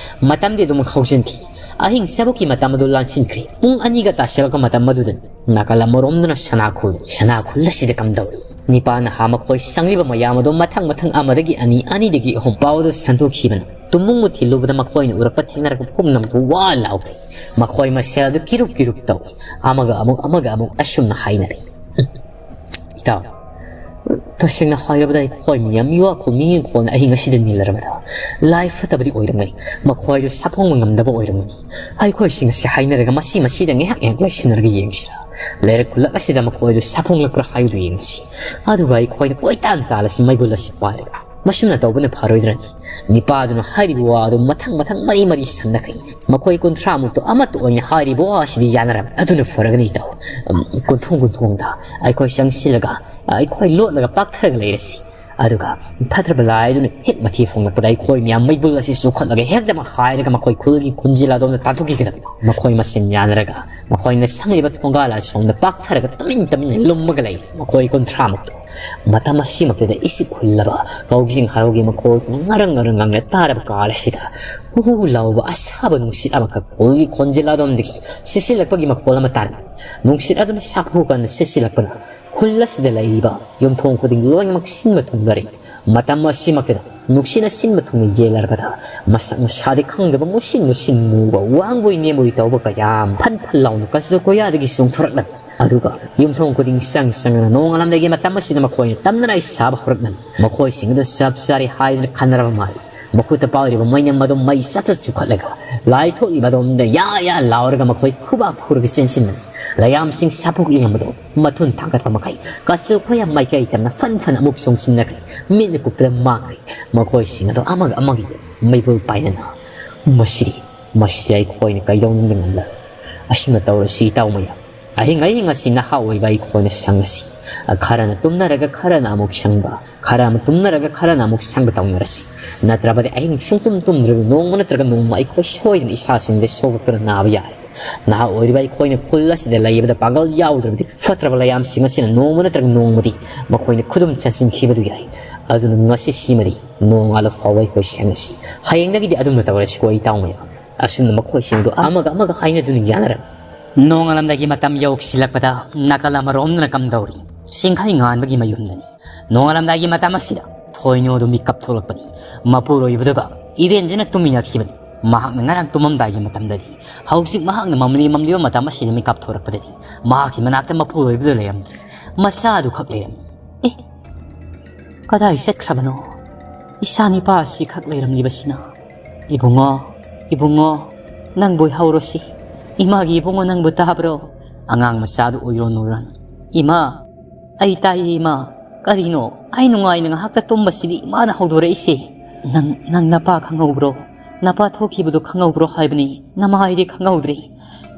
ꯃꯇꯝꯗꯤ ꯑꯗꯨꯝ ꯍꯧꯖꯤꯟꯈꯤ꯫ ꯑꯍꯤꯡ ꯆꯕꯨꯛꯀꯤ ꯃꯇꯝ ꯑꯗꯨ ꯂꯥꯟꯁꯤꯟꯈ꯭ꯔꯦ꯫ ꯄꯨꯡ ꯑꯅꯤꯒ ꯇꯥꯁꯤꯜꯂꯛꯄ ꯃꯇꯝ ꯑꯗꯨꯗꯅꯤ꯫ ꯅꯥꯀꯜ ꯑꯃꯔꯣꯝꯗꯅ ꯁꯅꯥꯈꯨꯜ, ꯁꯅꯥꯈꯨꯜ ꯑꯁꯤꯗ ꯀꯝꯗꯧꯔꯤ? ꯅꯤꯄꯥ ꯅꯍꯥ ꯃꯈꯣꯏ ꯆꯪꯂꯤꯕ ꯃꯌꯥꯝ ꯑꯗꯨ ꯃꯊꯪ ꯃꯊꯪ ꯑꯃꯗꯒꯤ ꯑꯅꯤ, ꯑꯅꯤꯗꯒꯤ ꯑꯍꯨꯝ ꯄꯥꯎ ꯑꯗꯨ ꯁꯟꯗꯣꯛꯈꯤꯕꯅ ꯇꯨꯝꯃꯨꯡ ꯃꯨꯊꯤꯜꯂꯨꯕꯗ ꯃꯈꯣꯏꯅ ꯎꯔꯛꯄ ꯊꯦꯡꯅꯔꯛꯄ ꯄꯨꯝꯅꯃꯛꯇꯨ ꯋꯥ ꯂꯥꯎꯈ꯭ꯔꯦ꯫ ꯃꯈꯣꯏ ꯃꯁꯦꯜ ꯑꯗꯨ ꯀꯤꯔꯨꯛ ꯀꯤꯔꯨꯛ ꯇꯧꯏ꯫ ꯑꯃꯒ ꯑꯃꯨꯛ, ꯑꯃꯒ ꯑꯃꯨꯛ ꯑꯁꯨꯝꯅ ꯍꯥꯏꯅꯔꯤ꯫ ꯏꯇꯥꯎ, ꯇꯁꯦꯡꯅ ꯍꯥꯏꯔꯕꯗ ꯑꯩꯈꯣꯏ ꯃꯤꯌꯥꯝ ꯃꯤꯋꯥ ꯈꯣꯜ ꯃꯤꯌꯦꯡ ꯈꯣꯜꯅ ꯑꯍꯤꯡ ꯑꯁꯤꯗ ꯅꯤꯜꯂꯔꯕꯗ ꯂꯥꯏ ꯐꯠꯇꯕꯗꯤ ꯑꯣꯏꯔꯝꯒꯅꯤ꯫ ꯃꯈꯣꯏꯗꯨ ꯁꯥꯐꯣꯡꯕ ꯉꯝꯗꯕ ꯑꯣꯏꯔꯝꯒꯅꯤ꯫ ꯑꯩꯈꯣꯏꯁꯤꯡ ꯑꯁꯤ ꯍꯥꯏꯅꯔꯒ ꯃꯁꯤ ꯃꯁꯤꯗ ꯉꯥꯏꯍꯥꯛ ꯉꯥꯏꯍꯥꯛ ꯂꯩꯁꯤꯟꯅꯔꯒ ꯌꯦꯡꯁꯤꯔꯥ? ꯂꯩꯔꯛ ꯈꯨꯜꯂꯛ ꯑꯁꯤꯗ ꯃꯈꯣꯏꯗꯨ ꯁꯥꯐꯣꯡꯂꯛꯄ꯭ꯔꯥ ꯍꯥꯏꯕꯗꯨ ꯌꯦꯡꯁꯤ꯫ ꯑꯗꯨꯒ ꯑꯩꯈꯣꯏꯅ ꯀꯣꯏꯇꯥꯟ ꯇꯥꯜꯂꯁꯤ ꯃꯩꯕꯨꯜ ꯑꯁꯤ ꯄꯥꯏꯔꯒ꯫ ꯃꯁꯤꯅ ꯇꯧꯕꯅ ꯐꯔꯣꯏꯗ꯭ꯔꯅꯤ? ꯅꯤꯄꯥꯗꯨꯅ ꯍꯥꯏꯔꯤꯕ ꯋꯥ ꯑꯗꯨ ꯃꯊꯪ ꯃꯊꯪ ꯃꯔꯤ ꯃꯔꯤ ꯁꯝꯅꯈ꯭ꯔꯦ꯫ ꯃꯈꯣꯏ ꯀꯨꯟꯊ꯭ꯔꯥꯃꯨꯛꯇꯣ ꯑꯃꯠꯇ ꯑꯣꯏꯅ ꯍꯥꯏꯔꯤꯕ ꯋꯥ ꯑꯁꯤꯗꯤ ꯌꯥꯅꯔꯝꯃꯤ꯫ ꯑꯗꯨꯅ ꯐꯔꯒꯅꯤ ꯏꯇꯥꯎ꯫ ꯎꯝ, ꯀꯣꯟꯊꯣꯡ ꯀꯣꯟꯊꯣꯡꯗ ꯑꯩꯈꯣꯏ ꯆꯪꯁꯤꯜꯂꯒ ꯑꯩꯈꯣꯏ ꯂꯣꯠꯂꯒ ꯄꯥꯛꯊꯔꯒ ꯂꯩꯔꯁꯤ꯫ ꯑꯗꯨꯒ ꯐꯠꯇ꯭ꯔꯕ ꯂꯥꯏ ꯑꯗꯨꯅ ꯍꯦꯛ ꯃꯊꯤ ꯐꯣꯡꯂꯛꯄꯗ ꯑꯩꯈꯣꯏ ꯃꯌꯥꯝ ꯃꯩꯕꯨꯜ ꯑꯁꯤ ꯆꯨꯈꯠꯂꯒ ꯍꯦꯛꯇꯃꯛ ꯍꯥꯏꯔꯒ ꯃꯈꯣꯏ ꯈꯨꯜꯒꯤ ꯈꯨꯟꯖꯤꯜ ꯑꯗꯣꯝꯗ ꯇꯥꯟꯊꯣꯛꯈꯤꯒꯗꯕꯅꯤ꯫ ꯃꯈꯣꯏ ꯃꯁꯦꯟ ꯌꯥꯅꯔꯒ ꯃꯈꯣꯏꯅ ꯁꯪꯂꯤꯕ ꯊꯣꯡꯒꯥꯜ ꯑꯁꯣꯝꯗ ꯄꯥꯛꯊꯔꯒ ꯇꯨꯃꯤꯟ ꯇꯨꯃꯤꯟꯅ ꯂꯨꯝꯃꯒ ꯂꯩ꯫ ꯃꯈꯣꯏ ꯀꯨꯟꯊ꯭ꯔꯥꯃꯨꯛꯇꯣ ꯃꯇꯝ ꯑꯁꯤꯃꯛꯇꯗ ꯏꯁꯤꯛ ꯍꯨꯜꯂꯕ ꯀꯥꯎꯖꯤꯡ ꯍꯔꯥꯎꯒꯤ ꯃꯈꯣꯜ ꯉꯔꯪ ꯉꯔꯪ ꯉꯪꯅ ꯇꯥꯔꯕ ꯀꯥꯜ ꯑꯁꯤꯗ ꯍꯨ ꯍꯨ ꯂꯥꯎꯕ ꯑꯁꯥꯕ ꯅꯨꯡꯁꯤꯠ ꯑꯃꯈꯛ ꯈꯨꯜꯒꯤ ꯈꯣꯟꯖꯦꯜ ꯑꯗꯣꯝꯗꯒꯤ ꯁꯤꯠꯆꯤꯜꯂꯛꯄꯒꯤ ꯃꯈꯣꯜ ꯑꯃ ꯇꯥꯔꯝꯃꯤ꯫ ꯅꯨꯡꯁꯤꯠ ꯑꯗꯨꯅ ꯁꯥꯐꯨ ꯀꯟꯅ ꯁꯤꯠꯆꯤꯜꯂꯛꯄꯅ ꯈꯨꯜ ꯑꯁꯤꯗ ꯂꯩꯔꯤꯕ ꯌꯨꯝꯊꯣꯡ ꯈꯨꯗꯤꯡ ꯂꯣꯏꯅꯃꯛ ꯁꯤꯟꯕ ꯊꯨꯡꯅꯔꯦ꯫ ꯃꯇꯝ ꯑꯁꯤꯃꯛꯇꯗ ꯅꯨꯡꯁꯤꯠꯅ ꯁꯤꯟꯕ ꯊꯨꯡꯅ ꯌꯦꯜꯂꯔꯕꯗ ꯃꯁꯛ ꯃꯁꯥꯗꯤ ꯈꯪꯗꯕ ꯃꯨꯁꯤꯟ ꯃꯨꯁꯤꯟ ꯃꯨꯕ ꯋꯥꯡꯕꯣꯏ ꯅꯦꯝꯕꯣꯏ ꯇꯧꯕ ꯀꯌꯥ ꯑꯃ ꯐꯟ ꯐꯟ ꯂꯥꯎꯅ ꯀꯆꯤꯜ ꯀꯣꯌꯥꯗꯒꯤ ꯆꯣꯡꯊꯣꯔꯛꯂꯝꯃꯤ꯫ ꯑꯗꯨꯒ ꯌꯨꯝꯊꯣꯡ ꯈꯨꯗꯤꯡ ꯆꯪ ꯆꯪꯗꯨꯅ ꯅꯣꯡꯉꯥꯜꯂꯝꯗꯥꯏꯒꯤ ꯃꯇꯝ ꯑꯁꯤꯗ ꯃꯈꯣꯏꯅ ꯇꯝꯅꯔꯥꯏ ꯁꯥꯕ ꯍꯧꯔꯛꯂꯝꯃꯤ꯫ ꯃꯈꯣꯏꯁꯤꯡ ꯑꯗꯨ ꯆꯞ ꯆꯥꯔꯦ ꯍꯥꯏꯗꯨꯅ ꯈꯟꯅꯔꯕ ꯃꯥꯜꯂꯤ꯫ ꯃꯈꯨꯠꯇ ꯄꯥꯏꯔꯤꯕ ꯃꯩꯅꯝ ꯑꯗꯨ ꯃꯩ ꯆꯞ ꯆꯞ ꯆꯨꯈꯠꯂꯒ ꯂꯥꯏ ꯊꯣꯛꯂꯤꯕ ꯑꯗꯣꯝꯗ ꯌꯥ ꯌꯥ ꯂꯥꯎꯔꯒ ꯃꯈꯣꯏ ꯈꯨꯕꯥꯛ ꯈꯨꯔꯒ ꯆꯦꯟꯁꯤꯟꯕꯅꯤ꯫ ꯂꯌꯥꯝꯁꯤꯡ ꯁꯥꯐꯨ ꯂꯤꯡꯕꯗꯨ ꯃꯊꯨꯟ ꯊꯥꯡꯒꯠꯄ ꯃꯈꯩ ꯀꯆꯤꯜ ꯈꯣꯌꯥ ꯃꯥꯏꯀꯩ ꯇꯝꯅ ꯐꯟ ꯐꯟ ꯑꯃꯨꯛ ꯆꯣꯡꯁꯤꯟꯅꯈ꯭ꯔꯦ꯫ ꯃꯤꯠꯅ ꯀꯨꯞꯄꯗ ꯃꯥꯡꯈ꯭ꯔꯦ꯫ ꯃꯈꯣꯏꯁꯤꯡ ꯑꯗꯨ ꯑꯃꯒ ꯑꯃꯒꯤ ꯃꯩꯕꯨꯜ ꯄꯥꯏꯅꯅ, "ꯃꯁꯤꯗꯤ, ꯃꯁꯤꯗꯤ ꯑꯩꯈꯣꯏꯅ ꯀꯩꯗꯧꯅꯨꯡꯗ ꯉꯝꯂꯔꯣꯏ꯫ ꯑꯁꯨꯝꯅ ꯇꯧꯔꯁꯤ ꯏꯇꯥꯎ ꯃꯌꯥꯝ, ꯑꯍꯤꯡ ꯑꯍꯤꯡ ꯑꯁꯤ ꯅꯍꯥ ꯑꯣꯏꯕ ꯑꯩꯈꯣꯏꯅ ꯁꯪꯉꯁꯤ꯫ ꯈꯔꯅ ꯇꯨꯝꯅꯔꯒ ꯈꯔꯅ ꯑꯃꯨꯛ ꯁꯪꯕ, ꯈꯔ ꯑꯃ ꯇꯨꯝꯅꯔꯒ ꯈꯔꯅ ꯑꯃꯨꯛ ꯁꯪꯕ ꯇꯧꯅꯔꯁꯤ꯫ ꯅꯠꯇ꯭ꯔꯕꯗꯤ ꯑꯍꯤꯡ ꯁꯨꯡꯇꯨꯝ ꯇꯨꯝꯗ꯭ꯔꯕ ꯅꯣꯡꯃ ꯅꯠꯇ꯭ꯔꯒ ꯅꯣꯡꯃ ꯑꯩꯈꯣꯏ ꯁꯣꯏꯗꯅ ꯏꯁꯥꯁꯤꯡꯗ ꯁꯣꯛꯂꯛꯇꯨꯅ ꯅꯥꯕ ꯌꯥꯏ꯫ ꯅꯍꯥ ꯑꯣꯏꯔꯤꯕ ꯑꯩꯈꯣꯏꯅ ꯈꯨꯜ ꯑꯁꯤꯗ ꯂꯩꯕꯗ ꯄꯥꯡꯒꯜ ꯌꯥꯎꯗ꯭ꯔꯕꯗꯤ ꯐꯠꯇ꯭ꯔꯕ ꯂꯩꯌꯥꯝꯁꯤꯡ ꯑꯁꯤꯅ ꯅꯣꯡꯃ ꯅꯠꯇ꯭ꯔꯒ ꯅꯣꯡꯃꯗꯤ ꯃꯈꯣꯏꯅ ꯈꯨꯗꯨꯝ ꯆꯟꯁꯤꯟꯈꯤꯕꯗꯨ ꯌꯥꯏ꯫ ꯑꯗꯨꯅ ꯉꯁꯤ ꯁꯤꯃꯗꯤ ꯅꯣꯡꯉꯥꯜꯂ ꯐꯥꯎꯕ ꯑꯩꯈꯣꯏ ꯁꯦꯡꯅꯁꯤ꯫ ꯍꯌꯦꯡꯗꯒꯤꯗꯤ ꯑꯗꯨꯝꯅ ꯇꯧꯔꯁꯤꯀꯣ ꯏꯇꯥꯎ ꯃꯌꯥꯝ꯫ ꯑꯁꯨꯝꯅ ꯃꯈꯣꯏꯁꯤꯡꯗꯨ ꯑꯃꯒ ꯑꯃꯒ ꯍꯥꯏꯅꯗꯨꯅ ꯌꯥꯅꯔꯝꯃꯤ꯫ ꯅꯣꯡꯉꯥꯜꯂꯝꯗꯥꯏꯒꯤ ꯃꯇꯝ ꯌꯧꯁꯤꯜꯂꯛꯄꯗ ꯅꯥꯀꯜ ꯑꯃꯔꯣꯝꯗꯅ ꯀꯝꯗꯧꯔꯤ? ꯁꯤꯡꯈꯩ ꯉꯥꯟꯕꯒꯤ ꯃꯌꯨꯝꯗꯅꯤ꯫ ꯅꯣꯡꯉꯥꯜꯂꯝꯗꯥꯏꯒꯤ ꯃꯇꯝ ꯑꯁꯤꯗ ꯊꯣꯏꯅꯨ ꯑꯗꯨ ꯃꯤꯀꯞ ꯊꯣꯛꯂꯛꯄꯅꯤ꯫ ꯃꯄꯨꯔꯣꯏꯕꯗꯨꯒ ꯏꯔꯦꯟꯖꯅ ꯇꯨꯝꯃꯤꯟꯅꯈꯤꯕꯅꯤ꯫ ꯃꯍꯥꯛꯅ ꯉꯔꯥꯡ ꯇꯨꯝꯃꯝꯗꯥꯏꯒꯤ ꯃꯇꯝꯗꯗꯤ, ꯍꯧꯖꯤꯛ ꯃꯍꯥꯛꯅ ꯃꯝꯂꯤ ꯃꯝꯂꯤꯕ ꯃꯇꯝ ꯑꯁꯤꯗ ꯃꯤꯀꯞ ꯊꯣꯔꯛꯄꯗꯗꯤ, ꯃꯍꯥꯛꯀꯤ ꯃꯅꯥꯛꯇ ꯃꯄꯨꯔꯣꯏꯕꯗꯨ ꯂꯩꯔꯝꯗ꯭ꯔꯦ꯫ ꯃꯆꯥꯗꯨ ꯈꯛ ꯂꯩꯔꯝꯃꯤ꯫ "ꯑꯦ, ꯀꯗꯥꯏ ꯆꯠꯈ꯭ꯔꯕꯅꯣ? ꯏꯆꯥ ꯅꯤꯄꯥ ꯑꯁꯤ ꯈꯛ ꯂꯩꯔꯝꯂꯤꯕꯁꯤꯅ? ꯏꯕꯨꯡꯉꯣ, ꯏꯕꯨꯡꯉꯣ, ꯅꯪꯕꯨ ꯍꯧꯔꯣꯁꯤ꯫ ꯏꯃꯥꯒꯤ ꯏꯕꯨꯡꯉꯣ ꯅꯪꯕꯨ ꯇꯥꯕ꯭ꯔꯣ?" ꯑꯉꯥꯡ ꯃꯆꯥꯗꯨ ꯑꯣꯏꯔꯣ ꯅꯣꯏꯔꯣ꯫ "ꯏꯃꯥ, ꯑꯩ ꯇꯥꯏꯌꯦ ꯏꯃꯥ꯫ ꯀꯔꯤꯅꯣ? ꯑꯩ ꯅꯨꯡꯉꯥꯏꯅ ꯉꯥꯏꯍꯥꯛꯇ ꯇꯨꯝꯕꯁꯤꯗꯤ ꯏꯃꯥꯅ ꯍꯧꯗꯣꯔꯛꯏꯁꯦ꯫ ꯅꯪ, ꯅꯪ ꯅꯄꯥ ꯈꯪꯍꯧꯕ꯭ꯔꯣ? ꯅꯄꯥ ꯊꯣꯛꯈꯤꯕꯗꯣ ꯈꯪꯍꯧꯕ꯭ꯔꯣ ꯍꯥꯏꯕꯅꯤ꯫ ꯅꯃꯥꯏꯗꯤ ꯈꯪꯍꯧꯗ꯭ꯔꯦ꯫"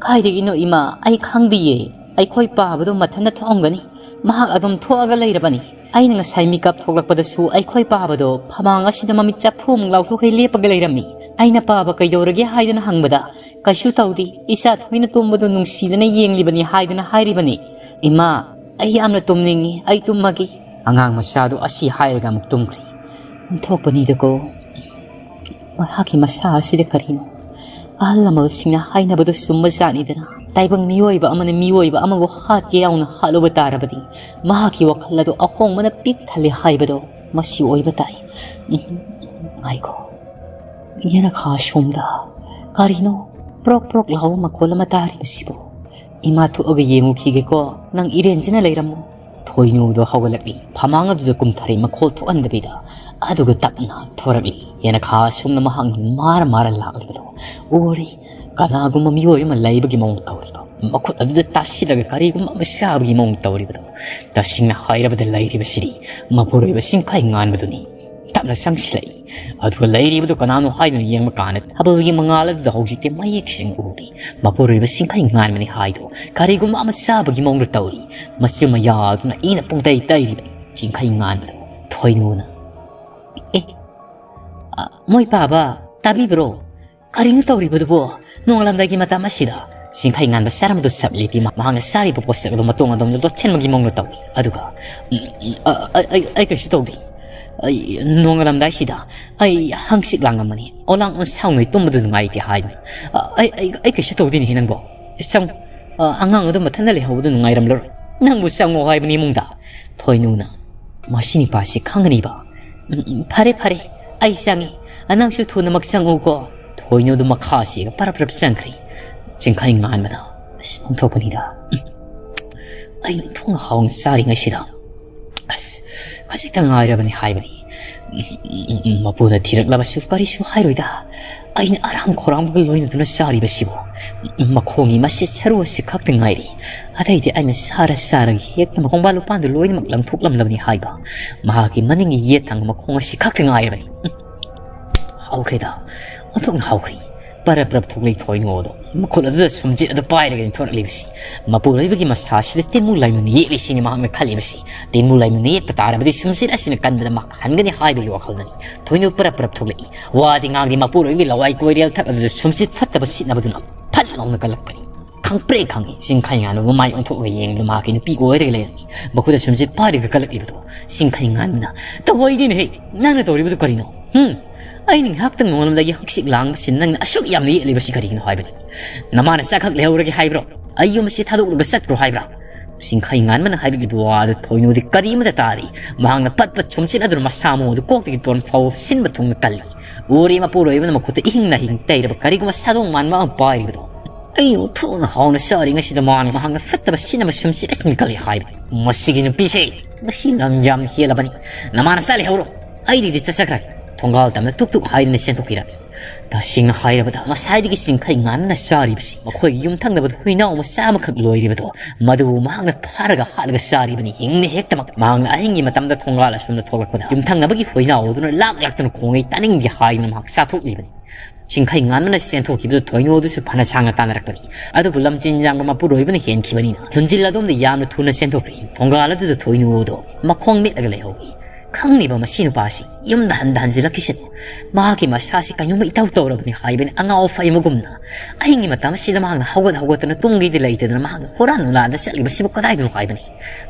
"ꯀꯥꯏꯗꯒꯤꯅꯣ ꯏꯃꯥ? ꯑꯩ ꯈꯪꯗꯤꯌꯦ꯫ ꯑꯩꯈꯣꯏ ꯄꯥꯕꯗꯣ ꯃꯊꯟꯇ ꯊꯣꯛꯑꯝꯒꯅꯤ꯫ ꯃꯍꯥꯛ ꯑꯗꯨꯝ ꯊꯣꯛꯑꯒ ꯂꯩꯔꯕꯅꯤ꯫ ꯑꯩꯅ ꯉꯁꯥꯏ ꯃꯤꯀꯞ ꯊꯣꯛꯂꯛꯄꯗꯁꯨ ꯑꯩꯈꯣꯏ ꯄꯥꯕꯗꯣ ꯐꯃꯥꯡ ꯑꯁꯤꯗ ꯃꯃꯤꯠ ꯆꯐꯨ ꯑꯃꯨꯛ ꯂꯥꯎꯊꯣꯛꯈꯩ ꯂꯦꯞꯄꯒ ꯂꯩꯔꯝꯃꯤ꯫ ꯑꯩꯅ ꯄꯥꯕ ꯀꯩꯗꯧꯔꯒꯦ ꯍꯥꯏꯗꯅ ꯍꯪꯕꯗ, ꯀꯩꯁꯨ ꯇꯧꯗꯦ, ꯏꯆꯥ ꯊꯣꯏꯅ ꯇꯨꯝꯕꯗꯨ ꯅꯨꯡꯁꯤꯗꯅ ꯌꯦꯡꯂꯤꯕꯅꯤ ꯍꯥꯏꯗꯨꯅ ꯍꯥꯏꯔꯤꯕꯅꯤ꯫ ꯏꯃꯥ, ꯑꯩ ꯌꯥꯝꯅ ꯇꯨꯝꯅꯤꯡꯉꯤ, ꯑꯩ ꯇꯨꯝꯃꯒꯦ꯫" ꯑꯉꯥꯡ ꯃꯆꯥꯗꯨ ꯑꯁꯤ ꯍꯥꯏꯔꯒ ꯑꯃꯨꯛ ꯇꯨꯝꯈ꯭ꯔꯦ꯫ ꯑꯣꯟꯊꯣꯛꯄꯅꯤꯗꯀꯣ, ꯃꯍꯥꯛꯀꯤ ꯃꯁꯥ ꯑꯁꯤꯗ ꯀꯔꯤꯅꯣ? ꯑꯍꯜ ꯂꯃꯟꯁꯤꯡꯅ ꯍꯥꯏꯅꯕꯗꯨ ꯆꯨꯝꯕ ꯖꯥꯠꯅꯤꯗꯅ꯫ ꯇꯥꯏꯕꯪ ꯃꯤꯑꯣꯏꯕ ꯑꯃꯅ ꯃꯤꯑꯣꯏꯕ ꯑꯃꯕꯨ ꯍꯥꯠꯀꯦ ꯌꯥꯎꯅ ꯍꯥꯠꯂꯨꯕ ꯇꯥꯔꯕꯗꯤ, ꯃꯍꯥꯛꯀꯤ ꯋꯥꯈꯜ ꯑꯗꯨ ꯑꯍꯣꯡꯕꯅ ꯄꯤꯛ ꯊꯜꯂꯦ ꯍꯥꯏꯕꯗꯣ ꯃꯁꯤ ꯑꯣꯏꯕ ꯇꯥꯏ꯫ ꯎꯝ, ꯉꯥꯏꯈꯣ꯫ ꯌꯦꯅꯈꯥ ꯁꯣꯝꯗ ꯀꯔꯤꯅꯣ ꯄ꯭ꯔꯣꯛ ꯄ꯭ꯔꯣꯛ ꯂꯥꯎꯕ ꯃꯈꯣꯜ ꯑꯃ ꯇꯥꯔꯤꯕꯁꯤꯕꯨ? ꯏꯃꯥ ꯊꯣꯛꯑꯒ ꯌꯦꯡꯉꯨꯈꯤꯒꯦꯀꯣ, ꯅꯪ ꯏꯔꯦꯟꯖꯅ ꯂꯩꯔꯝꯃꯨ꯫ ꯊꯣꯏꯅꯨꯗꯣ ꯍꯧꯒꯠꯂꯛꯂꯤ, ꯐꯃꯥꯡ ꯑꯗꯨꯗ ꯀꯨꯝꯊꯔꯦ, ꯃꯈꯣꯜ ꯊꯣꯛꯍꯟꯗꯕꯤꯗ꯫ ꯑꯗꯨꯒ ꯇꯞꯅ ꯊꯣꯔꯛꯂꯤ꯫ ꯌꯦꯅꯈꯥ ꯁꯣꯝꯅ ꯃꯍꯥꯛꯅ ꯃꯥꯔ ꯃꯥꯔ ꯂꯥꯛꯂꯤꯕꯗꯣ ꯎꯔꯤ꯫ ꯀꯅꯥꯒꯨꯝꯕ ꯃꯤꯑꯣꯏ ꯑꯃ ꯂꯩꯕꯒꯤ ꯃꯑꯣꯡ ꯇꯧꯔꯤꯕ, ꯃꯈꯨꯠ ꯑꯗꯨꯗ ꯇꯥꯁꯤꯜꯂꯒ ꯀꯔꯤꯒꯨꯝꯕ ꯑꯃ ꯆꯥꯕꯒꯤ ꯃꯑꯣꯡ ꯇꯧꯔꯤꯕꯗꯣ꯫ ꯇꯁꯦꯡꯅ ꯍꯥꯏꯔꯕꯗ ꯂꯩꯔꯤꯕꯁꯤꯗꯤ ꯃꯄꯨꯔꯣꯏꯕ ꯁꯤꯡꯈꯥꯏ ꯉꯥꯟꯕꯗꯨꯅꯤ꯫ ꯇꯞꯅ ꯆꯪꯁꯤꯜꯂꯛꯏ꯫ ꯑꯗꯨꯒ ꯂꯩꯔꯤꯕꯗꯨ ꯀꯅꯥꯅꯣ ꯍꯥꯏꯗꯨꯅ ꯌꯦꯡꯕ ꯀꯥꯟꯗ ꯊꯥꯕꯜꯒꯤ ꯃꯉꯥꯜ ꯑꯗꯨꯗ ꯍꯧꯖꯤꯛꯇꯤ ꯃꯌꯦꯛ ꯁꯦꯡꯅ ꯎꯔꯤ꯫ ꯃꯄꯨꯔꯣꯏꯕ ꯆꯤꯡꯈꯩ ꯉꯥꯟꯕꯅꯤ ꯍꯥꯏꯗꯨ ꯀꯔꯤꯒꯨꯝꯕ ꯑꯃ ꯆꯥꯕꯒꯤ ꯃꯑꯣꯡꯗ ꯇꯧꯔꯤ꯫ ꯃꯆꯤꯟ ꯃꯌꯥꯗꯨꯅ ꯏꯅ ꯄꯨꯡꯇꯩ ꯇꯩꯔꯤꯕꯅꯤ ꯆꯤꯡꯈꯩ ꯉꯥꯟꯕꯗꯨ꯫ ꯊꯣꯏꯅꯨꯅ, "ꯑꯦ, ꯑ, ꯃꯣꯏ ꯄꯥꯕ, ꯇꯥꯕꯤꯕ꯭ꯔꯣ? ꯀꯔꯤꯅꯣ ꯇꯧꯔꯤꯕꯗꯨꯕꯣ? ꯅꯣꯡꯉꯥꯜꯂꯝꯗꯥꯏꯒꯤ ꯃꯇꯝ ꯑꯁꯤꯗ?" ꯆꯤꯡꯈꯩ ꯉꯥꯟꯕ ꯆꯥꯔꯝꯕꯗꯨ ꯆꯞ ꯂꯦꯞꯄꯤ꯫ ꯃꯍꯥꯛꯅ ꯆꯥꯔꯤꯕ ꯄꯣꯠꯁꯛ ꯑꯗꯨ ꯃꯇꯣꯡ ꯑꯗꯣꯝꯗ ꯂꯣꯠꯁꯤꯟꯕꯒꯤ ꯃꯑꯣꯡꯗ ꯇꯧꯏ꯫ ꯑꯗꯨꯒ, "ꯎꯝ, ꯎꯝ, ꯑ, ꯑ, ꯑꯩ, ꯑꯩ ꯀꯩꯁꯨ ꯇꯧꯗꯦ꯫ ꯑꯩ ꯅꯣꯡꯉꯥꯜꯂꯝꯗꯥꯏꯁꯤꯗ ꯑꯩ ꯍꯪꯆꯤꯠ ꯂꯥꯡꯉꯝꯕꯅꯤ꯫ ꯑꯣꯂꯥꯡ ꯑꯣꯟꯁꯥꯡꯅꯣꯏ ꯇꯨꯝꯕꯗꯨ ꯅꯨꯡꯉꯥꯏꯇꯦ ꯍꯥꯏꯗꯨꯅ꯫ ꯑ, ꯑꯩ, ꯑꯩ, ꯑꯩ ꯀꯩꯁꯨ ꯇꯧꯗꯦꯅꯦꯍꯦ ꯅꯪꯕꯣ꯫ ꯆꯪꯉꯨ꯫ ꯑ, ꯑꯉꯥꯡ ꯑꯗꯨ ꯃꯊꯟꯇ ꯂꯩꯍꯧꯕꯗꯨ ꯅꯨꯡꯉꯥꯏꯔꯝꯂꯔꯣꯏ꯫ ꯅꯪꯕꯨ ꯆꯪꯉꯣ ꯍꯥꯏꯕꯅꯤ ꯏꯃꯨꯡꯗ꯫" ꯊꯣꯏꯅꯨꯅ, "ꯃꯁꯤ ꯅꯤꯄꯥꯁꯤ ꯈꯪꯒꯅꯤꯕ꯫ ꯎꯝ, ꯎꯝ, ꯐꯔꯦ, ꯐꯔꯦ, ꯑꯩ ꯆꯪꯉꯤ꯫ ꯑ, ꯅꯪꯁꯨ ꯊꯨꯅꯃꯛ ꯆꯪꯉꯨꯀꯣ꯫" ꯊꯣꯏꯅꯨꯗꯨ ꯃꯈꯥ ꯁꯤꯒ ꯄꯔꯞ ꯄꯔꯞ ꯆꯪꯈ꯭ꯔꯦ꯫ ꯆꯤꯡꯈꯩ ꯉꯥꯟꯕꯅ, "ꯑꯁ, ꯑꯣꯟꯊꯣꯛꯄꯅꯤꯗ꯫ ꯎꯝ, ꯑꯩꯅ ꯑꯣꯟꯊꯣꯛꯅ ꯍꯥꯎꯅ ꯆꯥꯔꯤꯉꯩꯁꯤꯗ꯫ ꯑꯁ, ꯈꯖꯤꯛꯇ ꯉꯥꯏꯔꯕꯅꯤ ꯍꯥꯏꯕꯅꯤ꯫ ꯎꯝ, ꯎꯝ, ꯎꯝ, ꯃꯄꯨꯅ ꯊꯤꯔꯛꯂꯕꯁꯨ ꯀꯔꯤꯁꯨ ꯍꯥꯏꯔꯣꯏꯗ꯫ ꯑꯩꯅ ꯑꯔꯥꯝ ꯈꯧꯔꯥꯡꯕꯒ ꯂꯣꯏꯅꯗꯨꯅ ꯆꯥꯔꯤꯕꯁꯤꯕꯨ꯫ ꯎꯝ, ꯎꯝ, ꯃꯈꯣꯡꯒꯤ ꯃꯁꯤꯠ ꯁꯔꯨ ꯑꯁꯤ ꯈꯛꯇ ꯉꯥꯏꯔꯤ꯫ ꯑꯇꯩꯗꯤ ꯑꯩꯅ ꯆꯥꯔ ꯆꯥꯔꯒ ꯍꯦꯛꯇ ꯃꯈꯣꯡꯕꯥꯜ ꯂꯨꯄꯥꯟꯗꯨ ꯂꯣꯏꯅꯃꯛ ꯂꯪꯊꯣꯛꯂꯝꯂꯕꯅꯤ ꯍꯥꯏꯕ꯫ ꯃꯍꯥꯛꯀꯤ ꯃꯅꯤꯡꯒꯤ ꯌꯦꯠ ꯊꯪꯕ ꯃꯈꯣꯡ ꯑꯁꯤ ꯈꯛꯇ ꯉꯥꯏꯔꯕꯅꯤ꯫ ꯎꯝ, ꯍꯧꯈ꯭ꯔꯦꯗ, ꯑꯣꯟꯊꯣꯛꯅ ꯍꯧꯈ꯭ꯔꯦ꯫" ꯄꯔꯞ ꯄꯔꯞ ꯊꯣꯛꯂꯛꯏ ꯊꯣꯏꯅꯨ ꯑꯗꯣ꯫ ꯃꯈꯨꯠ ꯑꯗꯨꯗ ꯁꯨꯝꯖꯤꯠ ꯑꯗꯨ ꯄꯥꯏꯔꯒꯅꯤ ꯊꯣꯔꯛꯂꯤꯕꯁꯤ꯫ ꯃꯄꯨꯔꯣꯏꯕꯒꯤ ꯃꯁꯥ ꯑꯁꯤꯗ ꯇꯤꯟꯃꯨ ꯂꯥꯏꯃꯨꯅ ꯌꯦꯛꯂꯤꯁꯤꯅꯤ ꯃꯍꯥꯛꯅ ꯈꯜꯂꯤꯕꯁꯤ꯫ ꯇꯤꯟꯃꯨ ꯂꯥꯏꯃꯨꯅ ꯌꯦꯛꯄ ꯇꯥꯔꯕꯗꯤ ꯁꯨꯝꯖꯤꯠ ꯑꯁꯤꯅ ꯀꯟꯕꯗ ꯃꯍꯥꯛ ꯍꯟꯒꯅꯤ ꯍꯥꯏꯕꯒꯤ ꯋꯥꯈꯜꯗꯅꯤ ꯊꯣꯏꯅꯨ ꯄꯔꯞ ꯄꯔꯞ ꯊꯣꯛꯂꯛꯏ꯫ ꯋꯥꯗꯤ ꯉꯥꯡꯗꯦ, ꯃꯄꯨꯔꯣꯏꯕꯒꯤ ꯂꯋꯥꯏ ꯀꯣꯏꯔꯦꯜ ꯊꯛ ꯑꯗꯨꯗ ꯁꯨꯝꯖꯤꯠ ꯐꯠꯇꯕ ꯁꯤꯠꯅꯕꯗꯨꯅ ꯐꯠ ꯂꯥꯎꯅ ꯀꯜꯂꯛꯄꯅꯤ꯫ ꯈꯪꯄ꯭ꯔꯦꯛ ꯈꯪꯉꯤ꯫ ꯆꯤꯡꯈꯩ ꯉꯥꯟꯕ ꯃꯃꯥꯏ ꯑꯣꯟꯊꯣꯛꯂꯒ ꯌꯦꯡꯕꯗ ꯃꯍꯥꯛꯀꯤ ꯅꯨꯄꯤ ꯑꯣꯏꯔꯒ ꯂꯩꯔꯝꯃꯤ꯫ ꯃꯈꯨꯠꯇ ꯁꯨꯝꯖꯤꯠ ꯄꯥꯏꯔꯒ ꯀꯜꯂꯛꯂꯤꯕꯗꯣ꯫ ꯆꯤꯡꯈꯩ ꯉꯥꯟꯕꯅ, "ꯇꯧꯑꯣꯏꯗꯦꯅꯦꯍꯦ, ꯅꯪꯅ ꯇꯧꯔꯤꯕꯗꯨ ꯀꯔꯤꯅꯣ? ꯍꯨꯝ? ꯑꯩꯅ ꯉꯥꯏꯍꯥꯛꯇꯪ ꯅꯣꯡꯉꯥꯜꯂꯝꯗꯥꯏꯒꯤ ꯍꯪꯆꯤꯠ ꯂꯥꯡꯕꯁꯤ ꯅꯪꯅ ꯑꯁꯨꯛ ꯌꯥꯝꯅ ꯌꯦꯠꯂꯤꯕꯁꯤ ꯀꯔꯤꯒꯤꯅꯣ ꯍꯥꯏꯕꯅꯤ? ꯅꯃꯥꯅ ꯆꯥꯛꯈꯛ ꯂꯩꯍꯧꯔꯒꯦ ꯍꯥꯏꯕ꯭ꯔꯣ? ꯑꯩ ꯌꯨꯝ ꯑꯁꯤ ꯊꯥꯗꯣꯛꯂꯒ ꯆꯠꯈ꯭ꯔꯣ ꯍꯥꯏꯕ꯭ꯔꯥ?" ꯆꯤꯡꯈꯩ ꯉꯥꯟꯕꯅ ꯍꯥꯏꯔꯛꯂꯤꯕ ꯋꯥ ꯑꯗꯨ ꯊꯣꯏꯅꯨꯗꯤ ꯀꯔꯤꯃꯇ ꯇꯥꯗꯦ꯫ ꯃꯍꯥꯛꯅ ꯄꯠ ꯄꯠ ꯁꯨꯝꯆꯤꯠ ꯑꯗꯨꯅ ꯃꯁꯥ ꯃꯎ ꯑꯗꯨ ꯀꯣꯛꯇꯒꯤ ꯇꯣꯟ ꯐꯥꯎꯕ ꯁꯤꯟꯕ ꯊꯨꯡꯅ ꯀꯜꯂꯤ꯫ ꯎꯔꯦ ꯃꯄꯨꯔꯣꯏꯕꯅ ꯃꯈꯨꯠꯇ ꯏꯍꯤꯡ ꯅꯥꯍꯤꯡ ꯇꯩꯔꯕ ꯀꯔꯤꯒꯨꯝꯕ ꯁꯥꯗꯣꯡ ꯃꯥꯟꯕ ꯑꯃ ꯄꯥꯏꯔꯤꯕꯗꯣ꯫ ꯑꯩ ꯑꯣꯟꯊꯣꯛꯅ ꯍꯥꯎꯅ ꯆꯥꯔꯤꯉꯩꯁꯤꯗ ꯃꯥꯅ ꯃꯍꯥꯛꯅ ꯐꯠꯇꯕ ꯁꯤꯖꯤꯟꯅꯕ ꯁꯨꯝꯆꯤꯠ ꯑꯁꯤꯅ ꯀꯜꯂꯤ ꯍꯥꯏꯕ꯫ ꯃꯁꯤꯒꯤ ꯅꯨꯄꯤꯁꯦ ꯃꯁꯤ ꯂꯝ ꯌꯥꯝꯅ ꯍꯦꯜꯂꯕꯅꯤ꯫ ꯅꯃꯥꯅ ꯆꯠ ꯂꯩꯍꯧꯔꯣ꯫ ꯑꯩꯗꯤ ꯆꯠꯆꯈ꯭ꯔꯒꯦ꯫ ꯊꯣꯡꯒꯥꯜ ꯇꯝꯅ ꯇꯨꯛ ꯇꯨꯛ ꯍꯥꯏꯗꯨꯅ ꯆꯦꯟꯊꯣꯛꯈꯤꯔꯝꯃꯤ꯫ ꯇꯁꯦꯡꯅ ꯍꯥꯏꯔꯕꯗ, ꯉꯁꯥꯏꯗꯒꯤ ꯆꯤꯡꯈꯩ ꯉꯥꯟꯕꯅ ꯆꯥꯔꯤꯕꯁꯤ ꯃꯈꯣꯏꯒꯤ ꯌꯨꯝꯊꯪꯅꯕꯗ ꯍꯨꯏꯅꯥꯎ ꯃꯆꯥ ꯑꯃꯈꯛ ꯂꯣꯏꯔꯤꯕꯗꯣ, ꯃꯗꯨꯕꯨ ꯃꯍꯥꯛꯅ ꯐꯥꯔꯒ ꯍꯥꯠꯂꯒ ꯆꯥꯔꯤꯕꯅꯤ, ꯍꯤꯡꯅ ꯍꯦꯛꯇꯃꯛ꯫ ꯃꯍꯥꯛꯅ ꯑꯍꯤꯡꯒꯤ ꯃꯇꯝꯗ ꯊꯣꯡꯒꯥꯜ ꯑꯁꯣꯝꯗ ꯊꯣꯛꯂꯛꯄꯗ, ꯌꯨꯝꯊꯪꯅꯕꯒꯤ ꯍꯨꯏꯅꯥꯎ ꯑꯗꯨꯅ ꯂꯥꯛ ꯂꯥꯛꯇꯅ ꯈꯣꯡꯉꯩ ꯇꯥꯅꯤꯡꯗꯦ ꯍꯥꯏꯗꯨꯅ ꯃꯍꯥꯛ ꯆꯥꯊꯣꯛꯂꯤꯕꯅꯤ꯫ ꯆꯤꯡꯈꯩ ꯉꯥꯟꯕꯅ ꯆꯦꯟꯊꯣꯛꯈꯤꯕꯗꯨ ꯊꯣꯏꯅꯨ ꯑꯗꯨꯁꯨ ꯐꯅ ꯁꯥꯡꯅ ꯇꯥꯟꯅꯔꯛꯄꯅꯤ꯫ ꯑꯗꯨꯕꯨ ꯂꯝꯆꯦꯟ ꯌꯥꯡꯕ ꯃꯄꯨꯔꯣꯏꯕꯅ ꯍꯦꯟꯈꯤꯕꯅꯤꯅ, ꯊꯨꯟꯖꯤꯜ ꯑꯗꯣꯝꯗ ꯌꯥꯝꯅ ꯊꯨꯅ ꯆꯦꯟꯊꯣꯛꯈ꯭ꯔꯦ꯫ ꯊꯣꯡꯒꯥꯜ ꯑꯗꯨꯗ ꯊꯣꯏꯅꯨ ꯑꯗꯣ ꯃꯈꯣꯡ ꯃꯦꯠꯂꯒ ꯂꯩꯍꯧꯏ꯫ ꯈꯪꯂꯤꯕ ꯃꯁꯤ ꯅꯨꯄꯥꯁꯤ ꯌꯨꯝꯗ ꯍꯟꯗ ꯍꯟꯖꯤꯜꯂꯛꯈꯤꯁꯅꯨ꯫ ꯃꯍꯥꯛꯀꯤ ꯃꯁꯥꯁꯤ ꯀꯩꯅꯣꯝꯃ ꯏꯇꯧ ꯇꯧꯔꯕꯅꯤ ꯍꯥꯏꯕꯅꯤ, ꯑꯉꯥꯎ ꯑꯐꯩ ꯑꯃꯒꯨꯝꯅ꯫ ꯑꯍꯤꯡꯒꯤ ꯃꯇꯝ ꯑꯁꯤꯗ ꯃꯍꯥꯛꯅ ꯍꯧꯒꯠ ꯍꯧꯒꯠꯇꯅ ꯇꯨꯝꯒꯦꯗꯤ ꯂꯩꯇꯗꯅ ꯃꯍꯥꯛꯅ ꯍꯨꯔꯥꯟ ꯍꯨꯔꯥꯟꯗ ꯆꯠꯂꯤꯕꯁꯤꯕꯨ ꯀꯗꯥꯏꯗꯅꯣ ꯍꯥꯏꯕꯅꯤ꯫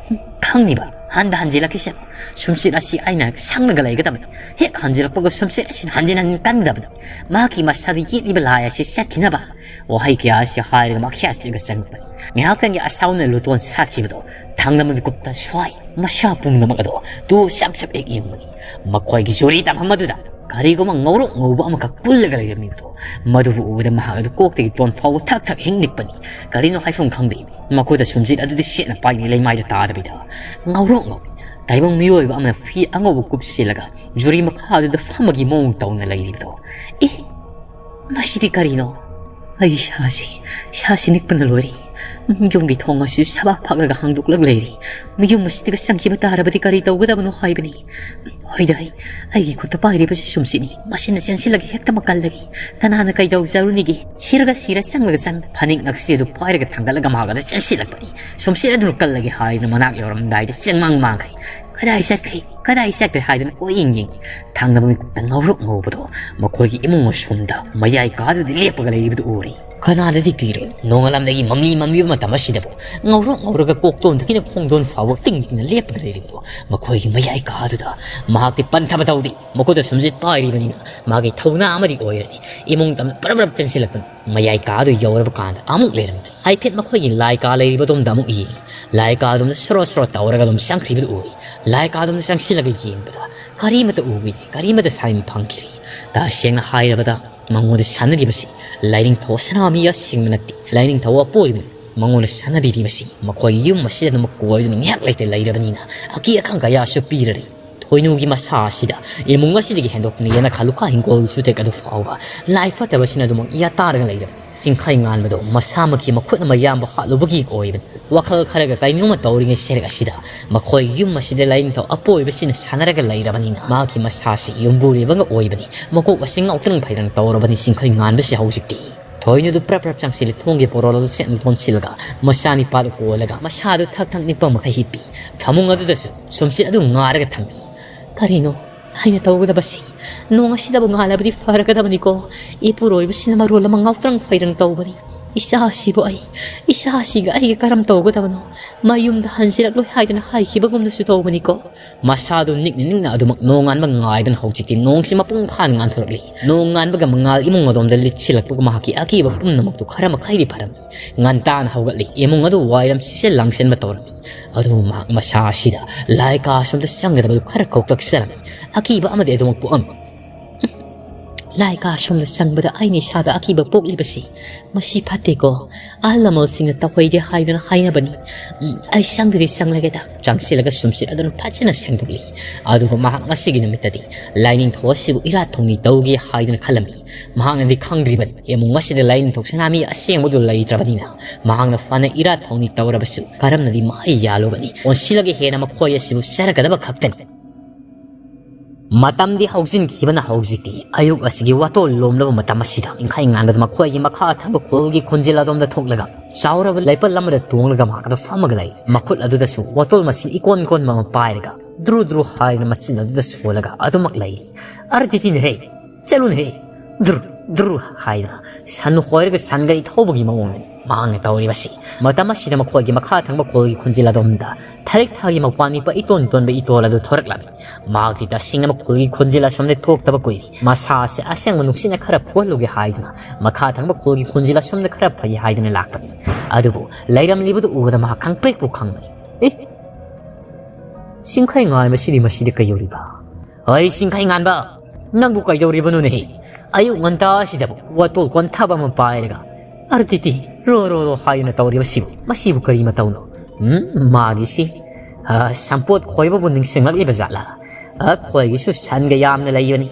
ꯈꯪꯂꯤꯕ ꯍꯟꯗ ꯍꯟꯖꯤꯜꯂꯛꯈꯤꯁꯅꯨ꯫ ꯁꯨꯝꯁꯤꯠ ꯑꯁꯤ ꯑꯩꯅ ꯁꯪꯂꯒ ꯂꯩꯒꯗꯕꯅꯤ꯫ ꯍꯦꯛ ꯍꯟꯖꯤꯜꯂꯛꯄꯒ ꯁꯨꯝꯁꯤꯠ ꯑꯁꯤ ꯍꯟꯖꯤꯟ ꯍꯟꯖꯤꯟ ꯀꯟꯒꯗꯕꯅꯤ꯫ ꯃꯍꯥꯛꯀꯤ ꯃꯁꯥꯗ ꯌꯦꯠꯂꯤꯕ ꯂꯥꯏ ꯑꯁꯤ ꯆꯠꯈꯤꯅꯕ꯫ ꯋꯥꯍꯩ ꯀꯌꯥ ꯑꯁꯤ ꯍꯥꯏꯔꯒ ꯃꯈ꯭ꯌꯥꯠ ꯆꯠꯂꯒ ꯆꯪꯂꯛꯄꯅꯤ꯫ ꯉꯥꯏꯍꯥꯛꯇꯪꯒꯤ ꯑꯁꯥꯎꯅ ꯂꯨꯇꯣꯟ ꯁꯥꯠꯈꯤꯕꯗꯣ ꯊꯥꯡꯗꯝ ꯃꯤꯀꯨꯞꯇ ꯁ꯭ꯋꯥꯏ ꯃꯁꯥ ꯄꯨꯝꯅꯃꯛ ꯑꯗꯣ ꯇꯨ ꯆꯞ ꯆꯞ ꯍꯦꯛ ꯌꯦꯡꯕꯅꯤ꯫ ꯃꯈꯣꯏꯒꯤ ꯖꯨꯔꯤ ꯇꯥꯐꯝ ꯑꯗꯨꯗ ꯀꯔꯤꯒꯨꯝꯕ ꯉꯧꯔꯣꯛ ꯉꯧꯕ ꯑꯃꯈꯛ ꯄꯨꯜꯂꯒ ꯂꯩꯔꯝꯃꯤꯕꯗꯣ, ꯃꯗꯨꯕꯨ ꯎꯕꯗ ꯃꯍꯥꯛ ꯑꯗꯨ ꯀꯣꯛꯇꯒꯤ ꯇꯣꯟ ꯐꯥꯎꯕ ꯊꯛ ꯊꯛ ꯍꯦꯛ ꯅꯤꯛꯄꯅꯤ꯫ ꯀꯔꯤꯅꯣ ꯍꯥꯏꯐꯝ ꯈꯪꯗꯦ꯫ ꯃꯈꯣꯏꯗ ꯁꯨꯝꯖꯤꯠ ꯑꯗꯨꯗꯤ ꯁꯦꯠꯅ ꯄꯥꯏꯔꯤ ꯂꯩꯃꯥꯏꯗ ꯇꯥꯗꯕꯤꯗ ꯉꯧꯔꯣꯛ ꯉꯧꯏ꯫ ꯇꯥꯏꯕꯪ ꯃꯤꯑꯣꯏꯕ ꯑꯃꯅ ꯐꯤ ꯑꯉꯧꯕ ꯀꯨꯞꯁꯤꯜꯂꯒ ꯖꯨꯔꯤ ꯃꯈꯥ ꯑꯗꯨꯗ ꯐꯝꯕꯒꯤ ꯃꯑꯣꯡ ꯇꯧꯅ ꯂꯩꯔꯤꯕꯗꯣ꯫ ꯑꯦ, ꯃꯁꯤꯗꯤ ꯀꯔꯤꯅꯣ? ꯑꯩ ꯏꯁꯥꯁꯤ, ꯏꯁꯥꯁꯤ ꯅꯤꯛꯄꯅ ꯂꯣꯏꯔꯦ꯫ ꯌꯨꯝꯒꯤ ꯊꯣꯡ ꯑꯁꯤ ꯁꯕꯥꯛ ꯐꯛꯂꯒ ꯍꯥꯡꯗꯣꯛꯂꯒ ꯂꯩꯔꯤ꯫ ꯌꯨꯝ ꯑꯁꯤꯗꯒ ꯆꯪꯈꯤꯕ ꯇꯥꯔꯕꯗꯤ ꯀꯔꯤ ꯇꯧꯒꯗꯕꯅꯣ ꯍꯥꯏꯕꯅꯤ? ꯍꯣꯏꯗ, ꯑꯩ, ꯑꯩꯒꯤ ꯈꯨꯠꯇ ꯄꯥꯏꯔꯤꯕꯁꯤ ꯁꯨꯝꯁꯤꯠꯅꯤ꯫ ꯃꯁꯤꯅ ꯆꯦꯟꯁꯤꯜꯂꯒ ꯍꯦꯛꯇꯃꯛ ꯀꯜꯂꯒꯦ꯫ ꯀꯅꯥꯅ ꯀꯩꯗꯧꯖꯔꯨꯅꯤꯒꯦ? ꯁꯤꯔꯒ ꯁꯤꯔ, ꯆꯪꯂꯒ ꯆꯪ꯫ ꯐꯅꯦꯛ ꯅꯛꯁꯤ ꯑꯗꯨ ꯄꯥꯏꯔꯒ ꯊꯥꯡꯒꯠꯂꯒ ꯃꯍꯥꯛ ꯑꯗꯨ ꯆꯦꯟꯁꯤꯜꯂꯛꯄꯅꯤ꯫ ꯁꯨꯝꯁꯤꯠ ꯑꯗꯨꯅ ꯀꯜꯂꯒꯦ ꯍꯥꯏꯗꯨꯅ ꯃꯅꯥꯛ ꯌꯧꯔꯝꯗꯥꯏꯗ ꯆꯦꯡꯃꯥꯡ ꯃꯥꯡꯈ꯭ꯔꯦ꯫ "ꯀꯗꯥꯏ ꯆꯠꯈ꯭ꯔꯦ? ꯀꯗꯥꯏ ꯆꯠꯈ꯭ꯔꯦ?" ꯍꯥꯏꯗꯨꯅ ꯀꯣꯏꯌꯦꯡ ꯌꯦꯡꯉꯤ꯫ ꯊꯥꯡꯗꯝ ꯃꯤꯀꯨꯞꯇ ꯉꯧꯔꯣꯛ ꯉꯧꯕꯗꯣ ꯃꯈꯣꯏꯒꯤ ꯏꯃꯨꯡ ꯑꯁꯣꯝꯗ ꯃꯌꯥꯏ ꯀꯥꯗꯨꯗ ꯂꯦꯞꯄꯒ ꯂꯩꯔꯤꯕꯗꯨ ꯎꯔꯦ꯫ ꯀꯅꯥꯗꯗꯤ ꯀꯤꯔꯣꯏ? ꯅꯣꯡꯉꯥꯜꯂꯝꯗꯥꯏꯒꯤ ꯃꯝꯂꯤ ꯃꯝꯂꯤꯕ ꯃꯇꯝ ꯑꯁꯤꯗꯕꯨ ꯉꯧꯔꯣꯛ ꯉꯧꯔꯒ ꯀꯣꯛꯇꯣꯟꯗꯒꯤꯅ ꯈꯣꯡꯗꯣꯟ ꯐꯥꯎꯕ ꯇꯤꯡ ꯇꯤꯡꯅ ꯂꯦꯞꯄꯒ ꯂꯩꯔꯤꯕꯗꯣ ꯃꯈꯣꯏꯒꯤ ꯃꯌꯥꯏ ꯀꯥꯗꯨꯗ ꯃꯍꯥꯛꯇꯤ ꯄꯟꯊꯕ ꯇꯧꯗꯦ꯫ ꯃꯈꯨꯠꯇ ꯁꯨꯝꯖꯤꯠ ꯄꯥꯏꯔꯤꯕꯅꯤꯅ ꯃꯥꯒꯤ ꯊꯧꯅꯥ ꯑꯃꯗꯤ ꯑꯣꯏꯔꯅꯤ꯫ ꯏꯃꯨꯡ ꯇꯝꯅ ꯄꯔꯞ ꯄꯔꯞ ꯆꯦꯟꯁꯤꯜꯂꯛꯄꯅꯤ꯫ ꯃꯌꯥꯏ ꯀꯥꯗꯨ ꯌꯧꯔꯕ ꯀꯥꯟꯗ ꯑꯃꯨꯛ ꯂꯩꯔꯝꯗꯦ꯫ ꯍꯥꯏꯐꯦꯠ ꯃꯈꯣꯏꯒꯤ ꯂꯥꯏ ꯀꯥ ꯂꯩꯔꯤꯕꯗꯣꯝꯗ ꯑꯃꯨꯛ ꯌꯦꯡꯉꯤ꯫ ꯂꯥꯏ ꯀꯥꯗꯣꯝꯗ ꯁꯣꯔꯣ ꯁꯣꯔꯣ ꯇꯧꯔꯒ ꯑꯗꯨꯝ ꯆꯪꯈ꯭ꯔꯤꯕꯗꯨ ꯎꯏ꯫ ꯂꯥꯏ ꯀꯥꯗꯣꯝꯗ ꯆꯪꯁꯤꯜꯂꯒ ꯌꯦꯡꯕꯗ ꯀꯔꯤꯃꯠꯇ ꯎꯈꯤꯗꯦ, ꯀꯔꯤꯃꯠꯇ ꯁꯥꯏꯟ ꯐꯪꯈꯤꯗꯦ꯫ ꯇꯁꯦꯡꯅ ꯍꯥꯏꯔꯕꯗ ꯃꯉꯣꯟꯗ ꯁꯥꯟꯅꯔꯤꯕꯁꯤ ꯂꯥꯏꯅꯤꯡꯊꯧ ꯁꯅꯥꯃꯍꯤ ꯑꯁꯦꯡꯕ ꯅꯠꯇꯦ, ꯂꯥꯏꯅꯤꯡꯊꯧ ꯑꯄꯣꯏꯕꯅꯤ꯫ ꯃꯉꯣꯟꯗ ꯁꯥꯟꯅꯕꯤꯔꯤꯕꯁꯤ ꯃꯈꯣꯏꯒꯤ ꯌꯨꯝ ꯑꯁꯤꯗ ꯑꯗꯨꯃꯛ ꯀꯣꯏꯗꯨꯅ ꯉꯥꯏꯍꯥꯛ ꯂꯩꯇ ꯂꯩꯔꯕꯅꯤꯅ ꯑꯀꯤ ꯑꯈꯪ ꯀꯌꯥꯁꯨ ꯄꯤꯔꯔꯤ꯫ ꯊꯣꯏꯅꯨꯒꯤ ꯃꯁꯥ ꯑꯁꯤꯗ ꯏꯃꯨꯡ ꯑꯁꯤꯗꯒꯤ ꯍꯦꯟꯗꯣꯛꯇꯨꯅ ꯌꯦꯅꯈꯥ ꯂꯨꯈꯥ ꯍꯤꯡꯒꯣꯜꯒꯤ ꯆꯨꯊꯦꯛ ꯑꯗꯨ ꯐꯥꯎꯕ ꯂꯥꯏ ꯐꯠꯇꯕꯁꯤꯅ ꯑꯗꯨꯃꯛ ꯌꯥꯇꯥꯔꯒ ꯂꯩꯔꯕꯅꯤ꯫ ꯆꯤꯡꯈꯩ ꯉꯥꯟꯕꯗꯣ ꯃꯁꯥꯃꯛꯀꯤ ꯃꯈꯨꯠꯅ ꯃꯌꯥꯝꯕ ꯍꯥꯠꯂꯨꯕꯒꯤ ꯑꯣꯏꯕꯅꯤ꯫ ꯋꯥꯈꯜ ꯈꯔꯒ ꯀꯩꯅꯣꯝꯃ ꯇꯧꯔꯤꯉꯩ ꯁꯔꯦꯛ ꯑꯁꯤꯗ ꯃꯈꯣꯏ ꯌꯨꯝ ꯑꯁꯤꯗ ꯂꯥꯏꯅꯤꯡꯊꯧ ꯑꯄꯣꯏꯕꯁꯤꯅ ꯁꯥꯟꯅꯔꯒ ꯂꯩꯔꯕꯅꯤꯅ ꯃꯍꯥꯛꯀꯤ ꯃꯁꯥꯁꯤ ꯌꯨꯝꯕꯨꯔꯦꯕꯒ ꯑꯣꯏꯕꯅꯤ꯫ ꯃꯀꯣꯛ ꯑꯁꯤ ꯉꯥꯎꯇ꯭ꯔꯪ ꯐꯩꯗ꯭ꯔꯪ ꯇꯧꯔꯕꯅꯤ꯫ ꯆꯤꯡꯈꯩ ꯉꯥꯟꯕꯁꯤ ꯍꯧꯖꯤꯛꯇꯤ ꯊꯣꯏꯅꯨꯗꯨ ꯄ꯭ꯔꯞ ꯄ꯭ꯔꯞ ꯆꯪꯁꯤꯜꯂꯤ꯫ ꯊꯣꯡꯒꯤ ꯄꯣꯔꯣꯜ ꯑꯗꯨ ꯁꯦꯠꯅ ꯂꯣꯟꯁꯤꯜꯂꯒ ꯃꯆꯥꯅꯤꯄꯥꯗꯨ ꯀꯣꯜꯂꯒ ꯃꯁꯥꯗꯨ ꯊꯛ ꯊꯛ ꯅꯤꯛꯄ ꯃꯈꯩ ꯍꯤꯞꯄꯤ꯫ ꯐꯃꯨꯡ ꯑꯗꯨꯗꯁꯨ ꯁꯨꯝꯁꯤꯠ ꯑꯗꯨ ꯉꯥꯔꯒ ꯊꯝꯃꯤ꯫ ꯀꯔꯤꯅꯣ ꯑꯩꯅ ꯇꯧꯒꯗꯕꯁꯤ? ꯅꯣꯡ ꯑꯁꯤꯗꯕꯨ ꯉꯥꯜꯂꯕꯗꯤ ꯐꯔꯒꯗꯕꯅꯤꯀꯣ꯫ ꯏꯄꯨꯔꯣꯏꯕꯁꯤꯅ ꯃꯔꯣꯜ ꯑꯃ ꯉꯥꯎꯇ꯭ꯔꯪ ꯐꯩꯗ꯭ꯔꯪ ꯇꯧꯕꯅꯤ꯫ ꯏꯆꯥꯁꯤꯕꯨ ꯑꯩ, ꯏꯆꯥꯁꯤꯒ ꯑꯩꯒ ꯀꯔꯝ ꯇꯧꯒꯗꯕꯅꯣ? ꯃꯌꯨꯝꯗ ꯍꯟꯖꯤꯔꯛꯂꯣꯏ ꯍꯥꯏꯗꯨꯅ ꯍꯥꯏꯈꯤꯕꯒꯨꯝꯗꯨꯁꯨ ꯇꯧꯕꯅꯤꯀꯣ꯫ ꯃꯁꯥꯗꯨ ꯅꯤꯛꯅ ꯅꯤꯛꯅ ꯑꯗꯨꯃꯛ ꯅꯣꯡꯉꯥꯟꯕ ꯉꯥꯏꯕꯅ ꯍꯧꯖꯤꯛꯇꯤ ꯅꯣꯡꯁꯤ ꯃꯄꯨꯡ ꯐꯥꯅ ꯉꯥꯟꯊꯣꯔꯛꯂꯤ꯫ ꯅꯣꯡꯉꯥꯟꯕꯒ ꯃꯉꯥꯜ ꯏꯃꯨꯡ ꯑꯗꯣꯝꯗ ꯂꯤꯠꯁꯤꯜꯂꯛꯄꯒ ꯃꯍꯥꯛꯀꯤ ꯑꯀꯤꯕ ꯄꯨꯝꯅꯃꯛꯇꯨ ꯈꯔ ꯃꯈꯩꯗꯤ ꯐꯔꯝꯃꯤ꯫ ꯉꯟꯇꯥꯅ ꯍꯧꯒꯠꯂꯤ꯫ ꯏꯃꯨꯡ ꯑꯗꯨ ꯋꯥꯏꯔꯝ ꯁꯤꯠꯆ ꯂꯥꯡꯁꯤꯟꯕ ꯇꯧꯔꯝꯃꯤ꯫ ꯑꯗꯨꯕꯨ ꯃꯍꯥꯛ ꯃꯁꯥ ꯑꯁꯤꯗ ꯂꯥꯏ ꯀꯥ ꯑꯁꯣꯝꯗ ꯆꯪꯒꯗꯕꯗꯨ ꯈꯔ ꯀꯧꯇꯛꯆꯔꯝꯃꯤ꯫ ꯑꯀꯤꯕ ꯑꯃꯗꯤ ꯑꯗꯨꯃꯛ ꯄꯣꯛꯑꯝꯃꯤ꯫ ꯂꯥꯏ ꯀꯥ ꯑꯁꯣꯝꯗ ꯆꯪꯕꯗ ꯑꯩꯅ ꯏꯁꯥꯗ ꯑꯀꯤꯕ ꯄꯣꯛꯂꯤꯕꯁꯤ ꯃꯁꯤ ꯐꯠꯇꯦꯀꯣ꯫ ꯑꯍꯜ ꯂꯃꯟꯁꯤꯡꯅ ꯇꯧꯍꯩꯗꯦ ꯍꯥꯏꯗꯨꯅ ꯍꯥꯏꯅꯕꯅꯤ꯫ ꯎꯝ, ꯑꯩ ꯆꯪꯗꯗꯤ ꯆꯪꯂꯒꯦꯗ꯫ ꯆꯪꯁꯤꯜꯂꯒ ꯁꯨꯝꯁꯤꯠ ꯑꯗꯨꯅ ꯐꯖꯅ ꯁꯦꯡꯗꯣꯛꯂꯤ꯫ ꯑꯗꯨꯒ ꯃꯍꯥꯛ ꯉꯁꯤꯒꯤ ꯅꯨꯃꯤꯠꯇꯗꯤ ꯂꯥꯏꯅꯤꯡꯊꯧ ꯑꯁꯤꯕꯨ ꯏꯔꯥꯠ ꯊꯧꯅꯤ ꯇꯧꯒꯦ ꯍꯥꯏꯗꯨꯅ ꯈꯜꯂꯝꯃꯤ꯫ ꯃꯍꯥꯛꯅꯗꯤ ꯈꯪꯗ꯭ꯔꯤꯕꯅꯤ, ꯏꯃꯨꯡ ꯑꯁꯤꯗ ꯂꯥꯏꯅꯤꯡꯊꯧ ꯁꯅꯥꯃꯤ ꯑꯁꯦꯡꯕꯗꯨ ꯂꯩꯇ꯭ꯔꯕꯅꯤꯅ ꯃꯍꯥꯛꯅ ꯐꯅ ꯏꯔꯥꯠ ꯊꯧꯅꯤ ꯇꯧꯔꯕꯁꯨ ꯀꯔꯝꯅꯗꯤ ꯃꯍꯩ ꯌꯥꯜꯂꯨꯒꯅꯤ? ꯑꯣꯟꯁꯤꯜꯂꯒ ꯍꯦꯟꯅ ꯃꯈꯣꯏ ꯑꯁꯤꯕꯨ ꯆꯔꯒꯗꯕ ꯈꯛꯇꯅꯤ꯫ ꯃꯇꯝꯗꯤ ꯍꯧꯖꯤꯟꯈꯤꯕꯅ ꯍꯧꯖꯤꯛꯇꯤ ꯑꯌꯨꯛ ꯑꯁꯤꯒꯤ ꯋꯥꯇꯣꯜ ꯂꯣꯝꯂꯕ ꯃꯇꯝ ꯑꯁꯤꯗ ꯏꯪꯈꯩ ꯉꯥꯟꯕꯗ ꯃꯈꯣꯏꯒꯤ ꯃꯈꯥ ꯊꯪꯕ ꯈꯨꯜꯒꯤ ꯈꯣꯟꯖꯦꯜ ꯑꯗꯣꯝꯗ ꯊꯣꯛꯂꯒ ꯆꯥꯎꯔꯕ ꯂꯩꯄꯜ ꯑꯃꯗ ꯇꯣꯡꯂꯒ ꯃꯍꯥꯛ ꯑꯗꯨ ꯐꯝꯃꯒ ꯂꯩ꯫ ꯃꯈꯨꯠ ꯑꯗꯨꯗꯁꯨ ꯋꯥꯇꯣꯜ ꯃꯁꯤꯡ ꯏꯀꯣꯟ ꯀꯣꯟꯕ ꯑꯃ ꯄꯥꯏꯔꯒ ꯗ꯭ꯔꯨ ꯗ꯭ꯔꯨ ꯍꯥꯏꯅ ꯃꯆꯤꯟ ꯑꯗꯨꯗ ꯁꯣꯜꯂꯒ ꯑꯗꯨꯃꯛ ꯂꯩꯔꯤ꯫ "ꯑꯔꯗꯤꯇꯤꯅ ꯍꯦ, ꯆꯠꯂꯨꯅ ꯍꯦ, ꯗ꯭ꯔꯨ ꯗ꯭ꯔꯨ" ꯍꯥꯏꯗꯅ ꯁꯟ ꯍꯣꯏꯔꯒ ꯁꯟꯒꯔꯤ ꯊꯧꯕꯒꯤ ꯃꯑꯣꯡꯅꯤ ꯃꯍꯥꯛꯅ ꯇꯧꯔꯤꯕꯁꯤ꯫ ꯃꯇꯝ ꯑꯁꯤꯗ ꯃꯈꯣꯏꯒꯤ ꯃꯈꯥ ꯊꯪꯕ ꯈꯨꯜꯒꯤ ꯈꯣꯟꯖꯦꯜ ꯑꯗꯣꯝꯗ ꯊꯔꯤꯛ ꯊꯥꯒꯤ ꯃꯄꯥꯟ ꯅꯤꯛꯄ ꯏꯇꯣꯟ ꯇꯣꯟꯕ ꯏꯇꯣꯜ ꯑꯗꯨ ꯊꯣꯔꯛꯂꯝꯃꯤ꯫ ꯃꯍꯥꯛꯇꯤ ꯇꯁꯦꯡꯅ ꯈꯨꯜꯒꯤ ꯈꯣꯟꯖꯦꯜ ꯑꯁꯣꯝꯗ ꯊꯣꯛꯇꯕ ꯀꯨꯏꯔꯦ꯫ ꯃꯁꯥ ꯑꯁꯤ ꯑꯁꯦꯡꯕ ꯅꯨꯡꯁꯤꯠꯅ ꯈꯔ ꯐꯨꯍꯜꯂꯨꯒꯦ ꯍꯥꯏꯗꯨꯅ ꯃꯈꯥ ꯊꯪꯕ ꯈꯨꯜꯒꯤ ꯈꯣꯟꯖꯦꯜ ꯑꯁꯣꯝꯗ ꯈꯔ ꯐꯩ ꯍꯥꯏꯗꯨꯅ ꯂꯥꯛꯄꯅꯤ꯫ ꯑꯗꯨꯕꯨ ꯂꯩꯔꯝꯂꯤꯕꯗꯨ ꯎꯕꯗ ꯃꯍꯥꯛ ꯈꯪꯄ꯭ꯔꯦꯛꯄꯨ ꯈꯪꯂꯦ꯫ "ꯑꯦ, ꯆꯤꯡꯈꯩ ꯉꯥꯟꯕꯁꯤꯗꯤ ꯃꯁꯤꯗ ꯀꯩꯗꯧꯔꯤꯕ? ꯍꯩ, ꯆꯤꯡꯈꯩ ꯉꯥꯟꯕ, ꯅꯪꯕꯨ ꯀꯩꯗꯧꯔꯤꯕꯅꯣꯅꯦꯍꯦ? ꯑꯌꯨꯛ ꯉꯟꯇꯥ ꯑꯁꯤꯗꯕꯨ ꯋꯥꯇꯣꯜ ꯀꯣꯟꯊꯕ ꯑꯃ ꯄꯥꯏꯔꯒ ꯑꯔꯇꯤꯇꯤ ꯔꯣ ꯔꯣ ꯔꯣ ꯍꯥꯏꯗꯨꯅ ꯇꯧꯔꯤꯕꯁꯤꯕꯨ, ꯃꯁꯤꯕꯨ ꯀꯔꯤ ꯃꯇꯧꯅꯣ? ꯎꯝ, ꯃꯥꯒꯤꯁꯤ, ꯑ, ꯁꯝꯄꯣꯠ ꯈꯣꯏꯕꯕꯨ ꯅꯤꯡꯁꯤꯡꯂꯛꯂꯤꯕ ꯖꯥꯠꯂꯥ?" ꯑꯩꯈꯣꯏꯒꯤꯁꯨ ꯁꯟꯒ ꯌꯥꯝꯅ ꯂꯩꯕꯅꯤ꯫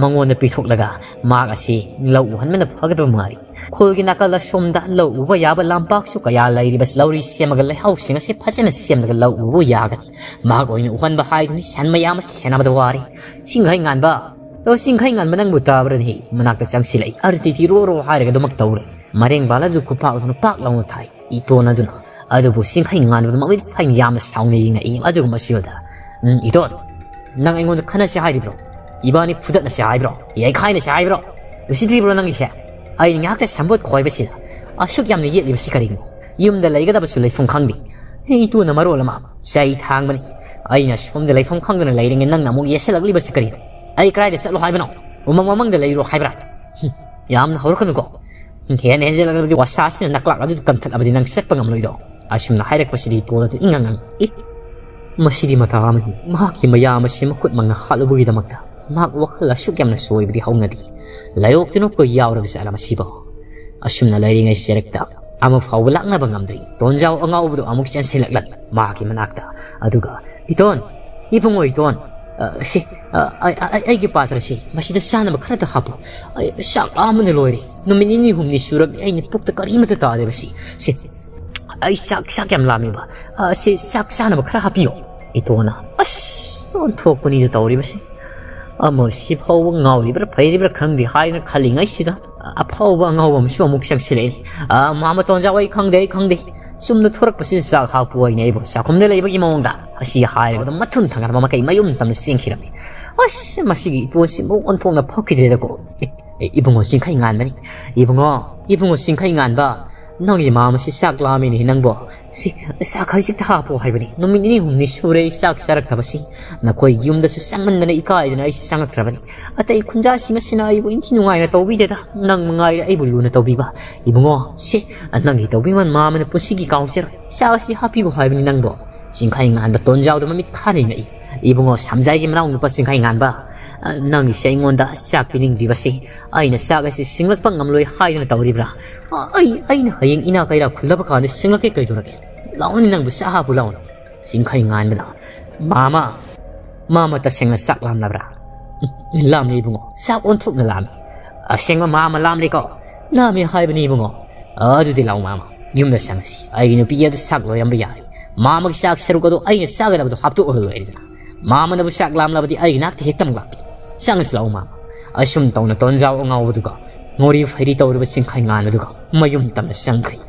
ꯃꯉꯣꯟꯗ ꯄꯤꯊꯣꯛꯂꯒ ꯃꯍꯥꯛ ꯑꯁꯤ ꯂꯧ ꯎꯍꯟꯕꯅ ꯐꯒꯗꯕ ꯃꯥꯜꯂꯤ꯫ ꯈꯨꯜꯒꯤ ꯅꯥꯀꯜ ꯑꯁꯣꯝꯗ ꯂꯧ ꯎꯕ ꯌꯥꯕ ꯂꯝꯄꯥꯛꯁꯨ ꯀꯌꯥ ꯂꯩꯔꯤꯕ, ꯂꯧꯔꯤ ꯁꯦꯝꯃꯒ ꯂꯩꯍꯥꯎꯁꯤꯡ ꯑꯁꯤ ꯐꯖꯅ ꯁꯦꯝꯂꯒ ꯂꯧ ꯎꯕ ꯌꯥꯒꯅꯤ꯫ ꯃꯍꯥꯛ ꯑꯣꯏꯅ ꯎꯍꯟꯕ ꯍꯥꯏꯗꯨꯅꯤ, ꯁꯟ ꯃꯌꯥꯝ ꯑꯁꯤ ꯁꯦꯟꯅꯕꯗ ꯋꯥꯔꯦ꯫ ꯁꯤꯡꯈꯩ ꯉꯥꯟꯕ, ꯑꯣ, ꯁꯤꯡꯈꯩ ꯉꯥꯟꯕ ꯅꯪꯕꯨ ꯇꯥꯕ꯭ꯔꯅꯦ? ꯃꯅꯥꯛꯇ ꯆꯪꯁꯤꯜꯂꯛꯏ꯫ ꯑꯔꯇꯤꯇꯤ ꯔꯣ ꯔꯣ ꯍꯥꯏꯔꯒ ꯑꯗꯨꯃꯛ ꯇꯧꯔꯦ꯫ ꯃꯔꯦꯡꯕꯥꯜ ꯑꯗꯨ ꯈꯨꯄꯥꯛ ꯑꯗꯨꯅ ꯄꯥꯛ ꯂꯥꯎꯅ ꯊꯥꯏ꯫ ꯏꯇꯣꯟ ꯑꯗꯨꯅ ꯑꯗꯨꯕꯨ ꯁꯤꯡꯈꯩ ꯉꯥꯟꯕꯗ ꯃꯃꯤꯠ ꯐꯩꯅ ꯌꯥꯝꯅ ꯁꯥꯎꯅ ꯌꯦꯡꯉꯛꯏ꯫ ꯑꯗꯨꯒ ꯃꯁꯤꯕꯗ, "ꯎꯝ, ꯏꯇꯣꯟ, ꯅꯪ ꯑꯩꯉꯣꯟꯗ ꯈꯟꯅꯁꯤ ꯍꯥꯏꯔꯤꯕ꯭ꯔꯣ? ꯏꯕꯥꯅꯤ ꯐꯨꯗꯠꯅꯁꯤ ꯍꯥꯏꯕ꯭ꯔꯣ? ꯌꯩꯈꯥꯏꯅꯁꯤ ꯍꯥꯏꯕ꯭ꯔꯣ? ꯎꯁꯤꯠꯇ꯭ꯔꯤꯕ꯭ꯔꯣ ꯅꯪꯒꯤꯁꯦ? ꯑꯩꯅ ꯉꯥꯏꯍꯥꯛꯇ ꯁꯦꯝꯕꯣꯠ ꯈꯣꯏꯕꯁꯤꯗ ꯑꯁꯨꯛ ꯌꯥꯝꯅ ꯌꯦꯠꯂꯤꯕꯁꯤ ꯀꯔꯤꯅꯣ? ꯌꯨꯝꯗ ꯂꯩꯒꯗꯕꯁꯨ ꯂꯩꯐꯝ ꯈꯪꯗꯦ꯫ ꯏꯇꯨꯅ ꯃꯔꯣꯜ ꯑꯃ ꯆꯩ ꯊꯥꯡꯕꯅꯤ꯫ ꯑꯩꯅ ꯁꯣꯝꯗ ꯂꯩꯐꯝ ꯈꯪꯗꯅ ꯂꯩꯔꯤꯉꯩ ꯅꯪꯅ ꯑꯃꯨꯛ ꯌꯦꯠꯁꯤꯜꯂꯛꯂꯤꯕꯁꯤ ꯀꯔꯤꯅꯣ? ꯑꯩ ꯀꯗꯥꯏꯗ ꯆꯠꯂꯣ ꯍꯥꯏꯕꯅꯣ? ꯎꯃꯪ ꯃꯃꯪꯗ ꯂꯩꯔꯣ ꯍꯥꯏꯕ꯭ꯔꯥ? ꯍꯨꯝ, ꯌꯥꯝꯅ ꯍꯧꯔꯛꯀꯅꯨꯀꯣ꯫ ꯍꯦꯟꯅ ꯍꯦꯟꯖꯤꯜꯂꯛꯂꯕꯗꯤ ꯋꯥꯁꯥꯁꯤꯅ ꯅꯀ꯭ꯂꯥꯛ ꯑꯗꯨ ꯀꯟꯊꯠꯂꯕꯗꯤ ꯅꯪ ꯆꯠꯄ ꯉꯝꯂꯣꯏꯗꯣ꯫ ꯑꯁꯨꯝꯅ ꯍꯥꯏꯔꯛꯄꯁꯤꯗꯤ ꯇꯣꯜ ꯑꯗꯨ ꯏꯉꯥꯡ ꯉꯥꯡ꯫ "ꯏ! ꯃꯁꯤꯗꯤ ꯃꯇꯥ ꯑꯃꯅꯤ꯫ ꯃꯍꯥꯛꯀꯤ ꯃꯌꯥꯝ ꯑꯁꯤ ꯃꯈꯨꯠ ꯃꯉꯥ ꯍꯥꯠꯂꯨꯕꯒꯤꯗꯃꯛꯇ ꯃꯍꯥꯛ ꯋꯥꯈꯜ ꯑꯁꯨꯛ ꯌꯥꯝꯅ ꯁꯣꯏꯕꯗꯤ ꯍꯧꯅꯗꯦ꯫ ꯂꯥꯏꯑꯣꯛꯇꯨꯅ ꯀꯣꯏ ꯌꯥꯎꯔꯕ ꯖꯥꯠꯂ ꯃꯁꯤꯕꯣ?" ꯑꯁꯨꯝꯅ ꯂꯩꯔꯤꯉꯩ ꯆꯦꯔꯛꯇ ꯑꯃ ꯐꯥꯎꯕ ꯂꯥꯛꯅꯕ ꯉꯝꯗ꯭ꯔꯤ꯫ ꯇꯣꯟꯖꯥꯎ ꯑꯉꯥꯎꯕꯗꯣ ꯑꯃꯨꯛ ꯆꯦꯟꯁꯤꯜꯂꯛꯂꯦ ꯃꯍꯥꯛꯀꯤ ꯃꯅꯥꯛꯇ꯫ ꯑꯗꯨꯒ, "ꯏꯇꯣꯟ! ꯏꯕꯨꯡꯉꯣ ꯏꯇꯣꯟ! ꯑ, ꯁꯤ, ꯑ, ꯑꯩ, ꯑꯩ, ꯑꯩꯒꯤ ꯄꯥꯇ꯭ꯔꯁꯤ ꯃꯁꯤꯗ ꯆꯥꯅꯕ ꯈꯔꯇ ꯍꯥꯞꯄꯨ꯫ ꯑꯩ ꯆꯥꯛ ꯂꯥꯝꯕꯅ ꯂꯣꯏꯔꯦ꯫ ꯅꯨꯃꯤꯠ ꯅꯤꯅꯤ ꯍꯨꯝꯅꯤ ꯁꯨꯔꯕꯅꯤ ꯑꯩꯅ ꯄꯨꯛꯇ ꯀꯔꯤꯃꯠꯇ ꯇꯥꯗꯦꯕ ꯁꯤ꯫ ꯁꯤ, ꯑꯩ ꯆꯥꯛ, ꯆꯥꯛ ꯌꯥꯝ ꯂꯥꯝꯃꯦꯕ꯫ ꯑ, ꯁꯤ ꯆꯥꯛ ꯆꯥꯅꯕ ꯈꯔ ꯍꯥꯞꯄꯤꯌꯣ꯫" ꯏꯇꯣꯟꯅ, "ꯑꯁ, ꯑꯣꯟꯊꯣꯛꯄꯅꯤꯗ ꯇꯧꯔꯤꯕꯁꯤ꯫ ꯑꯃ ꯁꯤ ꯐꯥꯎꯕ ꯉꯥꯎꯔꯤꯕ꯭ꯔꯥ ꯐꯩꯔꯤꯕ꯭ꯔꯥ ꯈꯪꯗꯦ" ꯍꯥꯏꯅ ꯈꯜꯂꯤꯉꯩꯁꯤꯗ, ꯑꯐꯥꯎꯕ ꯑꯉꯥꯎꯕ ꯑꯃꯁꯨ ꯑꯃꯨꯛ ꯆꯪꯁꯤꯜꯂꯛꯏ꯫ "ꯑ, ꯃꯥꯃ ꯇꯣꯟꯖꯥꯎ, ꯑꯩ ꯈꯪꯗꯦ, ꯑꯩ ꯈꯪꯗꯦ꯫ ꯆꯨꯝꯅ ꯊꯣꯔꯛꯄꯁꯤꯗ ꯆꯥꯛ ꯍꯥꯞꯄꯨ ꯍꯥꯏꯅ ꯑꯩꯕꯨ ꯆꯥꯛꯈꯨꯝꯗ ꯂꯩꯕꯒꯤ ꯃꯑꯣꯡꯗ", ꯑꯁꯤ ꯍꯥꯏꯔꯒ ꯑꯗꯨꯝ ꯃꯊꯨꯟ ꯊꯪꯒꯠꯄ ꯃꯈꯩ ꯃꯌꯨꯝ ꯇꯝꯅ ꯆꯦꯟꯈꯤꯔꯝꯃꯤ꯫ ꯑꯁ, ꯃꯁꯤꯒꯤ ꯏꯇꯣꯟꯁꯤꯕꯨ ꯑꯣꯟꯊꯣꯛꯅ ꯐꯛꯈꯤꯗ꯭ꯔꯦꯗꯀꯣ꯫ "ꯑꯦ, ꯑꯦ, ꯏꯕꯨꯡꯉꯣ ꯆꯤꯡꯈꯩ ꯉꯥꯟꯕꯅꯤ꯫ ꯏꯕꯨꯡꯉꯣ, ꯏꯕꯨꯡꯉꯣ ꯆꯤꯡꯈꯩ ꯉꯥꯟꯕ, ꯅꯪꯒꯤ ꯃꯥꯃꯁꯤ ꯆꯥꯛ ꯂꯥꯝꯃꯤꯅꯦ ꯅꯪꯕꯣ꯫ ꯁꯤ, ꯆꯥꯛ ꯈꯖꯤꯛꯇ ꯍꯥꯞꯄꯣ ꯍꯥꯏꯕꯅꯤ꯫ ꯅꯨꯃꯤꯠ ꯅꯤꯅꯤ ꯍꯨꯝꯅꯤ ꯁꯨꯔꯦ ꯑꯩ ꯆꯥꯛ ꯆꯥꯔꯛꯇꯕꯁꯤ꯫ ꯅꯈꯣꯏ ꯌꯨꯝꯗꯁꯨ ꯆꯪꯃꯟꯗꯅ ꯏꯀꯥꯏꯗꯅ ꯑꯩꯁꯤ ꯆꯪꯉꯛꯇ꯭ꯔꯕꯅꯤ꯫ ꯑꯇꯩ ꯈꯨꯟꯖꯥꯁꯤꯡ ꯑꯁꯤꯅ ꯑꯩꯕꯨ ꯏꯟꯊꯤ ꯅꯨꯡꯉꯥꯏꯅ ꯇꯧꯕꯤꯗꯦꯗ꯫ ꯅꯪ ꯃꯉꯥꯏꯔꯦ ꯑꯩꯕꯨ ꯂꯨꯅ ꯇꯧꯕꯤꯕ꯫ ꯏꯕꯨꯡꯉꯣ, ꯁꯦ, ꯅꯪꯒꯤ ꯇꯧꯕꯤꯃꯜ ꯃꯥꯃꯅ ꯄꯨꯟꯁꯤꯒꯤ ꯀꯥꯎꯖꯔꯣꯏ꯫ ꯆꯥꯛ ꯑꯁꯤ ꯍꯥꯞꯄꯤꯌꯨ ꯍꯥꯏꯕꯅꯤ ꯅꯪꯕꯣ꯫" ꯆꯤꯡꯈꯩ ꯉꯥꯟꯕ ꯇꯣꯟꯖꯥꯎꯗ ꯃꯃꯤꯠ ꯈꯥꯅ ꯌꯦꯡꯉꯛꯏ꯫ "ꯏꯕꯨꯡꯉꯣ ꯁꯝꯖꯥꯏꯒꯤ ꯃꯅꯥꯎ ꯅꯨꯄꯥ ꯆꯤꯡꯈꯩ ꯉꯥꯟꯕ, ꯑ, ꯅꯪꯒꯤꯁꯦ ꯑꯩꯉꯣꯟꯗ ꯆꯥꯛ ꯄꯤꯅꯤꯡꯗ꯭ꯔꯤꯕꯁꯤ ꯑꯩꯅ ꯆꯥꯛ ꯑꯁꯤ ꯁꯤꯡꯂꯛꯄ ꯉꯝꯂꯣꯏ ꯍꯥꯏꯗꯨꯅ ꯇꯧꯔꯤꯕ꯭ꯔꯥ? ꯑ, ꯑꯩ, ꯑꯩꯅ ꯍꯌꯦꯡ ꯏꯅꯥ ꯀꯩꯔꯥꯛ ꯈꯨꯜꯂꯕ ꯀꯥꯟꯗ ꯁꯤꯡꯂꯛꯀꯦ ꯀꯩꯗꯧꯔꯒꯦ? ꯂꯥꯎꯅꯤ ꯅꯪꯕꯨ ꯆꯥꯛ ꯍꯥꯞꯄꯨ ꯂꯥꯎꯅꯤ꯫" ꯆꯤꯡꯈꯩ ꯉꯥꯟꯕꯅ, "ꯃꯥꯃ, "ꯃꯥꯃ, ꯇꯁꯦꯡꯅ ꯆꯥꯛ ꯂꯥꯝꯂꯕ꯭ꯔꯥ?" "ꯂꯥꯝꯃꯤ ꯏꯕꯨꯡꯉꯣ, ꯆꯥꯛ ꯑꯣꯟꯊꯣꯛꯅ ꯂꯥꯝꯃꯤ꯫ ꯑꯁꯦꯡꯕ ꯃꯥꯃ ꯂꯥꯝꯂꯦꯀꯣ?" "ꯂꯥꯝꯃꯤ ꯍꯥꯏꯕꯅꯤ ꯏꯕꯨꯡꯉꯣ꯫ ꯑꯗꯨꯗꯤ ꯂꯥꯛꯑꯣ ꯃꯥꯃ, ꯌꯨꯝꯗ ꯆꯪꯉꯁꯤ꯫ ꯑꯩꯒꯤ ꯅꯨꯄꯤ ꯑꯗꯨ ꯆꯥꯛ ꯂꯣꯏꯔꯝꯕ ꯌꯥꯔꯦ꯫ ꯃꯥꯃꯒꯤ ꯆꯥꯛ ꯁꯔꯨꯛ ꯑꯗꯨ ꯑꯩꯅ ꯆꯥꯒꯗꯕꯗꯨ ꯍꯥꯞꯇꯣꯛꯑꯒ ꯂꯣꯏꯔꯦꯗꯅ꯫ ꯃꯥꯃꯅꯕꯨ ꯆꯥꯛ ꯂꯥꯝꯂꯕꯗꯤ ꯑꯩꯒꯤ ꯅꯥꯛꯇ ꯍꯦꯛꯇꯃꯛ ꯂꯥꯛꯄꯤꯌꯨ꯫ ꯆꯪꯉꯁꯤ ꯂꯥꯛꯑꯣ ꯃꯥꯃ꯫" ꯑꯁꯨꯝ ꯇꯧꯅ ꯇꯣꯟꯖꯥꯎ ꯑꯉꯥꯎꯕꯗꯨꯒ ꯃꯣꯔꯤ ꯐꯩꯔꯤ ꯇꯧꯔꯤꯕ ꯆꯤꯡꯈꯩ ꯉꯥꯟꯕꯗꯨꯒ ꯃꯌꯨꯝ ꯇꯝꯅ ꯆꯪꯈ꯭ꯔꯦ꯫